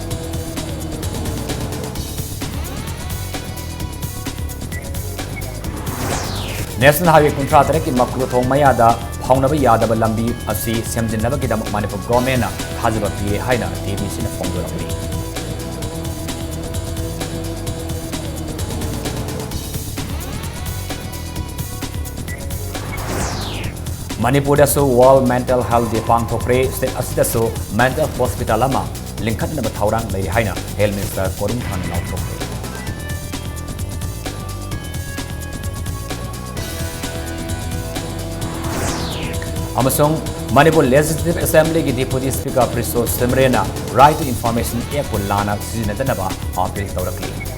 ꯅꯦꯁꯅꯦꯜ ꯍꯥꯏꯋꯦ ꯀꯨꯟꯊ꯭ꯔꯥ ꯇꯔꯦꯠꯀꯤ ꯃꯀ꯭ꯔꯨꯊꯣꯡ ꯃꯌꯥꯗ ꯐꯥꯎꯅꯕ ꯌꯥꯗꯕ ꯂꯝꯕꯤ ꯑꯁꯤ ꯁꯦꯝꯖꯤꯟꯅꯕꯒꯤꯗꯃꯛ ꯃꯅꯤꯄꯨꯔ ꯒꯣꯔꯃꯦꯟꯅ ꯊꯥꯖꯕ ꯄꯤꯔꯦ ꯍꯥꯏꯅ ꯇꯤ ꯕꯤ ꯁꯤꯅ ꯐꯣꯡꯗꯣꯔꯛꯂꯤ꯫ ꯃꯅꯤꯄꯨꯔꯗꯁꯨ ꯋꯥꯔꯜꯗ ꯃꯦꯟꯇꯦꯜ ꯍꯦꯜꯊ ꯗꯦ ꯄꯥꯡꯊꯣꯛꯈ꯭ꯔꯦ꯫ ꯁ꯭ꯇꯦꯠ ꯑꯁꯤꯗꯁꯨ ꯃꯦꯟꯇꯦꯜ ꯍꯣꯁꯄꯤꯇꯥꯜ ꯑꯃ ꯂꯤꯡꯈꯠꯅꯕ ꯊꯧꯔꯥꯡ ꯂꯩꯔꯤ ꯍꯥꯏꯅ Health Minister ꯀꯣꯔꯨꯝꯊꯪꯅ ꯂꯥꯎꯊꯣꯛꯈ꯭ꯔꯦ꯫ ꯑꯃꯁꯨꯡ Manipur Legislative Assemblyꯒꯤ Deputy Speaker ꯄ꯭ꯔꯤꯁꯣ ꯁꯤꯝꯔꯦꯅ Right to Information Actꯄꯨ ꯂꯥꯟꯅ ꯁꯤꯖꯤꯟꯅꯗꯅꯕ appeal ꯇꯧꯔꯛꯂꯤ꯫